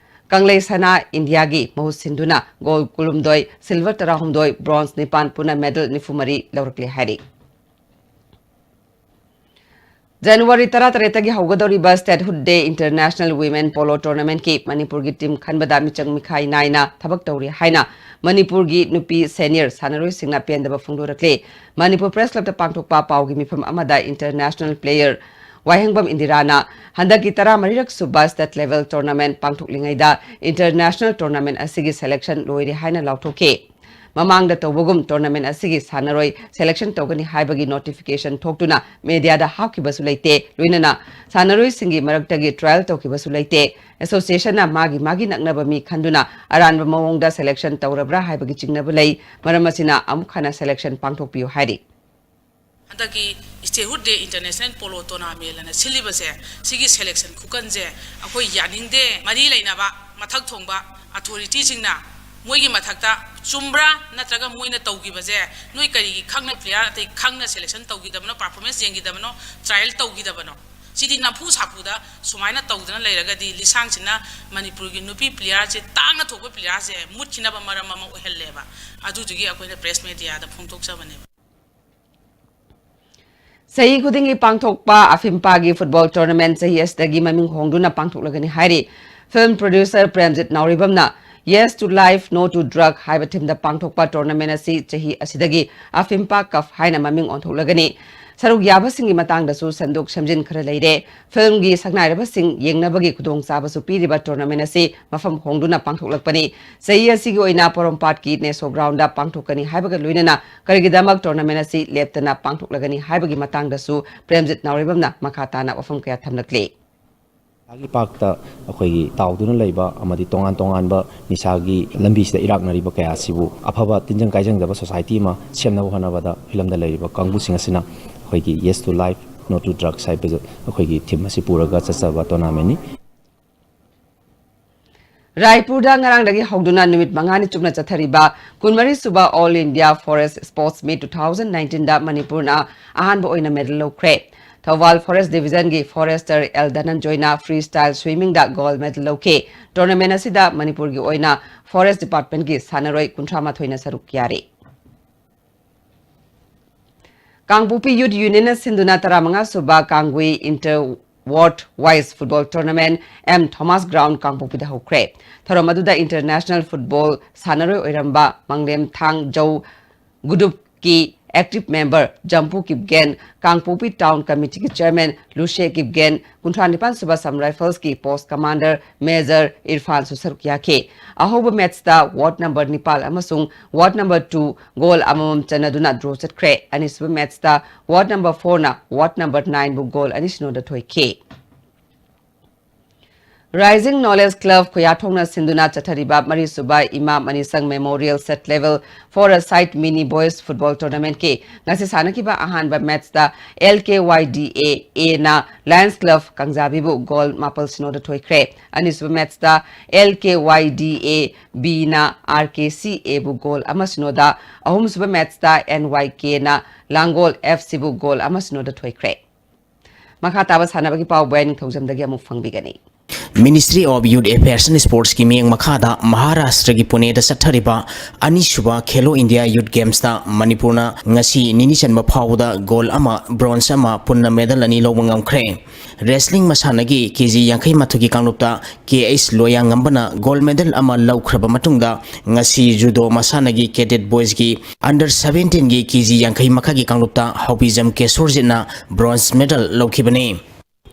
ꯀꯪꯂꯩ ꯁꯅꯥ ꯏꯟꯗꯤꯌꯥꯒꯤ ꯃꯍꯨꯠ ꯁꯤꯟꯗꯨꯅ ꯒꯣꯜ ꯀꯨꯟꯍꯨꯝꯗꯣꯏ, ꯁꯤꯜꯚꯔ ꯇꯔꯥꯍꯨꯝꯗꯣꯏ, ꯕ꯭ꯔꯣꯟꯖ ꯅꯤꯄꯥꯟ, ꯄꯨꯟꯅ ꯃꯦꯗꯜ ꯅꯤꯐꯨ ꯃꯔꯤ ꯂꯧꯔꯛꯂꯦ ꯍꯥꯏꯔꯤ꯫ ꯖꯅꯋꯥꯔꯤ ꯇꯔꯥꯇꯔꯦꯠꯇꯒꯤ ꯍꯧꯒꯗꯧꯔꯤꯕ ꯁ꯭ꯇꯦꯠꯍꯨꯗ ꯗꯦ ꯏꯟꯇꯔꯅꯦꯁꯅꯦꯜ ꯋꯤꯃꯦꯟ ꯄꯣꯂꯣ ꯇꯣꯔꯅꯥꯃꯦꯟꯠꯀꯤ ꯃꯅꯤꯄꯨꯔꯒꯤ ꯇꯤꯝ ꯈꯟꯕꯗ ꯃꯤꯆꯪ ꯃꯤꯈꯥꯏ ꯅꯥꯏꯅ ꯊꯕꯛ ꯇꯧꯔꯤ ꯍꯥꯏꯅ ꯃꯅꯤꯄꯨꯔꯒꯤ ꯅꯨꯄꯤ ꯁꯦꯅꯤꯌꯔ ꯁꯥꯟꯅꯔꯣꯏꯁꯤꯡꯅ ꯄꯦꯟꯗꯕ ꯐꯣꯡꯗꯣꯔꯛꯂꯤ꯫ ꯃꯅꯤꯄꯨꯔ ꯄ꯭ꯔꯦꯁ ꯀ꯭ꯂꯕꯇ ꯄꯥꯡꯊꯣꯛꯄ ꯄꯥꯎꯒꯤ ꯃꯤꯐꯝ ꯑꯃꯗ ꯏꯟꯇꯔꯅꯦꯁꯅꯦꯜ ꯄ꯭ꯂꯦꯌꯔ ꯋꯥꯍꯦꯡꯕꯝ ꯏꯟꯗꯤꯔꯥꯅ ꯍꯟꯗꯛꯀꯤ ꯇꯔꯥꯃꯔꯤꯔꯛ ꯁꯨꯕ ꯁ꯭ꯇꯦꯠ ꯂꯦꯚꯦꯜ ꯇꯣꯔꯅꯥꯃꯦꯟꯠ ꯄꯥꯡꯊꯣꯛꯂꯤꯉꯩꯗ ꯏꯟꯇꯔꯅꯦꯁꯅꯦꯜ ꯇꯣꯔꯅꯥꯃꯦꯟꯠ ꯑꯁꯤꯒꯤ ꯁꯦꯂꯦꯛꯁꯟ ꯂꯣꯏꯔꯦ ꯍꯥꯏꯅ ꯂꯥꯎꯊꯣꯛꯈꯤ꯫ ꯃꯃꯥꯡꯗ ꯇꯧꯕꯒꯨꯝ ꯇꯣꯔꯅꯥꯃꯦꯟꯠ ꯑꯁꯤꯒꯤ ꯁꯥꯟꯅꯔꯣꯏ ꯁꯦꯂꯦꯛꯁꯟ ꯇꯧꯒꯅꯤ ꯍꯥꯏꯕꯒꯤ ꯅꯣꯇꯤꯐꯤꯀꯦꯁꯟ ꯊꯣꯛꯇꯨꯅ ꯃꯦꯗꯤꯌꯥꯗ ꯍꯥꯞꯈꯤꯕꯁꯨ ꯂꯩꯇꯦ, ꯂꯣꯏꯅꯅ ꯁꯥꯟꯅꯔꯣꯏꯁꯤꯡꯒꯤ ꯃꯔꯛꯇꯒꯤ ꯇ꯭ꯔꯥꯌꯦꯜ ꯇꯧꯈꯤꯕꯁꯨ ꯂꯩꯇꯦ꯫ ꯑꯦꯁꯣꯁꯤꯌꯦꯁꯟꯅ ꯃꯥꯒꯤ ꯃꯥꯒꯤ ꯅꯛꯅꯕ ꯃꯤ ꯈꯟꯗꯨꯅ ꯑꯔꯥꯟꯕ ꯃꯑꯣꯡꯗ ꯁꯦꯂꯦꯛꯁꯟ ꯇꯧꯔꯕ꯭ꯔꯥ ꯍꯥꯏꯕꯒꯤ ꯆꯤꯡꯅꯕ ꯂꯩ꯫ ꯃꯔꯝ ꯑꯁꯤꯅ ꯑꯃꯨꯛ ꯍꯟꯅ ꯁꯦꯂꯦꯛꯁꯟ ꯄꯥꯡꯊꯣꯛꯄꯤꯌꯨ ꯍꯥꯏꯔꯤ꯫ ꯍꯟꯗꯛꯀꯤ ꯁ꯭ꯇꯦꯠꯍꯨꯗ ꯗꯦ ꯏꯟꯇꯔꯅꯦꯁꯅꯦꯜ ꯄꯣꯂꯣ ꯇꯣꯔꯅꯥꯃꯦꯟꯠ ꯑꯅ ꯁꯤꯜꯂꯤꯕꯁꯦ, ꯁꯤꯒꯤ ꯁꯦꯂꯦꯛꯁꯟ ꯈꯨꯀꯟꯁꯦ ꯑꯩꯈꯣꯏ ꯌꯥꯅꯤꯡꯗꯦ꯫ ꯃꯔꯤ ꯂꯩꯅꯕ ꯃꯊꯛ ꯊꯣꯡꯕ ꯑꯊꯣꯔꯤꯇꯤꯁꯤꯡꯅ ꯃꯣꯏꯒꯤ ꯃꯊꯛꯇ ꯆꯨꯝꯕ꯭ꯔꯥ ꯅꯠꯇ꯭ꯔꯒ ꯃꯣꯏꯅ ꯇꯧꯈꯤꯕꯁꯦ, ꯅꯣꯏ ꯀꯔꯤꯒꯤ ꯈꯪꯅ ꯄ꯭ꯂꯦꯌꯥꯔ ꯑꯇꯩ ꯈꯪꯅ ꯁꯦꯂꯦꯛꯁꯟ ꯇꯧꯈꯤꯗꯕꯅꯣ, ꯄꯔꯐꯣꯔꯃꯦꯟꯁ ꯌꯦꯡꯈꯤꯗꯕꯅꯣ, ꯇ꯭ꯔꯥꯌꯦꯜ ꯇꯧꯈꯤꯗꯕꯅꯣ? ꯁꯤꯗꯤ ꯅꯝꯐꯨ ꯁꯥꯐꯨꯗ ꯁꯨꯃꯥꯏꯅ ꯇꯧꯗꯅ ꯂꯩꯔꯒꯗꯤ ꯂꯤꯁꯥꯡꯁꯤꯟꯅ ꯃꯅꯤꯄꯨꯔꯒꯤ ꯅꯨꯄꯤ ꯄ꯭ꯂꯦꯌꯥꯔꯁꯦ, ꯇꯥꯡꯅ ꯊꯣꯛꯄ ꯄ꯭ꯂꯦꯌꯥꯔꯁꯦ ꯃꯨꯠꯈꯤꯅꯕ ꯃꯔꯝ ꯑꯃ ꯑꯣꯏꯍꯜꯂꯦꯕ꯫ ꯑꯗꯨꯗꯨꯒꯤ ꯑꯩꯈꯣꯏꯅ ꯄ꯭ꯔꯦꯁ ꯃꯦꯗꯤꯌꯥꯗ ꯐꯣꯡꯗꯣꯛꯆꯕꯅꯦꯕ꯫ ꯆꯍꯤ ꯈꯨꯗꯤꯡꯒꯤ ꯄꯥꯡꯊꯣꯛꯄ ꯑꯐꯤꯝꯄꯥꯒꯤ ꯐꯨꯠꯕꯣꯜ ꯇꯣꯔꯅꯥꯃꯦꯟꯠ ꯆꯍꯤ ꯑꯁꯤꯗꯒꯤ ꯃꯃꯤꯡ ꯍꯣꯡꯗꯨꯅ ꯄꯥꯡꯊꯣꯛꯂꯒꯅꯤ ꯍꯥꯏꯔꯤ꯫ ꯐꯤꯜꯝ ꯄ꯭ꯔꯣꯗ꯭ꯌꯨꯁꯔ ꯄ꯭ꯔꯦꯝꯖꯤꯠ ꯅꯥꯎꯔꯤꯕꯝꯅ Yes to Life, No to Drug ꯍꯥꯏꯕ theme ꯗ ꯄꯥꯡꯊꯣꯛꯄ tournament ꯑꯁꯤ ꯆꯍꯤ ꯑꯁꯤꯗꯒꯤ ꯑꯐꯤꯝꯄꯥ ꯀꯞ ꯍꯥꯏꯅ ꯃꯃꯤꯡ ꯑꯣꯟꯊꯣꯛꯂꯒꯅꯤ꯫ ꯁꯔꯨꯛ ꯌꯥꯕꯁꯤꯡꯒꯤ ꯃꯇꯥꯡꯗꯁꯨ ꯁꯦꯝꯗꯣꯛ ꯁꯦꯝꯖꯤꯟ ꯈꯔ ꯂꯩꯔꯦ꯫ Film ꯒꯤ ꯁꯛꯅꯥꯏꯔꯕꯁꯤꯡ ꯌꯦꯡꯅꯕꯒꯤ ꯈꯨꯗꯣꯡꯆꯥꯕꯁꯨ ꯄꯤꯔꯤꯕ tournament ꯑꯁꯤ ꯃꯐꯝ ꯍꯣꯡꯗꯨꯅ ꯄꯥꯡꯊꯣꯛꯂꯛꯄꯅꯤ꯫ ꯆꯍꯤ ꯑꯁꯤꯒꯤ ꯑꯣꯏꯅ ꯄꯣꯔꯣꯝꯄꯥꯠꯀꯤ ꯅꯦꯁꯣ ground ꯗ ꯄꯥꯡꯊꯣꯛꯀꯅꯤ ꯍꯥꯏꯕꯒ ꯂꯣꯏꯅꯅ ꯀꯔꯤꯒꯤꯗꯃꯛ tournament ꯑꯁꯤ ꯂꯦꯞꯇꯅ ꯄꯥꯡꯊꯣꯛꯂꯒꯅꯤ ꯍꯥꯏꯕꯒꯤ ꯃꯇꯥꯡꯗꯁꯨ ꯄ꯭ꯔꯦꯝꯖꯤꯠ ꯅꯥꯎꯔꯩꯕꯝꯅ ꯃꯈꯥ ꯇꯥꯅ ꯋꯥꯐꯝ ꯀꯌꯥ ꯊꯝꯂꯛꯂꯤ꯫ ꯅꯤꯁꯥꯒꯤ ꯄꯥꯛꯇ ꯑꯩꯈꯣꯏꯒꯤ ꯇꯥꯎꯗꯨꯅ ꯂꯩꯕ ꯑꯃꯗꯤ ꯇꯣꯉꯥꯟ ꯇꯣꯉꯥꯟꯕ ꯅꯤꯁꯥꯒꯤ ꯂꯝꯕꯤꯁꯤꯗ ꯏꯔꯥꯛꯅꯔꯤꯕ ꯀꯌꯥ ꯑꯁꯤꯕꯨ ꯑꯐꯕ ꯇꯤꯟꯖꯪ ꯀꯥꯏꯖꯪꯗꯕ society ꯑꯃ ꯁꯦꯝꯅꯕ ꯍꯣꯠꯅꯕꯗ ꯐꯤꯂꯝꯗ ꯂꯩꯔꯤꯕ ꯀꯥꯡꯕꯨꯁꯤꯡ ꯑꯁꯤꯅ ꯑꯩꯈꯣꯏꯒꯤ Yes to Life, No to Drugs ꯍꯥꯏꯕ ꯑꯩꯈꯣꯏꯒꯤ theme ꯑꯁꯤ ꯄꯨꯔꯒ ꯆꯠꯆꯕ tournament ꯅꯤ꯫ ꯔꯥꯏꯄꯨꯔꯗ ꯉꯔꯥꯡꯗꯒꯤ ꯍꯧꯗꯨꯅ ꯅꯨꯃꯤꯠ ꯃꯉꯥꯅꯤ ꯆꯨꯞꯅ ꯆꯠꯊꯔꯤꯕ ꯀꯨꯟꯃꯔꯤ ꯁꯨꯕ All India Forest Sports Meet two thousand nineteen ꯗ ꯃꯅꯤꯄꯨꯔꯅ ꯑꯍꯥꯟꯕ ꯑꯣꯏꯅ medal ꯂꯧꯈ꯭ꯔꯦ꯫ ꯊꯧꯕꯥꯜ Forest Division ꯒꯤ forester ꯑꯦꯜ ꯙꯅꯟꯖꯣꯏꯅ free style swimming ꯗ gold medal ꯂꯧꯈꯤ꯫ Tournament ꯑꯁꯤꯗ ꯃꯅꯤꯄꯨꯔꯒꯤ ꯑꯣꯏꯅ Forest Department ꯀꯤ ꯁꯥꯟꯅꯔꯣꯏ ꯀꯨꯟꯊ꯭ꯔꯥ ꯃꯥꯊꯣꯏꯅ ꯁꯔꯨꯛ ꯌꯥꯔꯤ꯫ ꯀꯥꯡꯄꯣꯛꯄꯤ Youth Union ꯅ ꯁꯤꯟꯗꯨꯅ ꯇꯔꯥꯃꯉꯥ ꯁꯨꯕ ꯀꯥꯡꯒꯨꯏ Inter Ward Wise Football Tournament M Thomas Ground ꯀꯥꯡꯄꯣꯛꯄꯤꯗ ꯍꯧꯈ꯭ꯔꯦ꯫ ꯊꯧꯔꯝ ꯑꯗꯨꯗ international football ꯁꯥꯟꯅꯔꯣꯏ ꯑꯣꯏꯔꯝꯕ ꯃꯪꯂꯦꯝꯊꯥꯡ ꯖꯧ group ꯀꯤ active member ꯖꯝꯄꯨ ꯀꯤꯞꯒꯦꯟ, ꯀꯥꯡꯄꯣꯛꯄꯤ Town Committee ꯒꯤ Chairman ꯂꯨꯁꯦ ꯀꯤꯞꯒꯦꯟ, ꯀꯨꯟꯊ꯭ꯔꯥ ꯅꯤꯄꯥꯟ ꯁꯨꯕ Assam Rifles ꯀꯤ post commander Major ꯏꯔꯐꯥꯟꯁꯨ ꯁꯔꯨꯛ ꯌꯥꯈꯤ꯫ ꯑꯍꯧꯕ match ꯇ ward number ꯅꯤꯄꯥꯜ ꯑꯃꯁꯨꯡ ward number two goal ꯑꯃꯃꯝ ꯆꯟꯅꯗꯨꯅ draw ꯆꯠꯈ꯭ꯔꯦ꯫ ꯑꯅꯤꯁꯨꯕ match ꯇ ward number four ꯅ ward number nine ꯕꯨ goal ꯑꯅꯤ ꯁꯤꯅꯣꯗ ꯊꯣꯏꯈꯤ꯫ Rising Knowledge Club ꯈꯨꯌꯥꯊꯣꯡꯅ ꯁꯤꯟꯗꯨꯅ ꯆꯠꯊꯔꯤꯕ ꯃꯔꯤꯁꯨꯕ ꯏꯃꯥ ꯃꯅꯤꯁꯪ Memorial State Level Four-a-side Mini Boys Football Tournament ꯀꯤ ꯉꯁꯤ ꯁꯥꯟꯅꯈꯤꯕ ꯑꯍꯥꯟꯕ match ꯇ L K Y D A A ꯅ Lions Club ꯀꯥꯡꯖꯥꯕꯤꯕꯨ goal ꯃꯥꯄꯜ ꯁꯤꯅꯣꯗ ꯊꯣꯏꯈ꯭ꯔꯦ꯫ ꯑꯅꯤꯁꯨꯕ match ꯇ L K Y D A B ꯅ R K C A ꯕꯨ goal ꯑꯃ ꯁꯤꯅꯣꯗ, ꯑꯍꯨꯝꯁꯨꯕ match ꯇ N Y K ꯅ ꯂꯥꯡꯒꯣꯜ F C ꯕꯨ goal ꯑꯃ ꯁꯤꯅꯣꯗ ꯊꯣꯏꯈ꯭ꯔꯦ꯫ ꯃꯈꯥ ꯇꯥꯕ ꯁꯥꯟꯅꯕꯒꯤ ꯄꯥꯎ ꯕꯣꯌꯥꯏ ꯅꯤꯡꯊꯧꯖꯝꯗꯒꯤ ꯑꯃꯨꯛ ꯐꯪꯕꯤꯒꯅꯤ꯫ Ministry of Youth Affairs and Sportsꯀꯤ ꯃꯤꯠꯌꯦꯡ ꯃꯈꯥꯗ ꯃꯍꯥꯔꯥꯁꯇ꯭ꯔꯒꯤ ꯄꯨꯅꯦꯗ ꯆꯠꯊꯔꯤꯕ ꯑꯅꯤꯁꯨꯕ ꯈꯦꯂꯣ ꯏꯟꯗꯤꯌꯥ ꯌꯨꯠ ꯒꯦꯝꯁꯇ ꯃꯅꯤꯄꯨꯔꯅ ꯉꯁꯤ ꯅꯤꯅꯤ ꯆꯟꯕ ꯐꯥꯎꯕꯗ ꯒꯣꯜ ꯑꯃ, ꯕ꯭ꯔꯣꯟꯖ ꯑꯃ, ꯄꯨꯟꯅ ꯃꯦꯗꯜ ꯑꯅꯤ ꯂꯧꯕ ꯉꯝꯈ꯭ꯔꯦ꯫ ꯔꯦꯁꯂꯤꯡ ꯃꯁꯥꯟꯅꯒꯤ ꯀꯦ ꯖꯤ ꯌꯥꯡꯈꯩ ꯃꯥꯊꯣꯏꯒꯤ ꯀꯥꯡꯂꯨꯞꯇ ꯀꯦ ꯑꯩꯆ ꯂꯣꯌꯥꯉꯝꯕꯅ ꯒꯣꯜ ꯃꯦꯗꯜ ꯑꯃ ꯂꯧꯈ꯭ꯔꯕ ꯃꯇꯨꯡꯗ, ꯉꯁꯤ ꯖꯨꯗꯣ ꯃꯁꯥꯟꯅꯒꯤ ꯀꯦꯗꯦꯠ ꯕꯣꯏꯁꯀꯤ ꯑꯟꯗꯔ ꯁꯚꯦꯟꯇꯤꯟꯒꯤ ꯀꯦ ꯖꯤ ꯌꯥꯡꯈꯩ ꯃꯈꯥꯒꯤ ꯀꯥꯡꯂꯨꯞꯇ ꯍꯥꯎꯕꯤꯖꯝ ꯀꯦꯁꯣꯔꯖꯤꯠꯅ ꯕ꯭ꯔꯣꯟꯖ ꯃꯦꯗꯜ ꯂꯧꯈꯤꯕꯅꯤ꯫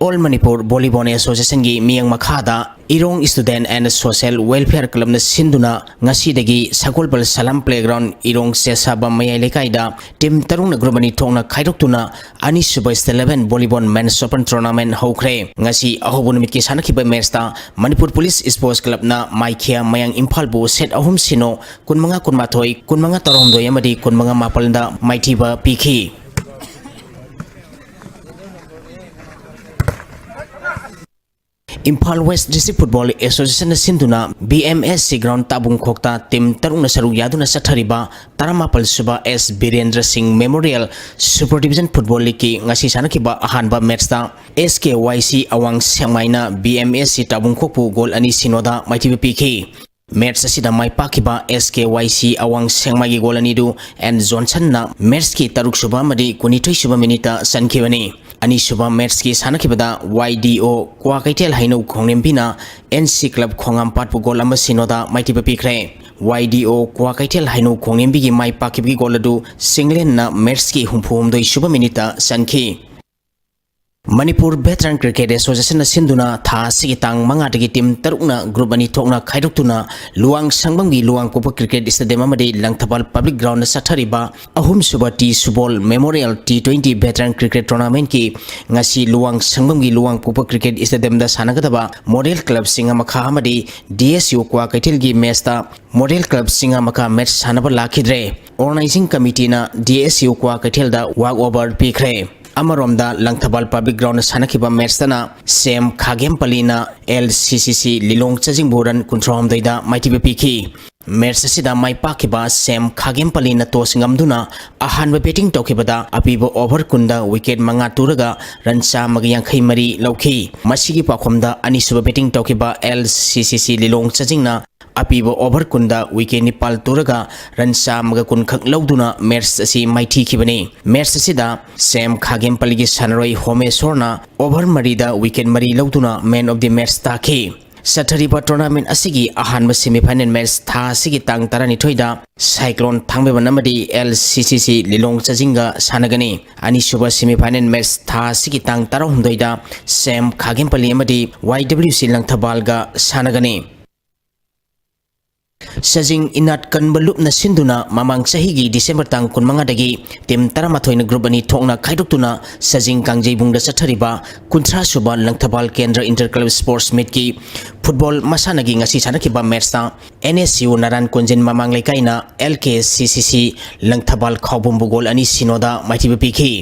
ꯑꯣꯜ ꯃꯅꯤꯄꯨꯔ ꯚꯣꯂꯤꯕꯣꯜ ꯑꯦꯁꯣꯁꯤꯌꯦꯁꯟꯒꯤ ꯃꯤꯠꯌꯦꯡ ꯃꯈꯥꯗ ꯏꯔꯣꯡ Student and Social Welfare Clubꯅ ꯁꯤꯟꯗꯨꯅ ꯉꯁꯤꯗꯒꯤ ꯁꯒꯣꯜꯕꯜ ꯁꯂꯥꯝ Playground, ꯏꯔꯣꯡ ꯆꯦꯁꯥꯕꯝ ꯃꯌꯥꯏ ꯂꯩꯀꯥꯏꯗ ꯇꯤꯝ ꯇꯔꯨꯛꯅ ꯒ꯭ꯔꯨꯞ ꯑꯅꯤ ꯊꯣꯛꯅ ꯈꯥꯏꯗꯣꯛꯇꯨꯅ ꯑꯅꯤꯁꯨꯕ State Level Volleyball Men's Open Tournament ꯍꯧꯈ꯭ꯔꯦ꯫ ꯉꯁꯤ ꯑꯍꯧꯕ ꯅꯨꯃꯤꯠꯀꯤ ꯁꯥꯟꯅꯈꯤꯕ ꯃꯦꯠꯁꯇ ꯃꯅꯤꯄꯨꯔ ꯄꯨꯂꯤꯁ ꯁ꯭ꯄꯣꯔꯠꯁ ꯀ꯭ꯂꯕꯅ ꯃꯥꯏꯈꯤꯌꯥ ꯃꯌꯥꯡ ꯏꯝꯐꯥꯜꯕꯨ ꯁꯦꯠ ꯑꯍꯨꯝ ꯁꯤꯅꯣ, ꯀꯨꯟꯃꯉꯥ ꯀꯨꯟꯃꯥꯊꯣꯏ, ꯀꯨꯟꯃꯉꯥ ꯇꯔꯥꯍꯨꯝꯗꯣꯏ ꯑꯃꯗꯤ ꯀꯨꯟꯃꯉꯥ ꯃꯥꯄꯜꯗ ꯃꯥꯏꯊꯤꯕ ꯄꯤꯈꯤ꯫ ꯏꯝꯐꯥꯜ West District Football Associationꯅ ꯁꯤꯟꯗꯨꯅ B M S C ground ꯇꯥꯕꯨꯡꯈꯣꯛꯇ ꯇꯤꯝ ꯇꯔꯨꯛꯅ ꯁꯔꯨꯛ ꯌꯥꯗꯨꯅ ꯆꯠꯊꯔꯤꯕ ꯇꯔꯥꯃꯥꯄꯜ ꯁꯨꯕ S ꯕꯤꯔꯦꯟꯗ꯭ꯔ ꯁꯤꯡ Memorial Super Division Football Leagueꯀꯤ ꯉꯁꯤ ꯁꯥꯟꯅꯈꯤꯕ ꯑꯍꯥꯟꯕ ꯃꯦꯠꯁꯇ S K Y C ꯑꯋꯥꯡ ꯁꯦꯛꯃꯥꯏꯅ B M S C ꯇꯥꯕꯨꯡꯈꯣꯛꯄꯨ ꯒꯣꯜ ꯑꯅꯤ ꯁꯤꯅꯣꯗ ꯃꯥꯏꯊꯤꯕ ꯄꯤꯈꯤ꯫ ꯃꯦꯠꯁ ꯑꯁꯤꯗ ꯃꯥꯏ ꯄꯥꯛꯈꯤꯕ S K Y C ꯑꯋꯥꯡ ꯁꯦꯛꯃꯥꯏꯒꯤ ꯒꯣꯜ ꯑꯅꯤꯗꯨ ꯑꯦꯟ ꯖꯣꯟꯁꯟꯅ ꯃꯦꯠꯁꯀꯤ ꯇꯔꯨꯛꯁꯨꯕ ꯑꯃꯗꯤ ꯀꯨꯟꯅꯤꯊꯣꯏꯁꯨꯕ ꯃꯤꯅꯤꯠꯇ ꯆꯟꯈꯤꯕꯅꯤ꯫ ꯑꯅꯤꯁꯨꯕ ꯃꯦꯠꯁꯀꯤ ꯁꯥꯟꯅꯈꯤꯕꯗ Y D O ꯀ꯭ꯋꯥꯀꯩꯊꯦꯜ ꯍꯩꯅꯧ ꯈꯣꯡꯅꯦꯝꯕꯤꯅ N C Club ꯈꯣꯡꯉꯥꯝꯄꯥꯠꯄꯨ ꯒꯣꯜ ꯑꯃ ꯁꯤꯅꯣꯗ ꯃꯥꯏꯊꯤꯕ ꯄꯤꯈ꯭ꯔꯦ꯫ Y D O ꯀ꯭ꯋꯥꯀꯩꯊꯦꯜ ꯍꯩꯅꯧ ꯈꯣꯡꯅꯦꯝꯕꯤꯒꯤ ꯃꯥꯏ ꯄꯥꯛꯈꯤꯕꯒꯤ ꯒꯣꯜ ꯑꯗꯨ ꯁꯤꯡꯂꯦꯟꯅ ꯃꯦꯠꯁꯀꯤ ꯍꯨꯝꯐꯨꯍꯨꯝꯗꯣꯏꯁꯨꯕ ꯃꯤꯅꯤꯠꯇ ꯆꯟꯈꯤ꯫ ꯃꯅꯤꯄꯨꯔ Veteran Cricket Associationꯅ ꯁꯤꯟꯗꯨꯅ ꯊꯥ ꯑꯁꯤꯒꯤ ꯇꯥꯡ ꯃꯉꯥꯗꯒꯤ ꯇꯤꯝ ꯇꯔꯨꯛꯅ ꯒ꯭ꯔꯨꯞ ꯑꯅꯤ ꯊꯣꯛꯅ ꯈꯥꯏꯗꯣꯛꯇꯨꯅ ꯂꯨꯋꯥꯡ ꯁꯪꯕꯝꯒꯤ ꯂꯨꯋꯥꯡꯄꯣꯛꯄ Cricket Stadium ꯑꯃꯗꯤ ꯂꯪꯊꯕꯥꯜ Public Groundꯗ ꯆꯠꯊꯔꯤꯕ ꯑꯍꯨꯝꯁꯨꯕ T Subol Memorial T twenty Veteran Cricket Tournamentꯀꯤ ꯉꯁꯤ ꯂꯨꯋꯥꯡ ꯁꯪꯕꯝꯒꯤ ꯂꯨꯋꯥꯡꯄꯣꯛꯄ Cricket Stadiumꯗ ꯁꯥꯟꯅꯒꯗꯕ Model Club ꯆꯤꯡꯉꯥꯃꯈꯥ ꯑꯃꯗꯤ D S U ꯀ꯭ꯋꯥꯀꯩꯊꯦꯜꯒꯤ ꯃꯦꯠꯁꯇ Model Club ꯆꯤꯡꯉꯥꯃꯈꯥ ꯃꯦꯠꯁ ꯁꯥꯟꯅꯕ ꯂꯥꯛꯈꯤꯗ꯭ꯔꯦ꯫ Organizing Committeeꯅ D S U ꯀ꯭ꯋꯥꯀꯩꯊꯦꯜꯗ walk over ꯄꯤꯈ꯭ꯔꯦ꯫ ꯑꯃꯔꯣꯝꯗ ꯂꯪꯊꯕꯥꯜ Public Groundꯗ ꯁꯥꯟꯅꯈꯤꯕ ꯃꯦꯠꯁꯇꯅ ꯁꯦꯝ ꯈꯥꯒꯦꯝꯄꯜꯂꯤꯅ L C C C ꯂꯤꯂꯣꯡ ꯆꯥꯖꯤꯡꯕꯨ ꯔꯟ ꯀꯨꯟꯊ꯭ꯔꯥꯍꯨꯝꯗꯣꯏꯗ ꯃꯥꯏꯊꯤꯕ ꯄꯤꯈꯤ꯫ Match ꯑꯁꯤꯗ ꯃꯥꯏ ꯄꯥꯛꯈꯤꯕ ꯁꯦꯝ ꯈꯥꯒꯦꯝꯄꯜꯂꯤꯅ toss ꯉꯝꯗꯨꯅ ꯑꯍꯥꯟꯕ batting ꯇꯧꯈꯤꯕꯗ ꯑꯄꯤꯕ over ꯀꯨꯟꯗ wicket ꯃꯉꯥ ꯇꯨꯔꯒ run ꯆꯥꯝꯃꯒ ꯌꯥꯡꯈꯩ ꯃꯔꯤ ꯂꯧꯈꯤ꯫ ꯃꯁꯤꯒꯤ ꯄꯥꯎꯈꯨꯝꯗ ꯑꯅꯤꯁꯨꯕ batting ꯇꯧꯈꯤꯕ LCCC ꯂꯤꯂꯣꯡ ꯆꯥꯖꯤꯡꯅ ꯑꯄꯤꯕ over ꯀꯨꯟꯗ wicket ꯅꯤꯄꯥꯜ ꯇꯨꯔꯒ run ꯆꯥꯝꯃꯒ ꯀꯨꯟ ꯈꯛ ꯂꯧꯗꯨꯅ match ꯑꯁꯤ ꯃꯥꯏꯊꯤꯈꯤꯕꯅꯤ꯫ Match ꯑꯁꯤꯗ ꯁꯦꯝ ꯈꯥꯒꯦꯝꯄꯜꯂꯤꯒꯤ ꯁꯥꯟꯅꯔꯣꯏ ꯍꯣꯃꯦꯁꯣꯔꯅ over ꯃꯔꯤꯗ wicket ꯃꯔꯤ ꯂꯧꯗꯨꯅ man of the match ꯇꯥꯈꯤ꯫ ꯆꯠꯊꯔꯤꯕ tournament ꯑꯁꯤꯒꯤ ꯑꯍꯥꯟꯕ semi final match ꯊꯥ ꯑꯁꯤꯒꯤ ꯇꯥꯡ ꯇꯔꯥꯅꯤꯊꯣꯏꯗ Cyclone ꯊꯥꯡꯃꯩꯕꯟ ꯑꯃꯗꯤ LCCC ꯂꯤꯂꯣꯡ ꯆꯥꯖꯤꯡꯒ ꯁꯥꯟꯅꯒꯅꯤ꯫ ꯑꯅꯤꯁꯨꯕ semi final match ꯊꯥ ꯑꯁꯤꯒꯤ ꯇꯥꯡ ꯇꯔꯥꯍꯨꯝꯗꯣꯏꯗ ꯁꯦꯝ ꯈꯥꯒꯦꯝꯄꯜꯂꯤ ꯑꯃꯗꯤ YWC ꯂꯪꯊꯕꯥꯜꯒ ꯁꯥꯟꯅꯒꯅꯤ꯫ ꯆꯥꯖꯤꯡ ꯏꯅꯥꯠ ꯀꯟꯕ ꯂꯨꯞꯅ ꯁꯤꯟꯗꯨꯅ ꯃꯃꯥꯡ ꯆꯍꯤꯒꯤ December ꯇꯥꯡ ꯀꯨꯟꯃꯉꯥꯗꯒꯤ team ꯇꯔꯥꯃꯥꯊꯣꯏꯅ group ꯑꯅꯤ ꯊꯣꯛꯅ ꯈꯥꯏꯗꯣꯛꯇꯨꯅ ꯆꯥꯖꯤꯡ ꯀꯥꯡꯖꯩꯕꯨꯡꯗ ꯆꯠꯊꯔꯤꯕ ꯀꯨꯟꯊ꯭ꯔꯥ ꯁꯨꯕ ꯂꯪꯊꯕꯥꯜ ꯀꯦꯟꯗ꯭ꯔ inter club sports meetꯀꯤ football ꯃꯁꯥꯟꯅꯒꯤ ꯉꯁꯤ ꯁꯥꯟꯅꯈꯤꯕ matchꯇ NSCU ꯅꯥꯔꯥꯟ ꯀꯣꯟꯖꯤꯟ ꯃꯃꯥꯡ ꯂꯩꯀꯥꯏꯅ LKCCC ꯂꯪꯊꯕꯥꯜ ꯈꯥꯎꯕꯨꯝꯕꯨ goal ꯑꯅꯤ ꯁꯤꯅꯣꯗ ꯃꯥꯏꯊꯤꯕ ꯄꯤꯈꯤ꯫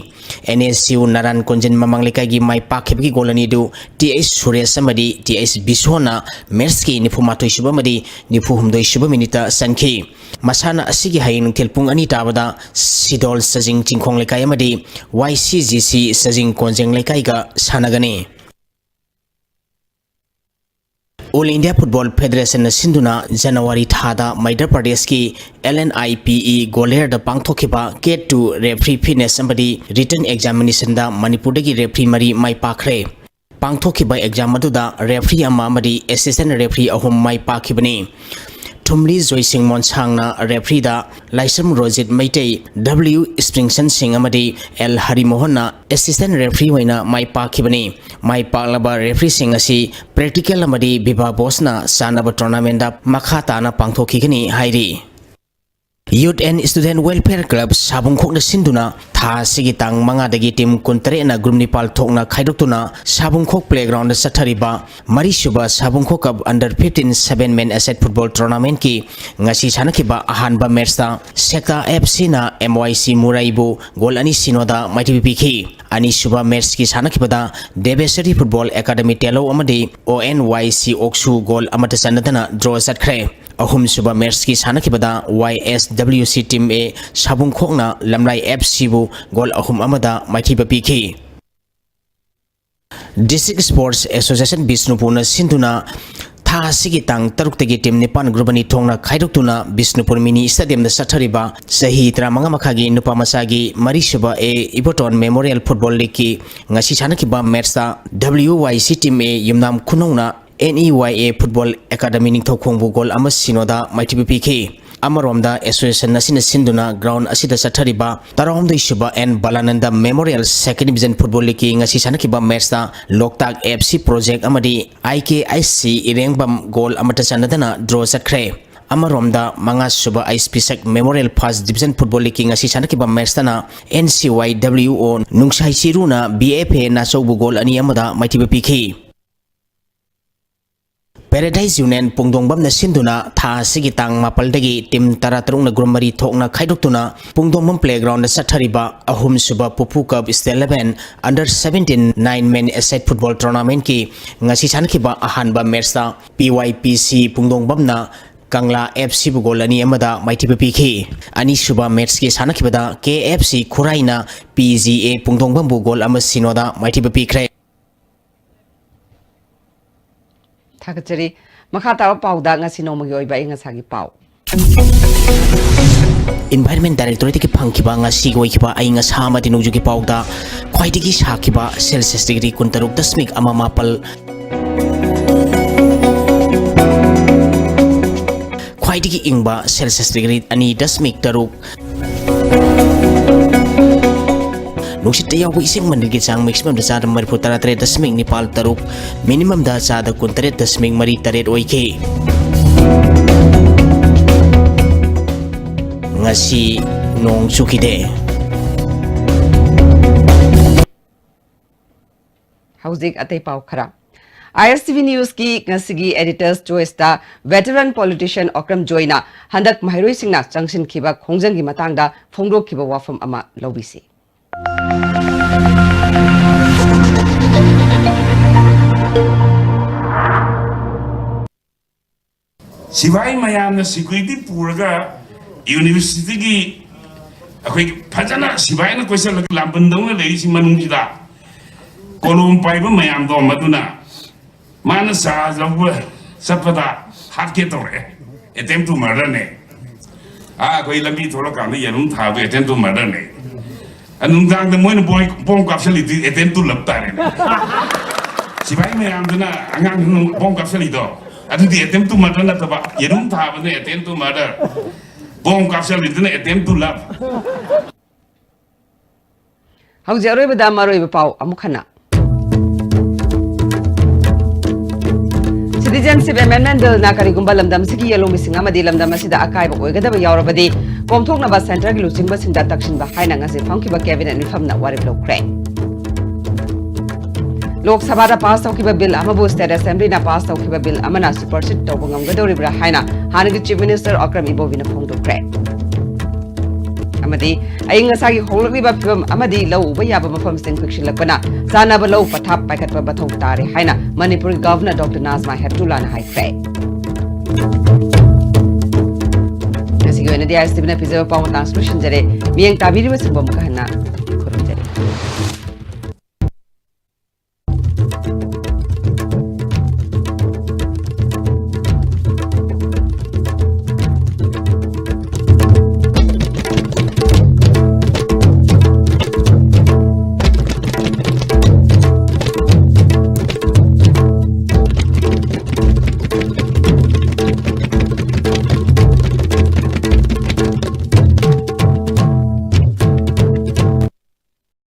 NSCU ꯅꯥꯔꯥꯟ ꯀꯣꯟꯖꯤꯟ ꯃꯃꯥꯡ ꯂꯩꯀꯥꯏꯒꯤ ꯃꯥꯏ ꯄꯥꯛꯈꯤꯕꯒꯤ goal ꯑꯅꯤꯗꯨ TH ꯁꯨꯔꯦꯁ ꯑꯃꯗꯤ TH ꯕꯤꯁꯣꯅ matchꯀꯤ ꯅꯤꯐꯨ ꯃꯥꯊꯣꯏ ꯁꯨꯕ ꯑꯃꯗꯤ ꯅꯤꯐꯨ ꯍꯨꯝꯗꯣꯏ ꯁꯨꯕ minuteꯇ ꯆꯟꯈꯤ꯫ ꯃꯁꯥꯟꯅ ꯑꯁꯤꯒꯤ ꯍꯌꯦꯡ ꯅꯨꯡꯊꯤꯜ ꯄꯨꯡ ꯑꯅꯤ ꯇꯥꯕꯗ ꯁꯤꯗꯣꯜ ꯆꯥꯖꯤꯡ ꯆꯤꯡꯈꯣꯡ ꯂꯩꯀꯥꯏ ꯑꯃꯗꯤ YCGC ꯆꯥꯖꯤꯡ ꯀꯣꯟꯖꯦꯡ ꯂꯩꯀꯥꯏꯒ ꯁꯥꯟꯅꯒꯅꯤ꯫ All India Football Federationꯅ ꯁꯤꯟꯗꯨꯅ January ꯊꯥꯗ ꯃꯙ꯭ꯌ ꯄ꯭ꯔꯗꯦꯁꯀꯤ LNIPE ꯒ꯭ꯋꯥꯂꯤꯌꯔꯗ ꯄꯥꯡꯊꯣꯛꯈꯤꯕ CAT two referee fitness ꯑꯃꯗꯤ written examinationꯗ ꯃꯅꯤꯄꯨꯔꯗꯒꯤ referee ꯃꯔꯤ ꯃꯥꯏ ꯄꯥꯛꯈ꯭ꯔꯦ꯫ ꯄꯥꯡꯊꯣꯛꯈꯤꯕ exam ꯑꯗꯨꯗ referee ꯑꯃ ꯑꯃꯗꯤ assistant referee ꯑꯍꯨꯝ ꯃꯥꯏ ꯄꯥꯛꯈꯤꯕꯅꯤ꯫ ꯊꯨꯝꯂꯤ ꯖꯣꯏꯁꯤꯡ ꯃꯣꯟꯁꯥꯡꯅ refereeꯗ ꯂꯥꯏꯁ꯭ꯔꯝ ꯔꯣꯖꯤꯠ ꯃꯩꯇꯩ, W ꯏꯁꯄ꯭ꯔꯤꯡꯁꯟ ꯁꯤꯡ ꯑꯃꯗꯤ L ꯍꯔꯤꯃꯣꯍꯟꯅ assistant referee ꯑꯣꯏꯅ ꯃꯥꯏ ꯄꯥꯛꯈꯤꯕꯅꯤ꯫ ꯃꯥꯏ ꯄꯥꯛꯂꯕ refereeꯁꯤꯡ ꯑꯁꯤ practical ꯑꯃꯗꯤ ꯕꯤꯚꯥ ꯕꯣꯁꯅ ꯆꯥꯟꯅꯕ tournamentꯇ ꯃꯈꯥ ꯇꯥꯅ ꯄꯥꯡꯊꯣꯛꯈꯤꯒꯅꯤ ꯍꯥꯏꯔꯤ꯫ Youth and Student Welfare Club ꯁꯥꯕꯨꯡꯈꯣꯛꯅ ꯁꯤꯟꯗꯨꯅ ꯊꯥ ꯑꯁꯤꯒꯤ ꯇꯥꯡ ꯃꯉꯥꯗꯒꯤ team ꯀꯨꯟꯇꯔꯦꯠꯅ group ꯅꯤꯄꯥꯜ ꯊꯣꯛꯅ ꯈꯥꯏꯗꯣꯛꯇꯨꯅ ꯁꯥꯕꯨꯡꯈꯣꯛ playgroundꯗ ꯆꯠꯊꯔꯤꯕ ꯃꯔꯤꯁꯨꯕ ꯁꯥꯕꯨꯡꯈꯣꯛ Cup under fifteen seven man aside football tournamentꯀꯤ ꯉꯁꯤ ꯁꯥꯟꯅꯈꯤꯕ ꯑꯍꯥꯟꯕ matchꯇ ꯁꯦꯛꯇꯥ FCꯅ MYC ꯃꯨꯔꯩꯕꯨ goal ꯑꯅꯤ ꯁꯤꯅꯣꯗ ꯃꯥꯏꯊꯤꯕ ꯄꯤꯈꯤ꯫ ꯑꯅꯤꯁꯨꯕ matchꯀꯤ ꯁꯥꯟꯅꯈꯤꯕꯗ ꯗꯦꯕꯦꯁꯔꯤ Football Academy ꯇꯦꯂꯧ ꯑꯃꯗꯤ ONYC ꯑꯣꯛꯁꯨ goal ꯑꯃꯠꯇ ꯆꯟꯅꯗꯅ draw ꯆꯠꯈ꯭ꯔꯦ꯫ ꯑꯍꯨꯝꯁꯨꯕ ꯃꯦꯠꯁꯀꯤ ꯁꯥꯟꯅꯈꯤꯕꯗ ꯋꯥꯏ ꯑꯦꯁ ꯗꯕ꯭ꯂꯤꯎ ꯁꯤ ꯇꯤꯝ ꯑꯦ ꯁꯥꯕꯨꯡꯈꯣꯛꯅ ꯂꯝꯂꯥꯏ ꯑꯦꯐ ꯁꯤꯕꯨ ꯒꯣꯜ ꯑꯍꯨꯝ ꯑꯃꯗ ꯃꯥꯏꯊꯤꯕ ꯄꯤꯈꯤ꯫ ꯗꯤꯁꯇ꯭ꯔꯤꯛ ꯁ꯭ꯄꯣꯔꯠꯁ ꯑꯦꯁꯣꯁꯤꯌꯦꯁꯟ ꯕꯤꯁꯅꯨꯄꯨꯔꯅ ꯁꯤꯟꯗꯨꯅ ꯊꯥ ꯑꯁꯤꯒꯤ ꯇꯥꯡ ꯇꯔꯨꯛꯇꯒꯤ ꯇꯤꯝ ꯅꯤꯄꯥꯟ ꯒ꯭ꯔꯨꯞ ꯑꯅꯤ ꯊꯣꯛꯅ ꯈꯥꯏꯗꯣꯛꯇꯨꯅ ꯕꯤꯁꯅꯨꯄꯨꯔ ꯃꯤꯅꯤ ꯁ꯭ꯇꯦꯗꯤꯌꯝꯗ ꯆꯠꯊꯔꯤꯕ ꯆꯍꯤ ꯇꯔꯥꯃꯉꯥ ꯃꯈꯥꯒꯤ ꯅꯨꯄꯥ ꯃꯆꯥꯒꯤ ꯃꯔꯤꯁꯨꯕ ꯑꯦ ꯏꯕꯣꯇꯣꯟ ꯃꯦꯃꯣꯔꯤꯌꯦꯜ ꯐꯨꯠꯕꯣꯜ ꯂꯤꯒꯀꯤ ꯉꯁꯤ ꯁꯥꯟꯅꯈꯤꯕ ꯃꯦꯠꯁꯇ ꯗꯕ꯭ꯂꯤꯌꯨ ꯋꯥꯏ ꯁꯤ ꯇꯤꯝ ꯑꯦ ꯌꯨꯝꯅꯥꯝ ꯈꯨꯅꯧꯅ ꯑꯦꯟ ꯏ ꯋꯥꯏ ꯑꯦ ꯐꯨꯠꯕꯣꯜ ꯑꯦꯀꯥꯗꯃꯤ ꯅꯤꯡꯊꯧꯈꯣꯡꯕꯨ ꯒꯣꯜ ꯑꯃ ꯁꯤꯅꯣꯗ ꯃꯥꯏꯊꯤꯕ ꯄꯤꯈꯤ꯫ ꯑꯃꯔꯣꯝꯗ, ꯑꯦꯁꯣꯁꯤꯌꯦꯁꯟ ꯑꯁꯤꯅ ꯁꯤꯟꯗꯨꯅ ꯒ꯭ꯔꯥꯎꯟ ꯑꯁꯤꯗ ꯆꯠꯊꯔꯤꯕ ꯇꯔꯥꯍꯨꯝꯗꯣꯏ ꯁꯨꯕ N Balanand memorial second division football ꯂꯤꯒꯀꯤ ꯉꯁꯤ ꯁꯥꯟꯅꯈꯤꯕ ꯃꯦꯠꯁꯇ ꯂꯣꯛꯇꯥꯛ ꯑꯦꯐ ꯁꯤ ꯄ꯭ꯔꯣꯖꯦꯛ ꯑꯃꯗꯤ ꯑꯥꯏ ꯀꯦ ꯑꯥꯏ ꯁꯤ ꯏꯔꯦꯡꯕꯝ ꯒꯣꯜ ꯑꯃꯠꯇ ꯆꯟꯅꯗꯅ ꯗ꯭ꯔꯣ ꯆꯠꯈ꯭ꯔꯦ꯫ ꯑꯃꯔꯣꯝꯗ, ꯃꯉꯥ ꯁꯨꯕ ꯑꯩꯆ ꯄꯤ ꯁꯛ ꯃꯦꯃꯣꯔꯤꯌꯦꯜ ꯐꯥꯔꯁ ꯗꯤꯕꯤꯖꯟ ꯐꯨꯠꯕꯣꯜ ꯂꯤꯒꯀꯤ ꯉꯁꯤ ꯁꯥꯟꯅꯈꯤꯕ ꯃꯦꯠꯁꯇꯅ ꯑꯦꯟ ꯁꯤ ꯋꯥꯏ ꯗꯕ꯭ꯂꯤꯎ ꯑꯣ ꯅꯨꯡꯁꯥꯏ ꯆꯤꯔꯨꯅ ꯕꯤ ꯑꯦꯐ ꯑꯦ ꯅꯥꯆꯧꯕꯨ ꯒꯣꯜ ꯑꯅꯤ ꯑꯃꯗ ꯃꯥꯏꯊꯤꯕ ꯄꯤꯈꯤ꯫ ꯄꯦꯔꯥꯗꯥꯏꯁ ꯌꯨꯅꯤꯌꯟ ꯄꯨꯡꯗꯣꯡꯕꯝꯅ ꯁꯤꯟꯗꯨꯅ ꯊꯥ ꯑꯁꯤꯒꯤ ꯇꯥꯡ ꯃꯥꯄꯜꯗꯒꯤ ꯇꯤꯝ ꯇꯔꯥꯇꯔꯨꯛꯅ ꯒ꯭ꯔꯨꯞ ꯃꯔꯤ ꯊꯣꯛꯅ ꯈꯥꯏꯗꯣꯛꯇꯨꯅ ꯄꯨꯡꯗꯣꯡꯕꯝ ꯄ꯭ꯂꯦꯒ꯭ꯔꯥꯎꯟꯗ ꯆꯠꯊꯔꯤꯕ ꯑꯍꯨꯝꯁꯨꯕ Pupu cup state eleven under seventeen nine men a side football ꯇꯣꯔꯅꯥꯃꯦꯟꯠꯀꯤ ꯉꯁꯤ ꯁꯥꯟꯅꯈꯤꯕ ꯑꯍꯥꯟꯕ ꯃꯦꯠꯁꯇ ꯄꯤ ꯋꯥꯏ ꯄꯤ ꯁꯤ ꯄꯨꯡꯗꯣꯡꯕꯝꯅ ꯀꯪꯂꯥ ꯑꯦꯐ ꯁꯤꯕꯨ ꯒꯣꯜ ꯑꯅꯤ ꯑꯃꯗ ꯃꯥꯏꯊꯤꯕ ꯄꯤꯈꯤ꯫ ꯑꯅꯤꯁꯨꯕ ꯃꯦꯠꯁꯀꯤ ꯁꯥꯟꯅꯈꯤꯕꯗ ꯀꯦ ꯑꯦꯐ ꯁꯤ ꯈꯨꯔꯥꯏꯅ ꯄꯤ ꯖꯤ ꯑꯦ ꯄꯨꯡꯗꯣꯡꯕꯝꯕꯨ ꯒꯣꯜ ꯑꯃ ꯁꯤꯅꯣꯗ ꯃꯥꯏꯊꯤꯕ ꯄꯤꯈ꯭ꯔꯦ꯫ ꯊꯥꯒꯠꯆꯔꯤ꯫ ꯃꯈꯥ ꯇꯥꯕ ꯄꯥꯎꯗ ꯉꯁꯤ ꯅꯣꯡꯃꯒꯤ ꯑꯣꯏꯕ ꯑꯏꯪ ꯑꯁꯥꯒꯤ ꯄꯥꯎ꯫ ꯏꯟꯚꯥꯏꯔꯟꯃꯦꯟ ꯗꯥꯏꯔꯦꯛꯇꯣꯔꯦꯠꯇꯒꯤ ꯐꯪꯈꯤꯕ ꯉꯁꯤꯒꯤ ꯑꯣꯏꯈꯤꯕ ꯑꯏꯪ ꯑꯁꯥ ꯑꯃꯗꯤ ꯅꯣꯡꯖꯨꯒꯤ ꯄꯥꯎꯗ ꯈ꯭ꯋꯥꯏꯗꯒꯤ ꯁꯥꯈꯤꯕ ꯁꯦꯜꯁꯤꯌꯁ ꯗꯤꯒ꯭ꯔꯤ ꯀꯨꯟꯇꯔꯨꯛ ꯗꯁꯃꯤꯛ ꯑꯃ ꯃꯥꯄꯜ, ꯈ꯭ꯋꯥꯏꯗꯒꯤ ꯏꯪꯕ ꯁꯦꯜꯁꯤꯌꯁ ꯗꯤꯒ꯭ꯔꯤ ꯑꯅꯤ ꯗꯁꯃꯤꯛ ꯇꯔꯨꯛ, ꯅꯨꯡꯁꯤꯠꯇ ꯌꯥꯎꯕ ꯏꯁꯤꯡ ꯃꯅꯤꯜꯒꯤ ꯆꯥꯡ ꯃꯦꯛꯁꯤꯃꯝꯗ ꯆꯥꯗ ꯃꯔꯤꯐꯨ ꯇꯔꯥ ꯇꯔꯦꯠ ꯗꯁꯃꯤꯛ ꯅꯤꯄꯥꯜ ꯇꯔꯨꯛ, ꯃꯤꯅꯤꯃꯝꯗ ꯆꯥꯗ ꯀꯨꯟꯇꯔꯦꯠ ꯗꯁꯃꯤꯛ ꯃꯔꯤ ꯇꯔꯦꯠ ꯑꯣꯏꯈꯤ꯫ ꯉꯁꯤ ꯅꯣꯡ ꯆꯨꯈꯤꯗꯦ꯫ ꯍꯧꯖꯤꯛ ꯑꯇꯩ ꯄꯥꯎ ꯈꯔ꯫ ꯑꯥꯏ ꯑꯦꯁ ꯇꯤ ꯚꯤ ꯅ꯭ꯌꯨꯁꯀꯤ ꯉꯁꯤꯒꯤ ꯑꯦꯗꯤꯇꯔꯁ ꯆꯣꯏꯁꯇ ꯚꯦꯇꯔꯟ ꯄꯣꯂꯤꯇꯤꯁꯤꯌꯟ ꯑꯣꯀ꯭ꯔꯝ ꯖꯣꯏꯅ ꯍꯟꯗꯛ ꯃꯍꯩꯔꯣꯏꯁꯤꯡꯅ ꯆꯪꯁꯤꯟꯈꯤꯕ ꯈꯣꯡꯖꯪꯒꯤ ꯃꯇꯥꯡꯗ ꯐꯣꯡꯗꯣꯛꯈꯤꯕ ꯋꯥꯐꯝ ꯑꯃ ꯂꯧꯕꯤꯁꯤ꯫ ꯁꯤꯐꯥꯏ ꯃꯌꯥꯝꯅ ꯁꯦꯀ꯭ꯌꯨꯔꯤꯇꯤ ꯄꯨꯔꯒ ꯌꯨꯅꯤꯚꯔꯁꯤꯇꯤꯒꯤ ꯑꯩꯈꯣꯏꯒꯤ ꯐꯖꯅ ꯁꯤꯐꯥꯏꯅ ꯀꯣꯏꯁꯜꯂꯒ ꯂꯥꯝꯕꯟꯗꯧꯅ ꯂꯩꯔꯤꯁꯤ ꯃꯅꯨꯡꯁꯤꯗ ꯀꯣꯂꯣꯝ ꯄꯥꯏꯕ ꯃꯌꯥꯝꯗꯣ ꯃꯗꯨꯅ ꯃꯥꯅ ꯆꯥ ꯂꯧꯕ ꯆꯠꯄꯗ ꯍꯥꯠꯀꯦ ꯇꯧꯔꯛꯑꯦ꯫ Attempt two ꯃꯔꯗꯔꯅꯦ꯫ ꯑꯥ, ꯑꯩꯈꯣꯏ ꯂꯝꯕꯤ ꯊꯣꯛꯂꯛꯀꯥꯟꯗ ꯌꯦꯔꯨꯝ ꯊꯥꯕ ꯑꯦꯇꯦꯝ ꯇꯨ ꯃꯔꯗꯔꯅꯦ꯫ ꯅꯨꯡꯗꯥꯡꯗ ꯃꯣꯏꯅ ꯕꯣꯏ-, ꯕꯣꯝ ꯀꯥꯞꯁꯤꯜꯂꯤꯗꯤ ꯑꯦꯇꯦꯝ ꯇꯨ ꯂꯞ ꯇꯥꯔꯦꯅꯦ꯫ ꯁꯤꯐꯥꯏ ꯃꯌꯥꯝꯗꯨꯅ ꯑꯉꯥꯡꯗꯨꯅ ꯕꯣꯝ ꯀꯥꯞꯁꯤꯜꯂꯤꯗꯣ ꯑꯗꯨꯗꯤ ꯑꯦꯇꯦꯝ ꯇꯨ ꯃꯔꯗꯔ ꯅꯠꯇꯕ, ꯌꯦꯔꯨꯝ ꯊꯥꯕꯅ ꯑꯦꯇꯦꯝ ꯇꯨ ꯃꯔꯗꯔ, ꯕꯣꯝ ꯀꯥꯞꯁꯤꯜꯂꯤꯗꯨꯅ ꯑꯦꯇꯦꯝ ꯇꯨ ꯂꯞ꯫ ꯍꯧꯖꯤꯛ ꯑꯔꯣꯏꯕꯗ ꯃꯔꯨꯑꯣꯏꯕ ꯄꯥꯎ ꯑꯃꯨꯛ ꯍꯟꯅ꯫ Citizenship Amendment Bill ꯅ ꯀꯔꯤꯒꯨꯝꯕ ꯂꯝꯗꯝ ꯑꯁꯤꯒꯤ ꯌꯦꯜꯍꯧꯃꯤꯁꯤꯡ ꯑꯃꯗꯤ ꯂꯝꯗꯝ ꯑꯁꯤꯗ ꯑꯀꯥꯏꯕ ꯑꯣꯏꯒꯗꯕ ꯌꯥꯎꯔꯕꯗꯤ, ꯀꯣꯝꯊꯣꯛꯅꯕ centre ꯒꯤ ꯂꯨꯆꯤꯡꯕꯁꯤꯡꯗ ꯇꯛꯁꯤꯟꯕ ꯍꯥꯏꯅ ꯉꯁꯤ ꯐꯝꯈꯤꯕ cabinet ꯃꯤꯐꯝꯅ ꯋꯥꯔꯦꯞ ꯂꯧꯈ꯭ꯔꯦ꯫ ꯂꯣꯛ ꯁꯚꯥꯗ pass ꯇꯧꯈꯤꯕ bill ꯑꯃꯕꯨ state assembly ꯅ pass ꯇꯧꯈꯤꯕ bill ꯑꯃꯅ supersede ꯇꯧꯕ ꯉꯝꯒꯗꯧꯔꯤꯕ꯭ꯔꯥ ꯍꯥꯏꯅ ꯍꯥꯟꯅꯒꯤ Chief Minister ꯑꯀ꯭ꯔꯝ ꯏꯕꯣꯕꯤꯅ ꯐꯣꯡꯗꯣꯛꯈ꯭ꯔꯦ꯫ ꯑꯃꯗꯤ ꯑꯏꯪ ꯑꯁꯥꯒꯤ ꯍꯣꯡꯂꯛꯂꯤꯕ ꯐꯤꯕꯝ ꯑꯃꯗꯤ ꯂꯧ ꯎꯕ ꯌꯥꯕ ꯃꯐꯝꯁꯤꯡ ꯄꯤꯛꯁꯤꯜꯂꯛꯄꯅ ꯆꯥꯅꯕ ꯂꯧ ꯄꯊꯥꯞ ꯄꯥꯏꯈꯠꯄ ꯃꯊꯧ ꯇꯥꯔꯦ ꯍꯥꯏꯅ ꯃꯅꯤꯄꯨꯔꯒꯤ Governor Doctor ꯅꯥꯖꯃꯥ ꯍꯦꯞꯇꯨꯂꯥꯅ ꯍꯥꯏꯈ꯭ꯔꯦ꯫ ꯉꯁꯤꯒꯤ ꯑꯣꯏꯅꯗꯤ ISTV ꯅ ꯄꯤꯖꯕ ꯄꯥꯎ ꯃꯇꯥꯡꯁꯤ ꯂꯣꯏꯁꯤꯟꯖꯔꯦ꯫ ꯃꯤꯠꯌꯦꯡ ꯇꯥꯕꯤꯔꯤꯕꯁꯤꯡꯕꯨ ꯑꯃꯨꯛꯀ ꯍꯟꯅ